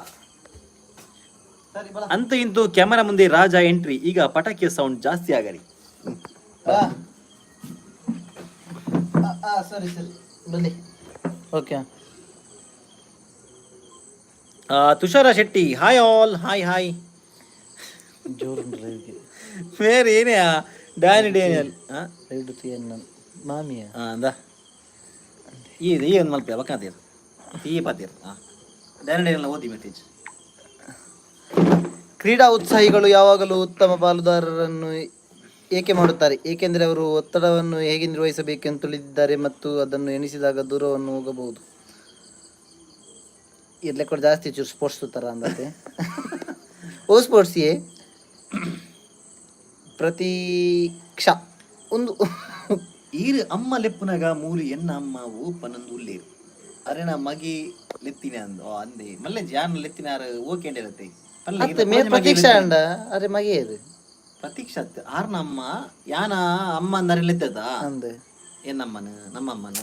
A: ಅಂತೂ ಇಂತೂ ಕ್ಯಾಮರಾ ಮುಂದೆ ರಾಜ ಎಂಟ್ರಿ. ಈಗ ಪಟಾಕಿಯ ಸೌಂಡ್ ಜಾಸ್ತಿ ಆಗಲಿ.
C: ಸರಿ ಸರಿ ಬನ್ನಿ, okay.
A: Tushara Shetty, hi all, hi hi.
C: ಜೋರು ಲೈವ್ಗೆ.
A: ಬೇರೆ ಏನೇ ಡ್ಯಾನಿ ಡೇನಿಯಲ್.
C: ಲೈವ್ ಮಾಮಿಯ.
A: ಅಂದ ಈ ಈ ಒಂದು ಮಲ್ಪೆ ಬಕ್ಕಾತೀರ್ ಈ ಪಾತೀರ್. ಹಾಂ, ಡ್ಯಾನಿ ಡೇನಿಯಲ್ ಓದಿ ಮೆಸೇಜ್.
C: ಕ್ರೀಡಾ ಉತ್ಸಾಹಿಗಳು ಯಾವಾಗಲೂ ಉತ್ತಮ ಪಾಲುದಾರರನ್ನು ಏಕೆ ಮಾಡುತ್ತಾರೆ? ಏಕೆಂದರೆ ಅವರು ಒತ್ತಡವನ್ನು ಹೇಗೆ ನಿರ್ವಹಿಸಬೇಕೆಂದು ತಿಳಿದಿದ್ದಾರೆ ಮತ್ತು ಅದನ್ನು ಎಣಿಸಿದಾಗ ದೂರವನ್ನು ಹೋಗಬಹುದು. ಇರ್ಲೆ ಕೂಡ ಜಾಸ್ತಿ ಚೂರು ಸ್ಪೋರ್ಟ್ಸ್ ತರ ಅಂದತೆ. ಓ ಸ್ಪೋರ್ಟ್ಸ್ ಏ ಪ್ರತೀಕ್ಷಾ ಒಂದು.
A: ಈರು ಅಮ್ಮ ಲೆಪ್ಪುನಗ ಮೂಲು ಎನ್ನ ಅಮ್ಮ ಓ ಪನ್ನೊಂದು ಉಲ್ಲೇರು ಅರೆನ ಮಗಿ ಲೆತ್ತಿನ ಅಂದು. ಓ ಅಂದೆ ಮಲ್ಲೆ ಜಾನ್ ಲೆತ್ತಿನಾರು ಓಕೆ ಇರತ್ತೆ.
C: ಅತ್ತೆ ಮೇ ಪ್ರತೀಕ್ಷಾ ಅಂಡ ಅರೆ ಮಗೆಯರು.
A: ಪ್ರತೀಕ್ಷಾ ಆರ್ನ ಅಮ್ಮ ಯಾನ ಅಮ್ಮ ಅಂದರೆ ಲೆತ್ತದ.
C: ಅಂದೆ.
A: ಎನ್ನಮ್ಮನ ನಮ್ಮಮ್ಮನ.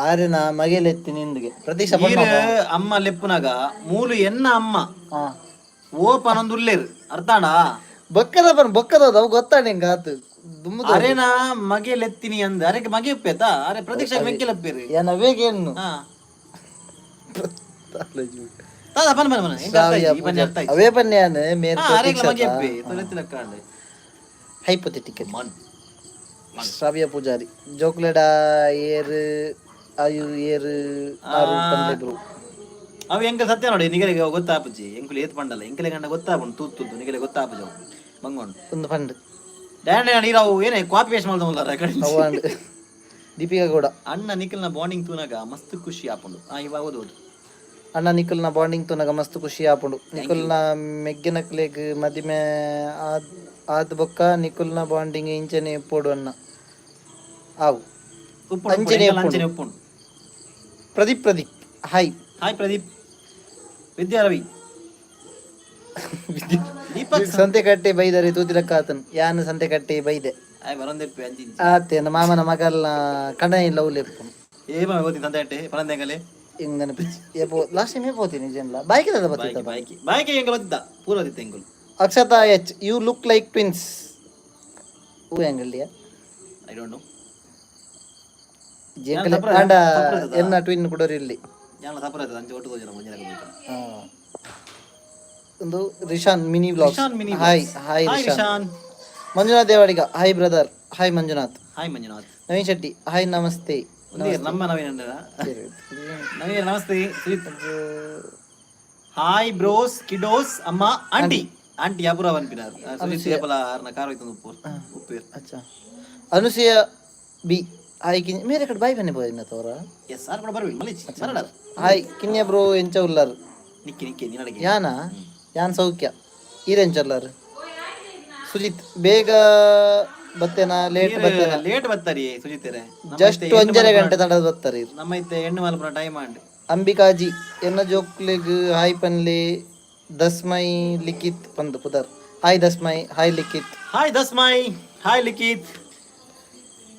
C: ಆರೆನ ಮಗೆಲೆತ್ತಿ ನಿಂದಿಗೆ ಪ್ರತೀಕ್ಷಾ.
A: ಈರು ಅಮ್ಮ ಲೆಪ್ಪುನಗ ಮೂಲು ಎನ್ನ ಅಮ್ಮ
C: ಹಾ.
A: ಓ ಪನೊಂದು ಉಲ್ಲೇರು ಅರ್ಥಾಣ.
C: ಬೊಕ್ಕದ ಬನ್ ಬೊಕ್ಕದ ಅವು ಗೊತ್ತಾಣ ಹಿಂಗ ಆತು ದುಮ್ಮದ.
A: ಅರೆನ ಮಗೆ ಲೆತ್ತಿನಿ ಅಂದ ಅರೆಗೆ ಮಗೆ ಉಪ್ಪೇತ ಅರೆ ಪ್ರತೀಕ್ಷಾ ಮೆಕ್ಕೆ ಲೆಪ್ಪೇರು.
C: ಏನ ಬೇಗ ಏನು.
A: ಹಾ ತಾದ ಬನ್ ಬನ್ ಬನ್ ಹೆಂಗ್ ಅರ್ಥ ಆಯ್ತು? ಈ ಬನ್ನಿ ಅರ್ಥ ಆಯ್ತು.
C: ಅವೇ ಬನ್ನಿ ಮೇರ್.
A: ಹಾ, ಅರೆಗ್ಲ ಮಗೆ ಉಪ್ಪೆ ತೊಲೆತ್ತಿಲಕ್ಕಾಂಡೆ.
C: ಹೈಪೊಥೆಟಿಕಲ್.
A: ಮನ್.
C: ಶ್ರಾವ್ಯ ಪೂಜಾರಿ, ಜೋಕ್ಲೆಡ ಏರ್ ಆಯು ಏರ್ ಆರು ಪನ್ಲೆ ಬ್ರೋ.
A: ಅವು ಎಂಕ ಸತ್ಯ ನೋಡಿ ನಿಗಲಿಗೆ ಗೊತ್ತಾಪುಜಿ. ಎಂಕುಲು ಏತ್ ಪಂಡಲ್ಲ ಎಂಕಲೆ ಗಂಡ ಗೊತ್ತಾಪುಂಡು ತೂತ್ ತೂತು ನಿಗಲೆ ಗೊತ್ತಾಪುಜಿ ಅವು ಬಂಗೊಂಡು.
C: ಒಂದು ಫಂಡ್.
A: ಡ್ಯಾಂಡ್ ನೀರು ಏನೇ ಕಾಪಿ ಪೇಸ್ಟ್ ಮಾಡ್ದವಲ್ಲ ಕಡೆ.
C: ಅವಾಂಡ್ ದೀಪಿಕಾ ಗೌಡ.
A: ಅಣ್ಣ ನಿಖಲ್ನ ಬಾಂಡಿಂಗ್ ತೂನಾಗ ಮಸ್ತ್ ಖುಷಿ ಆಪುಂಡು. ಆ ಇವಾಗ ಓದು ಓದು.
C: ಅಣ್ಣ ನಿಖಲ್ನ ಬಾಂಡಿಂಗ್ ತೂನಗ ಮಸ್ತ್ ಖುಷಿ ಆಪುಂಡು. ನಿಖಲ್ನ ಮೆಗ್ಗೆನಕ್ಲೆಗ್ ಮದಿಮೆ ಆದ್ ಆದ್ ಬೊಕ್ಕ ನಿಖಲ್ನ ಬಾಂಡಿಂಗ್ ಇಂಚನೆ ಇಪ್ಪೊಡು ಅಣ್ಣ ಆವು.
A: ಉಪ್ಪುಂಡು.
C: ಅಂಚನೆ.
A: ಎಂಕಲ್ನ ಅಂಚನೆ ಉಪ್ಪುಂಡು.
C: ಪ್ರದೀಪ್ ಪ್ರದೀಪ್ ಹಾಯ್.
A: ಹಾಯ್ ಪ್ರದೀಪ್. ವಿದ್ಯಾ ರವಿ ದೀಪಕ್.
C: ಸಂತೆಕಟ್ಟೆ ಬೈದರೆ ತೂತಿಲಕ್ಕಾತನ್ ಯಾನ್ ಸಂತೆಕಟ್ಟೆ ಬೈದೆ.
A: ಆಯ್ ಬರಂದೆಪ್ಪೆ ಅಂಚಿಂಚಿ.
C: ಆತೆ ಮಾಮನ ಮಗಲ್ನ ಕಣ ಇಲ್ಲ ಉಲ್ಲೆಪ್ಪು.
A: ಏ ಬಾ ಓದಿ ಸಂತೆ ಅಟ್ಟೆ ಪರಂದೆಂಗಲೆ.
C: ಹಿಂಗ್ ನೆನಪಿಚ್ಚಿ ಏಪೋ ಲಾಸ್ಟ್ ಟೈಮ್ ಏಪೋ ಹೋತೀನಿ ಜನ್ಲ ಬಾಯ್ಕೆ ದಾದ ಬತ್ತಿತ್ತ.
A: ಬಾಯ್ಕೆ ಬಾಯ್ಕೆ ಎಂಕ ಬತ್ತಿದ್ದ ಪೂರ ಬತ್ತಿತ್ತ ಎಂಕುಲು.
C: Akshata H, you look like twins. Who ಹೆಂಗಳ್ಳಿಯ?
A: I don't know.
C: ಜೇಂಕಲೆ ಆಂಡ ಎನ್ನ ಟ್ವಿನ್ ಕುಡೋರಿ ಇಲ್ಲಿ.
A: ಯಾನ ಸಪರ ಆಯ್ತದ ಅಂಚೆ ಒಟ್ಟು ತೋಜನ ಒಂಜಿ.
C: ಒಂದು Rishan mini vlog.
A: Rishan mini.
C: Hi hi.
A: Hi.
C: Rishan.
A: Rishan.
C: Manjunath Devadiga, hi brother. Hi Manjunath.
A: Hi Manjunath.
C: Naveen Shetty, hi, namaste.
A: ಒಂದೇ ನಮ್ಮ ನವೀನ್ ಅಣ್ಣನ. ನವೀನ್ ನಮಸ್ತೆ. ಸುಜಿತ್ ಹಾಯ್ ಬ್ರೋಸ್ ಕಿಡೋಸ್ ಅಮ್ಮ ಆಂಟಿ ಆಂಟಿ ಯಾಪುರ ಅನ್ಪಿನಾರ್ ಸುಜಿತ್ ಏಪಲ ಆರ್ನ ಕಾರ್ ಹೋಯ್ತು ಉಪ್ಪು ಉಪ್ಪು.
C: ಅಚ್ಚಾ, ಅನುಸೂಯ ಬಿ ಹಾಯ್ ಕಿನ್ ಮೇರೆ ಕಡೆ ಬಾಯ್ ಬನ್ನಿ ಬೋಯಿನ ತೋರ.
A: ಎಸ್ ಆರ್ ಕೂಡ ಬರ್ವಿ ಮಲಿಚ್ ಮರಡಾರ್.
C: ಹಾಯ್ ಕಿನ್ಯ ಬ್ರೋ, ಎಂಚ ಉಲ್ಲಾರ್?
A: ನಿಕ್ಕಿ ನಿಕ್ಕಿ ನಿನ್ನಡಿಗೆ.
C: ಯಾನ ಯಾನ್ ಸೌಖ್ಯ, ಈರೆಂಚ ಉಲ್ಲಾರ್? ಸುಜಿತ್, ಬೇಗ ಬತ್ತೇನಾ ಲೇಟ್ ಬತ್ತೇನಾ?
A: ಲೇಟ್ ಬರ್ತಾರಿ ಸುಜಿತ್.
C: ಜಸ್ಟ್ 1.5 ಗಂಟೆ ತಡದ ಬರ್ತಾರೆ.
A: ನಮ್ಮ ಇತ್ತೆ ಎಣ್ಣೆ ಮಲ್ಪುನ ಟೈಮ್ ಆಂಡ್.
C: ಅಂಬಿಕಾಜಿ, ಎನ್ನ ಜೋಕ್ಲೆಗ್ ಹಾಯ್ ಪನ್ಲೆ ದಸ್ಮೈ ಲಿಖಿತ್ ಪಂದ್ ಪುದರ್. ಹಾಯ್ ದಸ್ಮೈ, ಹಾಯ್ ಲಿಖಿತ್.
A: ಹಾಯ್ ದಸ್ಮೈ, ಹಾಯ್ ಲಿಖಿತ್.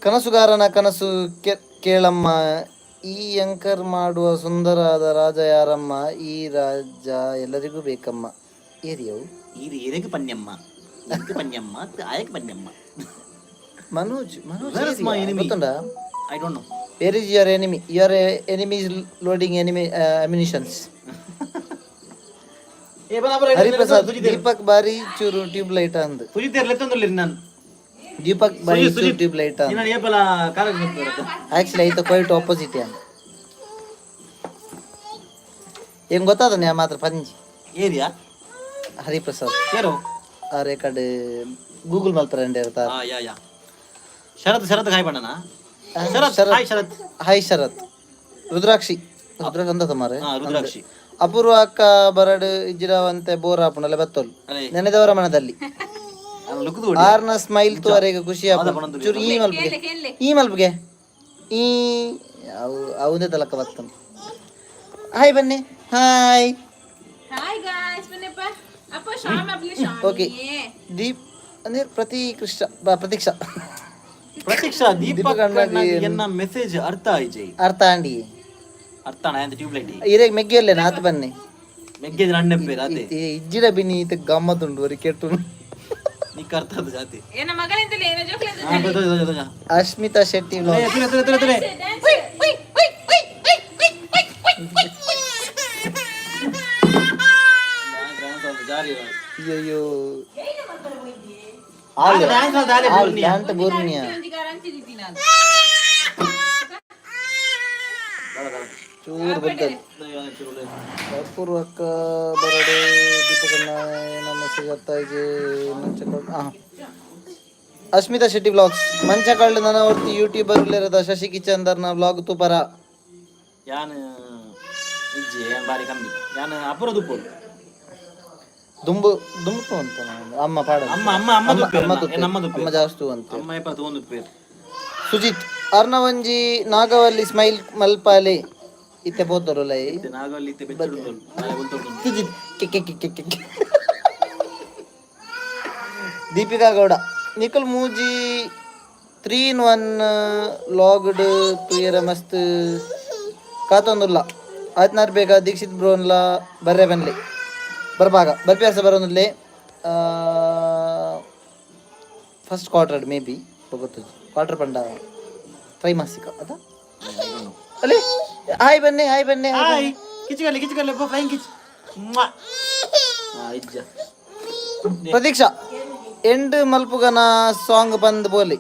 C: ಕನಸುಗಾರನ ಕನಸು ಕೇಳಮ್ಮ, ಈ ಅಂಕರ್ ಮಾಡುವ ಸುಂದರಾದ ರಾಜ ಯಾರಮ್ಮ, ಈ ರಾಜ ಎಲ್ಲರಿಗೂ ಬೇಕಮ್ಮ ಏರಿಯವು.
A: ಇದು ಎದಕ್ಕೆ ಪನ್ಯಮ್ಮ, ಎದಕ್ಕೆ ಪನ್ಯಮ್ಮ, ಆಯಕ್ಕೆ ಪನ್ಯಮ್ಮ.
C: Manoj Manoj.
A: Where is my
C: area?
A: enemy?
C: ಗೊತ್ತುಂಟಾ?
A: I don't know.
C: Where is your enemy? Your enemy is loading enemy ammunitions.
A: ಏ ಬಲ ಬಲ.
C: ಹರಿಪ್ರಸಾದ್, ದೀಪಕ್ ಬಾರಿ ಚೂರು ಟ್ಯೂಬ್ ಲೈಟ್ ಅಂದ್.
A: ಸುಜಿತ್ ಲೆತ್ತೊಂದುಲ್ಲ ನಾನು.
C: ದೀಪಕ್ ಬಾರಿ ಚೂರು ಟ್ಯೂಬ್ ಲೈಟ್ ಅಂದ್.
A: ನಿನ್ನ ಏಪಲ ಕಾಲೇಜ್.
C: ಆಕ್ಚುಲಿ ಐತ ಕ್ವೈಟ್ ಆಪೋಸಿಟ್ ಅಂದ್. ಏನ್ ಗೊತ್ತಾದ ನಾ ಮಾತ್ರ ಪಂಜಿ.
A: ಏರಿಯಾ.
C: ಹರಿಪ್ರಸಾದ್.
A: ಯಾರು?
C: ಆ ರೆಕಾರ್ಡ್ ಗೂಗಲ್ ಮಲ್ಪರಂಡೆ ಇರ್ತಾರ.
A: ಹಾ yeah yeah, Sharath Sharath hi ಬಣ್ಣನ ಶರತ್.
C: ಶರತ್.
A: ಹಾಯ್ ಶರತ್.
C: ಹಾಯ್ ಶರತ್. ರುದ್ರಾಕ್ಷಿ ರುದ್ರಾಕ್ಷಿ ಅಂದ ಮಾರೆ.
A: ಹಾ ರುದ್ರಾಕ್ಷಿ.
C: ಅಪೂರ್ವ ಅಕ್ಕ ಬರಡು ಇಜ್ಜಿರವಂತೆ ಬೋರ್ ಆಪುಂಡಲೆ ಬತ್ತೋಲ್.
A: ಅರೆ.
C: ನೆನೆದವರ ಮನದಲ್ಲಿ.
A: ಲುಕ್ದು.
C: ಆರ್ನ ಸ್ಮೈಲ್ ತುವರೆಗೆ ಖುಷಿ ಆಪುಂಡು. ಚೂರು ಈ ಮಲ್ಪುಗೆ, ಈ ಮಲ್ಪುಗೆ, ಈ ಅವು ಅವುದೇ ತಲಕ ಬತ್ತನ್. ಹಾಯ್ ಬನ್ನಿ, ಹಾಯ್.
B: ಹಾಯ್ ಗಾಯ್ಸ್ ಬನ್ನಪ್ಪ ಅಪ್ಪ ಶಾಮ್ ಅಪ್ಲಿ ಶಾಮ್.
C: ಓಕೆ ದೀಪ್ ಅಂದ್ರೆ ಪ್ರತಿ ಕೃಷ್ಣ ಪ್ರತೀಕ್ಷಾ.
A: ಪ್ರತೀಕ್ಷಾ, ದೀಪಕ್
C: ಅಣ್ಣಗೆ
A: ಎನ್ನ ಮೆಸೇಜ್ ಅರ್ಥ ಆಯ್ಜಿ?
C: ಅರ್ಥ ಆಂಡಿ.
A: ಅರ್ಥ ಅಣ್ಣ ಅಂತ ಟ್ಯೂಬ್ ಲೈಟ್.
C: ಇರೇಗ್ ಮೆಗ್ಗಿಯಲ್ಲೇ ನಾತ್ ಬನ್ನಿ.
A: ಮೆಗ್ಗೆದ ಅಣ್ಣ ಪೇರ್ ಅದೇ.
C: ಇಜ್ಜಿಡ ಬಿನಿ ಈತ ಗಮ್ಮತ್ತುಂಡು ವರಿ ಕೆಟ್ಟು.
A: ನಿಕ್ಕ ಅರ್ಥ ಆದ ಜಾತಿ.
B: ಏನ ಮಗಳಿಂದಲೇ ಏನ ಜೋಕ್ಲಿಂದ.
A: ಹಾ, ತೋ, ತೋ, ತೋ, ತೋ.
C: ಅಶ್ಮಿತಾ ಶೆಟ್ಟಿ
A: ಏ, ತುರೆ, ತುರೆ, ತುರೆ, ತುರೆ. Dance ಆಡ್ದು, ಜಾರಿ ಇರೋದು.
C: ಅಯ್ಯೋ.
A: ಡ್ಯಾನ್ಸ್ ಆಡ್ದು, ಆಲೆ ಬೂರ್ನಿಯ.
C: ಅಂತ ಬೂರ್ನಿಯ. ಚೂರು ಬರ್ತದೆ. ಅಪೂರ್ವ ಅಕ್ಕ ಬರಡು ದೀಪಕಣ್ಣ ಏನೋ ಮೆಸೇಜ್ ಆಗ್ತಾ ಇದೆ. ಮಂಚ ಅಶ್ಮಿತಾ ಶೆಟ್ಟಿ ವ್ಲಾಗ್ಸ್ ಮಂಚಕಳ್ಳು ನನ್ನ ಹೊರ್ತಿ ಯೂಟ್ಯೂಬರ್ ಇರದ ಶಶಿ ಕಿಚನ್ ದರ್ನ ವ್ಲಾಗ್ ತೂಪರ.
A: ಯಾನ್ ಇಜ್ಜಿ, ಯಾನ್ ಬಾರಿ ಕಮ್ಮಿ, ಯಾನ್ ಅಪುರ ದುಪ್ಪೋಡು.
C: ದುಂಬು ದುಂಬು ಅಂತ ನಾನು. ಅಮ್ಮ ಪಾಡ.
A: ಅಮ್ಮ ಅಮ್ಮ ಅಮ್ಮ ದುಪ್ಪೇರು.
C: ಅಮ್ಮ.
A: ಅಮ್ಮ ನಮ್ಮ ದುಪ್ಪೇರು.
C: ಅಮ್ಮ ಜಾಸ್ತಿ ಅಂತ.
A: ಅಮ್ಮ ಏಪ ತಗೊಂಡು ದುಪ್ಪೇರು.
C: ಸುಜಿತ್ ಅರ್ಣವಂಜಿ ನಾಗವಲ್ಲಿ ಸ್ಮೈಲ್ ಮಲ್ಪಾಲೆ ಇತ್ತೆ ಪೋತರುಲೈ.
A: ಇತ್ತೆ ನಾಗವಲ್ಲಿ ಇತ್ತೆ ಬೆಚ್ಚುಂಡು ನಾಳೆ ಉಂಟು.
C: Sujith K K K K K K. Deepika Gowda, Nikhil ಮೂಜಿ 3 ಇನ್ 1 ಲಾಗ್ಡ್ ತುಯರ ಮಸ್ತ್ ಕಾತೊಂದುಲ್ಲ. ಆತ್ನಾರ್ ಬೇಗ ದೀಕ್ಷಿತ್ ಬ್ರೋನ್ಲ ಬರ್ರೆ ಬನ್ಲಿ ಬರ್ಬಾಗ ಬರ್ಪ್ಯಾಸ ಬರೋನುಲ್ಲೆ ಫಸ್ಟ್ ಕ್ವಾರ್ಟರ್ ಮೇ ಬಿ ಗೊತ್ತು ಕ್ವಾರ್ಟರ್ ಪಂಡ ತ್ರೈಮಾಸಿಕ ಅದ ಅಲ್ಲಿ. ಹಾಯ್ ಬನ್ನಿ, ಹಾಯ್ ಬನ್ನಿ.
A: ಹಾಯ್ ಕಿಚ್ಚುಗಲ್ಲಿ ಕಿಚ್ಚುಗಲ್ಲಿ ಫ್ಲೈಯಿಂಗ್ ಕಿಚ್. ಇಜ್ಜ.
C: ಪ್ರತೀಕ್ಷಾ, ಎಂಡ್ ಮಲ್ಪುಗನ ಸಾಂಗ್ ಬಂದ್ ಬೋಲಿ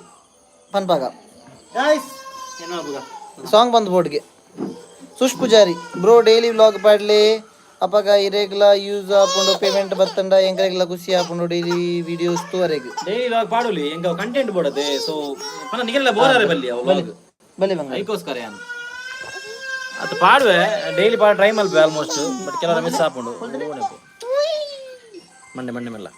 C: ಪನ್ಪಾಗ.
A: ಗಾಯ್ಸ್ ಏನು ಮಲ್ಪುಗ?
C: ಸಾಂಗ್ ಬಂದ್ ಬೋರ್ಡ್ಗೆ. Sush Poojary bro, daily vlog ಪಾಡ್ಲಿ, ಅಪಗ ಇರೆಗ್ಲ ಯೂಸ್ ಆಪುಂಡು, ಪೇಮೆಂಟ್ ಬತ್ತಂಡ ಎಂಕರೆಗ್ಲ ಖುಷಿ ಆಪುಂಡು, ಡೈಲಿ ವಿಡಿಯೋಸ್ ತುವರೆಗ್.
A: ಡೈಲಿ ವ್ಲಾಗ್ ಪಾಡುಲಿ, ಎಂಕ ಕಂಟೆಂಟ್ ಬೋಡದೆ. ಸೊ ಪನ ನಿಗೆಲ್ಲ ಬೋರಾರೆ ಬಲ್ಲಿ ಅವು ವ್ಲಾಗ್.
C: ಬಲೆ ಬಂಗ.
A: ಐಕೋಸ್ಕರ ಯಾನ್ ಅದು ಪಾಡುವೆ, ಡೈಲಿ ಪಾಡ ಟ್ರೈ ಮಲ್ಪೆ ಆಲ್ಮೋಸ್ಟ್, ಬಟ್ ಕೆಲವರ ಮಿಸ್ ಆಪುಂಡು. ಮಂಡೆ ಮಂಡೆ ಮೆಲ್ಲ.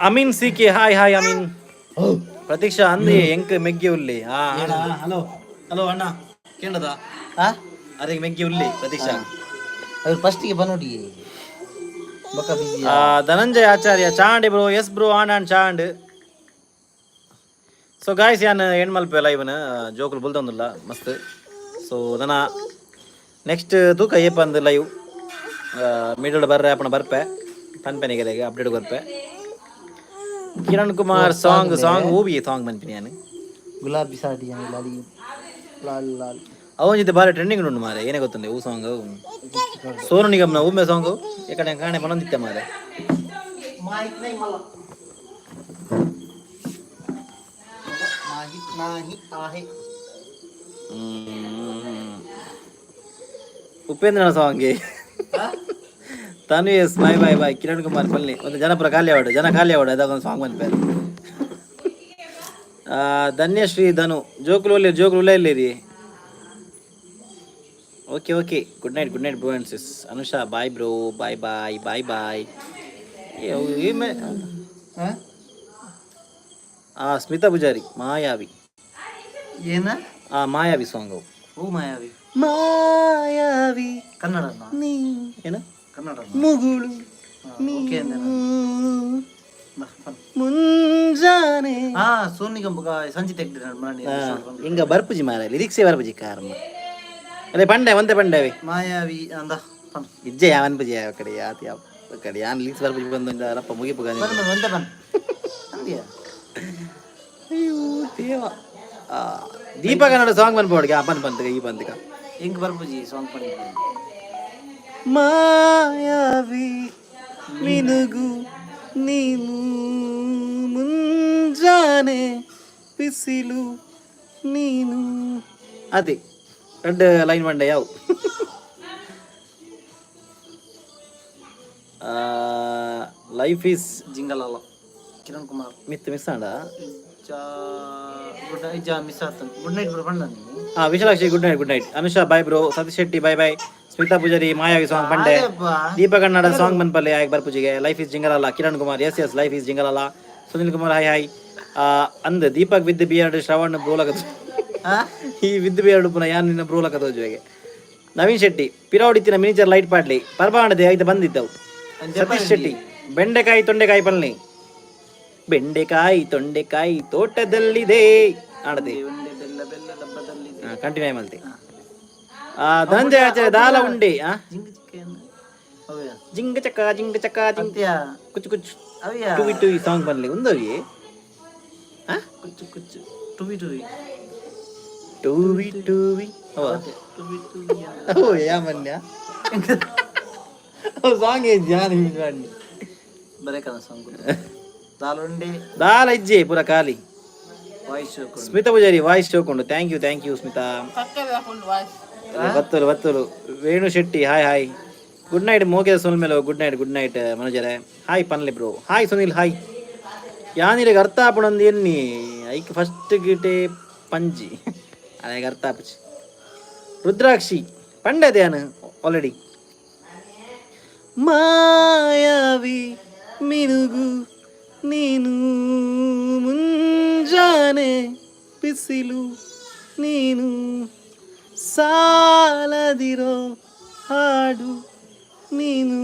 A: Ameen C K, hi hi Ameen. Pratheeksha ಅಂದಿ ಎಂಕ್ ಮೆಗ್ಗಿ ಉಲ್ಲಿ. ಹಾ ಹಲೋ ಹಲೋ ಅಣ್ಣ, ಕೇಳದ?
C: ಹಾ.
A: ಅದೇ ಮೆಗ್ಗಿ ಉಲ್ಲಿ ಪ್ರತೀಕ್ಷಾ.
C: ಅವ್ರು ಫಸ್ಟಿಗೆ ಬನ್ನೋಡಿ ಬಕ್ಕ ಬಿಸಿ.
A: ಧನಂಜಯ ಆಚಾರ್ಯ, ಚಾಂಡಿ ಬ್ರೋ, ಎಸ್ ಬ್ರೋ, ಆಂಡ್ ಆಂಡ್ ಚಾಂಡ್. So guys, ಯಾನ್ ಎಂಡ್ ಮಲ್ಪೆ ಲೈವ್ನ. ಜೋಕುಲು ಬುಲ್ತೊಂದುಲ್ಲ ಮಸ್ತ್. ಸೊ ನನ ನೆಕ್ಸ್ಟ್ ತೂಕ ಏಪ ಅಂದ್ ಲೈವ್. ಮಿಡಲ್ ಬರ್ರೆ ಅಪ್ಪಣ ಬರ್ಪೆ, ಪನ್ಪೆನಿಗೆ ಅಪ್ಡೇಟ್ ಬರ್ಪೆ. ಕಿರಣ್ ಕುಮಾರ್ ಸಾಂಗ್ ಸಾಂಗ್ ಹೂವಿ ಸಾಂಗ್ ಮನ್ಪಿನಿ ಯಾನ್.
C: ಗುಲಾಬಿ ಸಾಡಿ ಲಾಲಿ ಲಾಲ್ ಲಾಲ್.
A: ಅವನ್ ಜೊತೆ ಬಾರಿ ಟ್ರೆಂಡಿಂಗ್ ಉಂಡು ಮಾರೆ. ಏನೇ ಗೊತ್ತುಂಡೆ ಹೂ ಸಾಂಗ್? ಸೋನು ನಿಗಮ್ನ ಊಮೆ ಸಾಂಗ್ ಎಕಡೆ ಕಾಣೆ ಪನೊಂದಿತ್ತೆ ಮಾರೆ.
C: माहित नाही मला, माहित नाही आहे.
A: ಉಪೇಂದ್ರನ song Tanu. S, bye bye bye. Kiran Kumar ಪಲ್ನಿ ಒಂದು ಜನಪರ ಖಾಲಿ ಆವಡು, ಜನ ಖಾಲಿ ಆವಡು. ಅದಾಗ ಒಂದು ಸಾಂಗ್ ಬಂದ್ಪೇರು. ಧನ್ಯಶ್ರೀ ಧನು, ಜೋಕುಲು ಒಳ್ಳೆ, ಜೋಕುಲು ಉಲ್ಲ ಇಲ್ಲಿರಿ. Okay okay, good night, good night bro and sis. Anusha, bye bro, bye bye bye bye. ಆ ಸ್ಮಿತಾ ಪೂಜಾರಿ, ಮಾಯಾವಿ.
C: ಏನ?
A: ಆ ಮಾಯಾವಿ ಸಾಂಗ್ ಅವು.
C: ಓ ಮಾಯಾವಿ.
A: ಮಾಯಾವಿ.
C: ಕನ್ನಡ.
A: ನೀ ಏನು?
C: ಕನ್ನಡ.
A: ಮುಗುಳು.
C: ಓಕೆ.
A: ಮುಂಜಾನೆ.
C: ಹಾ, ಸೋನು ನಿಗಮ್ ಬೊಕ ಸಂಜಿತ್ ಹೆಗ್ಡೆ ಮಾಡಿ.
A: ಹಿಂಗ ಬರ್ಪುಜಿ ಮಾರ, ಲಿರಿಕ್ಸೇ ಬರ್ಪುಜಿ ಕಾರ್ಮ. ಅದೇ ಪಂಡೆ ಒಂತೆ ಪಂಡೆವಿ.
C: ಮಾಯಾವಿ ಅಂದ ಪನ್.
A: ಇಜ್ಜೆ ಯಾವನ್ ಪೂಜೆ ಯಾವ ಕಡೆ ಯಾತ್ ಯಾವ ಕಡೆ ಯಾನ್ ಲಿರಿಕ್ಸ್ ಬರ್ಪುಜಿ ಬಂದು ರಪ್ಪ ಮುಗಿಪು.
C: ಬನ್ ಬನ್, ಒಂದೇ ಬನ್ ಅಂದ್ಯಾ.
A: ಅಯ್ಯೋ ದೇವ. ದೀಪ ಕನ್ನಡ ಸಾಂಗ್ ಬಂದ್ಬೋಡ್ಗೆ. ಆ ಬಂದ್ ಬಂತಗ ಈ ಬಂತಗ.
C: ಹೆಂಗ್ ಬರ್ಪುಜಿ ಸಾಂಗ್ ಪಂಡಿ.
A: ಮಾಯಾವಿ ಮಿನುಗು ನೀನು, ಮುಂಜಾನೆ ಬಿಸಿಲು ನೀನು. ಅದೇ ಎರಡು ಲೈನ್ ಬಂಡೆ ಯಾವ. ಲೈಫ್ is
C: ಜಿಂಗಲಲ್ಲ ಕಿರಣ್ ಕುಮಾರ್.
A: ಮಿತ್ ಮಿಸ್ ಆಂಡ.
C: ಜಾ ಗುಡ್ ನೈಟ್ ಜಾ ಮಿಸ್ ಆತ. Good night bro ಪಂಡ ನೀನು.
A: ಹಾ, Vishalakshi, good night, good night. Anusha, bye bro. Satish Shetty, bye bye. Smita Pujari, Mayavi song ಬಂಡೆ. ದೀಪ ಕನ್ನಡ ಸಾಂಗ್ ಮನ್ಪಲ್ಲೆ ಆಯ್ಕೆ ಬರ್ಪುಜಿಗೆ. ಲೈಫ್ is ಜಿಂಗಲಲ್ಲ Kiran Kumar. S S, life is ಜಿಂಗಲಲ್ಲ. Sunil Kumar, hi hi. ಅಂದ್ ದೀಪಕ್ with beard Shravan ಬ್ರೋಲಕ. ಈ ವಿತ್ ಬಿಯರ್ಡ್ ಪುನಃ ಯಾನ್ ನಿನ್ನ ಬ್ರೋಲಕ ತೋಜುವೆಗೆ. ನವೀನ್ ಶೆಟ್ಟಿ, ಪಿರೌಡಿತ್ತಿನ ಮಿನಿಚರ್ ಲೈಟ್ ಪಾಡ್ಲಿ ಪರ್ಬಾಂಡದೆ ಐತ ಬಂದಿದ್ದವು. ಸತೀಶ್ ಶೆಟ್ಟಿ, ಬೆಂಡೆಕಾಯಿ ತೊಂಡೆಕಾಯಿ ಪಲ್ನಿ. ಬೆಂಡೆಕಾಯಿ ತೊಂಡೆಕಾಯಿ ತೋಟದಲ್ಲಿದೆ ಆಡದೆ.
C: ಉಂಡೆ ಬೆಲ್ಲ ಬೆಲ್ಲ ಡಬ್ಬದಲ್ಲಿ.
A: ಕಂಟಿನ್ಯೂ ಮಲ್ತಿ. ಧನಂಜಯ ಆಚಾರ್ಯ, ದಾಲ ಉಂಡೆ ಆ?
C: ಜಿಂಗ್ ಚಿಕ್ಕ ಅವ್ಯ.
A: ಜಿಂಗ ಚಕ್ಕ ಜಿಂಗ ಚಕ್ಕ ಜಿಂಗ್.
C: ಅಂತ್ಯ.
A: ಕುಚ್ಚು ಕುಚ್ಚು.
C: ಅವ್ಯ.
A: ಟುವಿ ಟುವಿ ಸಾಂಗ್ ಬನ್ಲಿ ಉಂದವಿ.
C: ಕುಚ್ಚು ಕುಚ್ಚು ಟುವಿ ಟುವಿ.
A: ಟುವಿ ಟುವಿ ಅವ.
C: ಟುವಿ ಟುವಿ.
A: ಓ ಯಾ ಮನ್ಯ ಸಾಂಗ್ ಏ ಜಾನ್ ಮಾಡಿ.
C: ಬರೇ ಕದ ಸಾಂಗ್ ದಾಲುಂಡೆ.
A: ದಾಲ ಇಜ್ಜೆ, ಪೂರ ಖಾಲಿ.
C: ವಾಯ್ಸ್.
A: ಸ್ಮಿತಾ ಪೂಜಾರಿ ವಾಯ್ಸ್ ಚೋಕೊಂಡು. Thank you, thank you Smita. ಬತ್ತಲು ಬತ್ತಲು. Venu Shetty, hi hi, good night. ಮೋಕೆದ ಸೋಲ್ ಮೇಲೆ good night, good night. ಮನೋಜರೆ hi ಪನ್ಲಿ bro. Hi Sunil, hi. ಯಾನಿರಿಗೆ ಅರ್ಥ ಆಪಣಂದು ಎನ್ನಿ ಐಕ್ ಫಸ್ಟ್ ಗಿಟೆ ಪಂಜಿ ಅದೇ ಅರ್ಥ ಆಪುಚಿ. ರುದ್ರಾಕ್ಷಿ ಪಂಡದೆ ಯಾನು ಆಲ್ರೆಡಿ. ಮಾಯಾವಿ ಮಿನುಗು ನೀನು, ಮುಂಜಾನೆ ಬಿಸಿಲು ನೀನು, ಸಾಲದಿರೋ ಹಾಡು ನೀನು,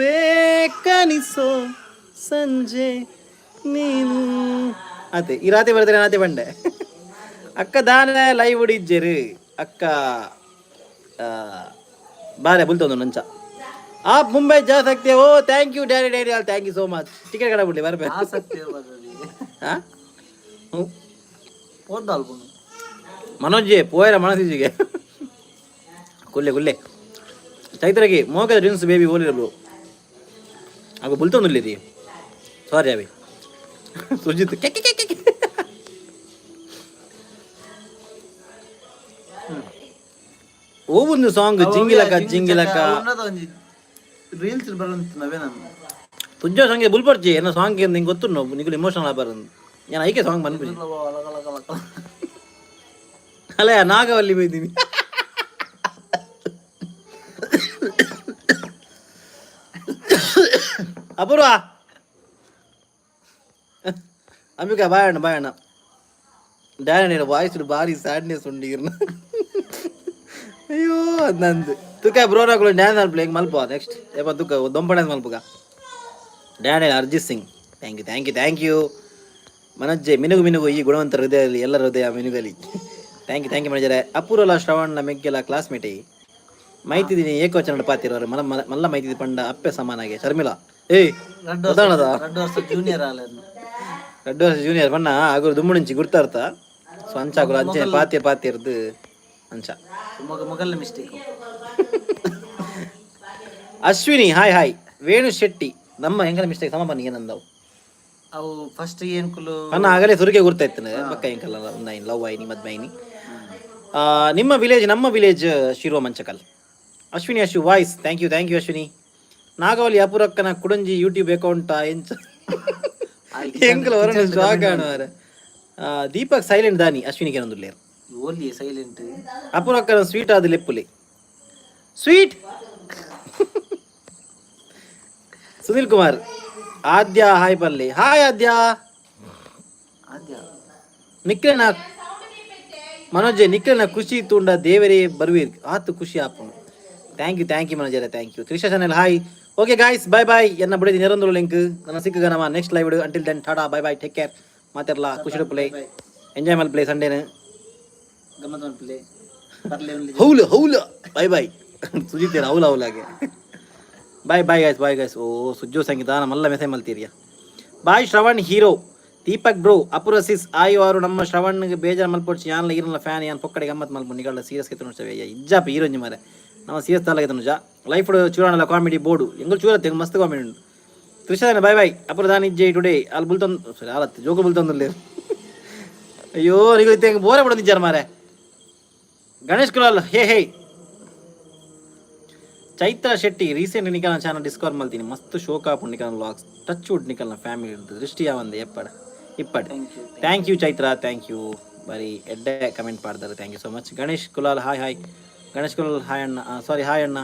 A: ಬೇಕನಿಸೋ ಸಂಜೆ ನೀನು. ಅದೇ ಈ ರಾತ್ರಿ ಬರ್ತಾರೆ ನಾತೆ ಬಂಡೆ. ಅಕ್ಕ ದಾನ ಲೈವ್ ಉಡಿಜ್ಜೆರು ಅಕ್ಕ. ಬಾರೆ ಬುಲ್ತೊಂದು ನಂಚ. आप मुंबई जा सकते हो. Thank you daddy, daddy all, thank you so much. Ticket ಕಡ ಬಿಡ್ಲಿ ಬರ್ಬೇಕು.
C: ಆಸಕ್ತಿ ಇರ್ಬಾರ್ದು.
A: ಹಾ.
C: ಓದ್ದಾಲ್ ಪುಣ್ಣ.
A: ಮನೋಜ್ ಪೋಯರ ಮನಸ್ಸಿಗೆ ಕುಲ್ಲೆ ಕುಲ್ಲೆ. ಚೈತ್ರಗೆ ಮೋಕದ ಡ್ರಿಂಕ್ಸ್ ಬೇಬಿ ಓಲಿರ ಬ್ರೋ. ಅಗ ಬುಲ್ತೊಂದುಲ್ಲಿರಿ. ಸಾರಿ ಅವಿ. Sujith K K K K. ಓ ಒಂದು ಸಾಂಗ್ ಜಿಂಗಿಲಕ ಜಿಂಗಿಲಕ.
C: ಒಂಜಿ ರೀಲ್ಸ್ ಬರಂತ ನವೇ ನಾನು.
A: ತುಜ್ಜೋ ಸಾಂಗ್ ಬುಲ್ಪರ್ಜಿ ಏನೋ ಸಾಂಗ್ ನಿಂಗೆ ಗೊತ್ತು, ನಿಗುಲು ಇಮೋಷನಲ್ ಆಬಾರಂದು. ನಾನು ಐಕೆ ಸಾಂಗ್ ಬಂದ್ಬಿಡಿ. ಅಲ್ಲ, ನಾಗವಲ್ಲಿ ಬೈದೀನಿ. ಅಪೂರ್ವ, ಅಂಬಿಕಾ, ಬಾಯ್ ಅಣ್ಣ, ಬಾಯ್ ಅಣ್ಣ. ಡ್ಯಾನ್ ವಾಯ್ಸ್ ಭಾರಿ ಸ್ಯಾಡ್ನೆಸ್ ಉಂಡು. ಅಯ್ಯೋ, ಅದು ನಂದು ತುಕ ಬ್ರೋನಾಗಳು ಡ್ಯಾನ್ಸ್ ಮಲ್ಪಲೆ ಹೆಂಗೆ ಮಲ್ಪ ನೆಕ್ಸ್ಟ್ ಏಪ ತುಕ ದೊಂಪ ಡ್ಯಾನ್ಸ್ ಮಲ್ಪುಗ. Dan Arijit Singh, thank you, thank you, thank you.
C: ಮನಜ್ಜೆ ಮಿನುಗು ಮಿನುಗು ಈ ಗುಣವಂತ ಹೃದಯದಲ್ಲಿ ಎಲ್ಲರ ಹೃದಯ ಮಿನುಗಲಿ. Thank you, thank you ಮನಜರೆ. ಅಪೂರ್ವಲ ಶ್ರವಣ್ನ ಮೆಗ್ಗೆಲ ಕ್ಲಾಸ್ಮೇಟ್ ಮೈತಿದಿನಿ ಏಕವಚನ ಪಾತಿರೋರು ಮಲ ಮಲ್ಲ ಮೈತಿದಿ ಪಂಡ ಅಪ್ಪೆ ಸಮಾನಾಗೆ ಶರ್ಮಿಳಾ. ಏಯ್. ಉದಾಹರಣದ.
A: 2 ವರ್ಷ ಜೂನಿಯರ್ ಆಲನ್ನು.
C: 2 ವರ್ಷ ಜೂನಿಯರ್ ಬಣ್ಣ ಆಗುರು ದುಮ್ಮುಣಿಂಚಿ ಗುರ್ತಾರ್ತ. ಸೊ ಅಂಚ ಆಗುರು ಅಂಚೆ ಪಾತ್ಯ ಪಾತಿರ್ದು ಅಂಚ.
A: ಮೊಗ ಮೊಗಲ mistake.
C: Ashwini hi hi. Venu Shetty ನಮ್ಮ ಹೆಂಗನ ಮಿಸ್ಟೇಕ್ ಸಮ ಬನ್ನಿ ಏನಂದವು.
A: ಅವು ಫಸ್ಟ್ ಏನ್ ಕುಲು.
C: ಅನ್ನ ಆಗಲೇ ಸುರಿಗೆ ಗುರ್ತಾಯ್ತು ಬಕ್ಕ ಎಂಕಲ್ಲ ಒಂದಾಯಿನಿ ಲವ್ ಆಯ್ನಿ ಮದ್ವೆ ಆಯ್ನಿ. ನಿಮ್ಮ ವಿಲೇಜ್ ನಮ್ಮ village Shirva Manchakal. Ashwini Ashu voice, thank you, thank you Ashwini. Nagavalli ಅಪುರಕ್ಕನ ಕುಡಂಜಿ YouTube account ಎಂಚ ಎಂಕಲ ಹೊರಣ ಶಾಕ್ ಆಣುವಾರೆ. ದೀಪಕ್ ಸೈಲೆಂಟ್ ದಾನಿ ಅಶ್ವಿನಿಗೆ ಏನೊಂದು.
A: Only silent.
C: ಅಪುರಕ್ಕನ ಸ್ವೀಟ್ ಆದ ಲೆಪ್ಪುಲೆ ಸ್ವೀಟ್. ಸುನಿಲ್ ಕುಮಾರ್ ಆದ್ಯ ಹಾಯ್ ಪಲ್ಲೆ. ಹಾಯ್ ಆದ್ಯ.
A: ಆದ್ಯ.
C: ನಿಕ್ಲೆನ ಮನೋಜ್ ನಿಕ್ಲೆನ ಖುಷಿ ತೂಂಡ ದೇವರೇ ಬರುವೀರ್ ಆತು ಖುಷಿ ಆಪುಂಡು. Thank you, thank you ಮನೋಜರ, thank you. Trisha channel hi. Okay guys, bye bye. ಎನ್ನ ಬುಡದಿ ನೆರಂದುಲು ಲಿಂಕ್ ನನ್ನ ಸಿಕ್ಕ ನಮ್ಮ next live. Until then, tata, bye bye, take care. ಮಾತಿರ್ಲ ಖುಷಿ ಪ್ಲೇ ಎಂಜಾಯ್ ಮಲ್ ಪ್ಲೇ ಸಂಡೇನ.
A: ಗಮ್ಮತ್ ಪ್ಲೇ ಬರ್ಲೆ only.
C: ಹೌಲ ಹೌಲ ಬಾಯ್ ಬಾಯ್ ಸುಜಿತ್ ಹೌಲ ಹೌಲಾಗೆ. Bye bye guys, bye guys. ಓ ಸುಜ್ಜೋ ಸಂಗೀತ ನಮ್ಮಲ್ಲ ಮೆಸೇಜ್ ಮಲ್ತೀರಿಯಾ. Bye Shravan hero Deepak bro ಅಪುರ ಸಿಸ್ ಆಯು ಆರು ನಮ್ಮ ಶ್ರವಣ್ಗೆ ಬೇಜಾರು ಮಲ್ಪೊಡ್ಚಿ ಯಾನ್ಲ ಈರಲ್ಲ ಫ್ಯಾನ್ ಯಾನ್ ಪೊಕ್ಕಡೆ ಗಮ್ಮತ್ ಮಲ್ಪು ನಿಗಳ್ಳ ಸೀರಿಯಸ್ ಕೆತ್ತನು ಇಜ್ಜಾಪ ಹೀರೋಂಜಿ ಮಾರೆ ನಮ್ಮ ಸೀರಿಯಸ್ ತಾಲ ಕೆತ್ತನು ಲೈಫ್ ಚೂರಾಣಲ್ಲ ಕಾಮಿಡಿ ಬೋರ್ಡು ಎಂಗಲ್ ಚೂರತ್ತೆ ಮಸ್ತ್ ಕಾಮಿಡಿ ಉಂಟು. ತ್ರಿಷಾನ ಬಾಯ್ ಬಾಯ್. ಅಪುರ ದಾನಿ ಇಜ್ಜೆ ಟುಡೇ ಅಲ್ಲಿ ಬುಲ್ತೊಂದು ಸರಿ ಆಲತ್ತೆ ಜೋಕು ಬುಲ್ತೊಂದುಲ್ಲೇರು. ಅಯ್ಯೋ ನಿಗಲ್ ಇತ್ತೆ ಬೋರೆ ಬಿಡೋದಿಜ್ಜಾರ ಮಾರೆ. Ganesh Kulal hey hey. Chaitra Shetty recent ನಿಕಲ್ನ ಚಾನಲ್ ಡಿಸ್ಕವರ್ ಮಲ್ತೀನಿ ಮಸ್ತ್ ಶೋಕ್ ಆಪುಂಡು ನಿಕಲ್ನ ವ್ಲಾಗ್ಸ್ ಟಚ್ ವುಡ್ ನಿಕಲ್ನ ಫ್ಯಾಮಿಲಿ ದೃಷ್ಟಿ ಯಾವಂದೆ ಎಪ್ಪಡ ಇಪ್ಪಡ್.
A: Thank you.
C: Thank you Chaitra, thank you. ಬರೀ ಎಡ್ಡೆ ಕಮೆಂಟ್ ಮಾಡ್ತಾರೆ. Thank you so much. Ganesh Kulal hi hi. Ganesh Kulal hi ಅಣ್ಣ, ಸಾರಿ ಹಾಯ್ ಅಣ್ಣ.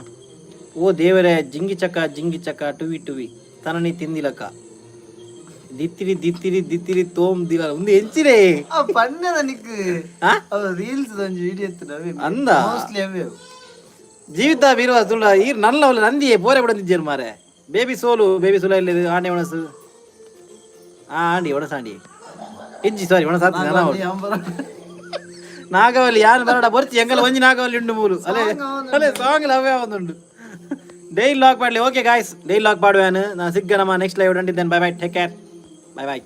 C: ಓ ದೇವರೇ ಜಿಂಗಿ ಚಕ ಜಿಂಗಿ ಚಕ ಟುವಿ ಟುವಿ ತನನಿ ತಿಂದಿಲಕ ದಿತ್ತಿರಿ ದಿತ್ತಿರಿ ದಿತ್ತಿರಿ ತೋಮ್ ದಿಲ ಒಂದು ಎಂಚಿರೇ.
A: ಆ ಪಣ್ಣದ ನಿಕ್.
C: ಆ?
A: ಅವು ರೀಲ್ಸ್ ಒಂಜಿ ವಿಡಿಯೋ ಇತ್ತು ಅವೇ.
C: ಅಂದ?
A: ಮೋಸ್ಟ್ಲಿ ಅವೇ ಅವು.
C: ಜೀವಿತ ಬೀರುವ ಸುಳ್ಳ ಈರ್ ನಲ್ಲ ಅವಳು ನಂದಿಯೇ ಬೋರೆ ಬಿಡಂದಿಜ್ಜೇರು ಮಾರೆ. ಬೇಬಿ ಸೋಲು ಬೇಬಿ ಸೋಲ ಇಲ್ಲಿ ಆಂಡಿ ಒಣಸು ಆ ಆಂಡಿ ಒಣಸ ಆಂಡಿ ಇಜ್ಜಿ ಸಾರಿ ಒಣಸ ಆತು ನನ ಅವಳು. ನಾಗವಲ್ಲಿ ಯಾರು ಬರಡ ಬರ್ತಿ ಎಂಗಲ ಒಂಜಿ ನಾಗವಲ್ಲಿ ಉಂಡು ಮೂಲು ಅಲೆ ಅಲೆ ಸಾಂಗ್ ಲವೇ ಒಂದುಂಡು. ಡೈಲಿ ಲಾಕ್ ಪಾಡ್ಲಿ. ಓಕೆ ಗಾಯ್ಸ್, ಡೈಲಿ ಲಾಕ್ ಪಾಡುವಾನು ನಾನು ಸಿಗ್ಗ ನಮ್ಮ ನೆಕ್ಸ್ಟ್ ಲೈವ್. ಅಂಟಿದ್ದೇನೆ. Bye bye, take care, bye bye.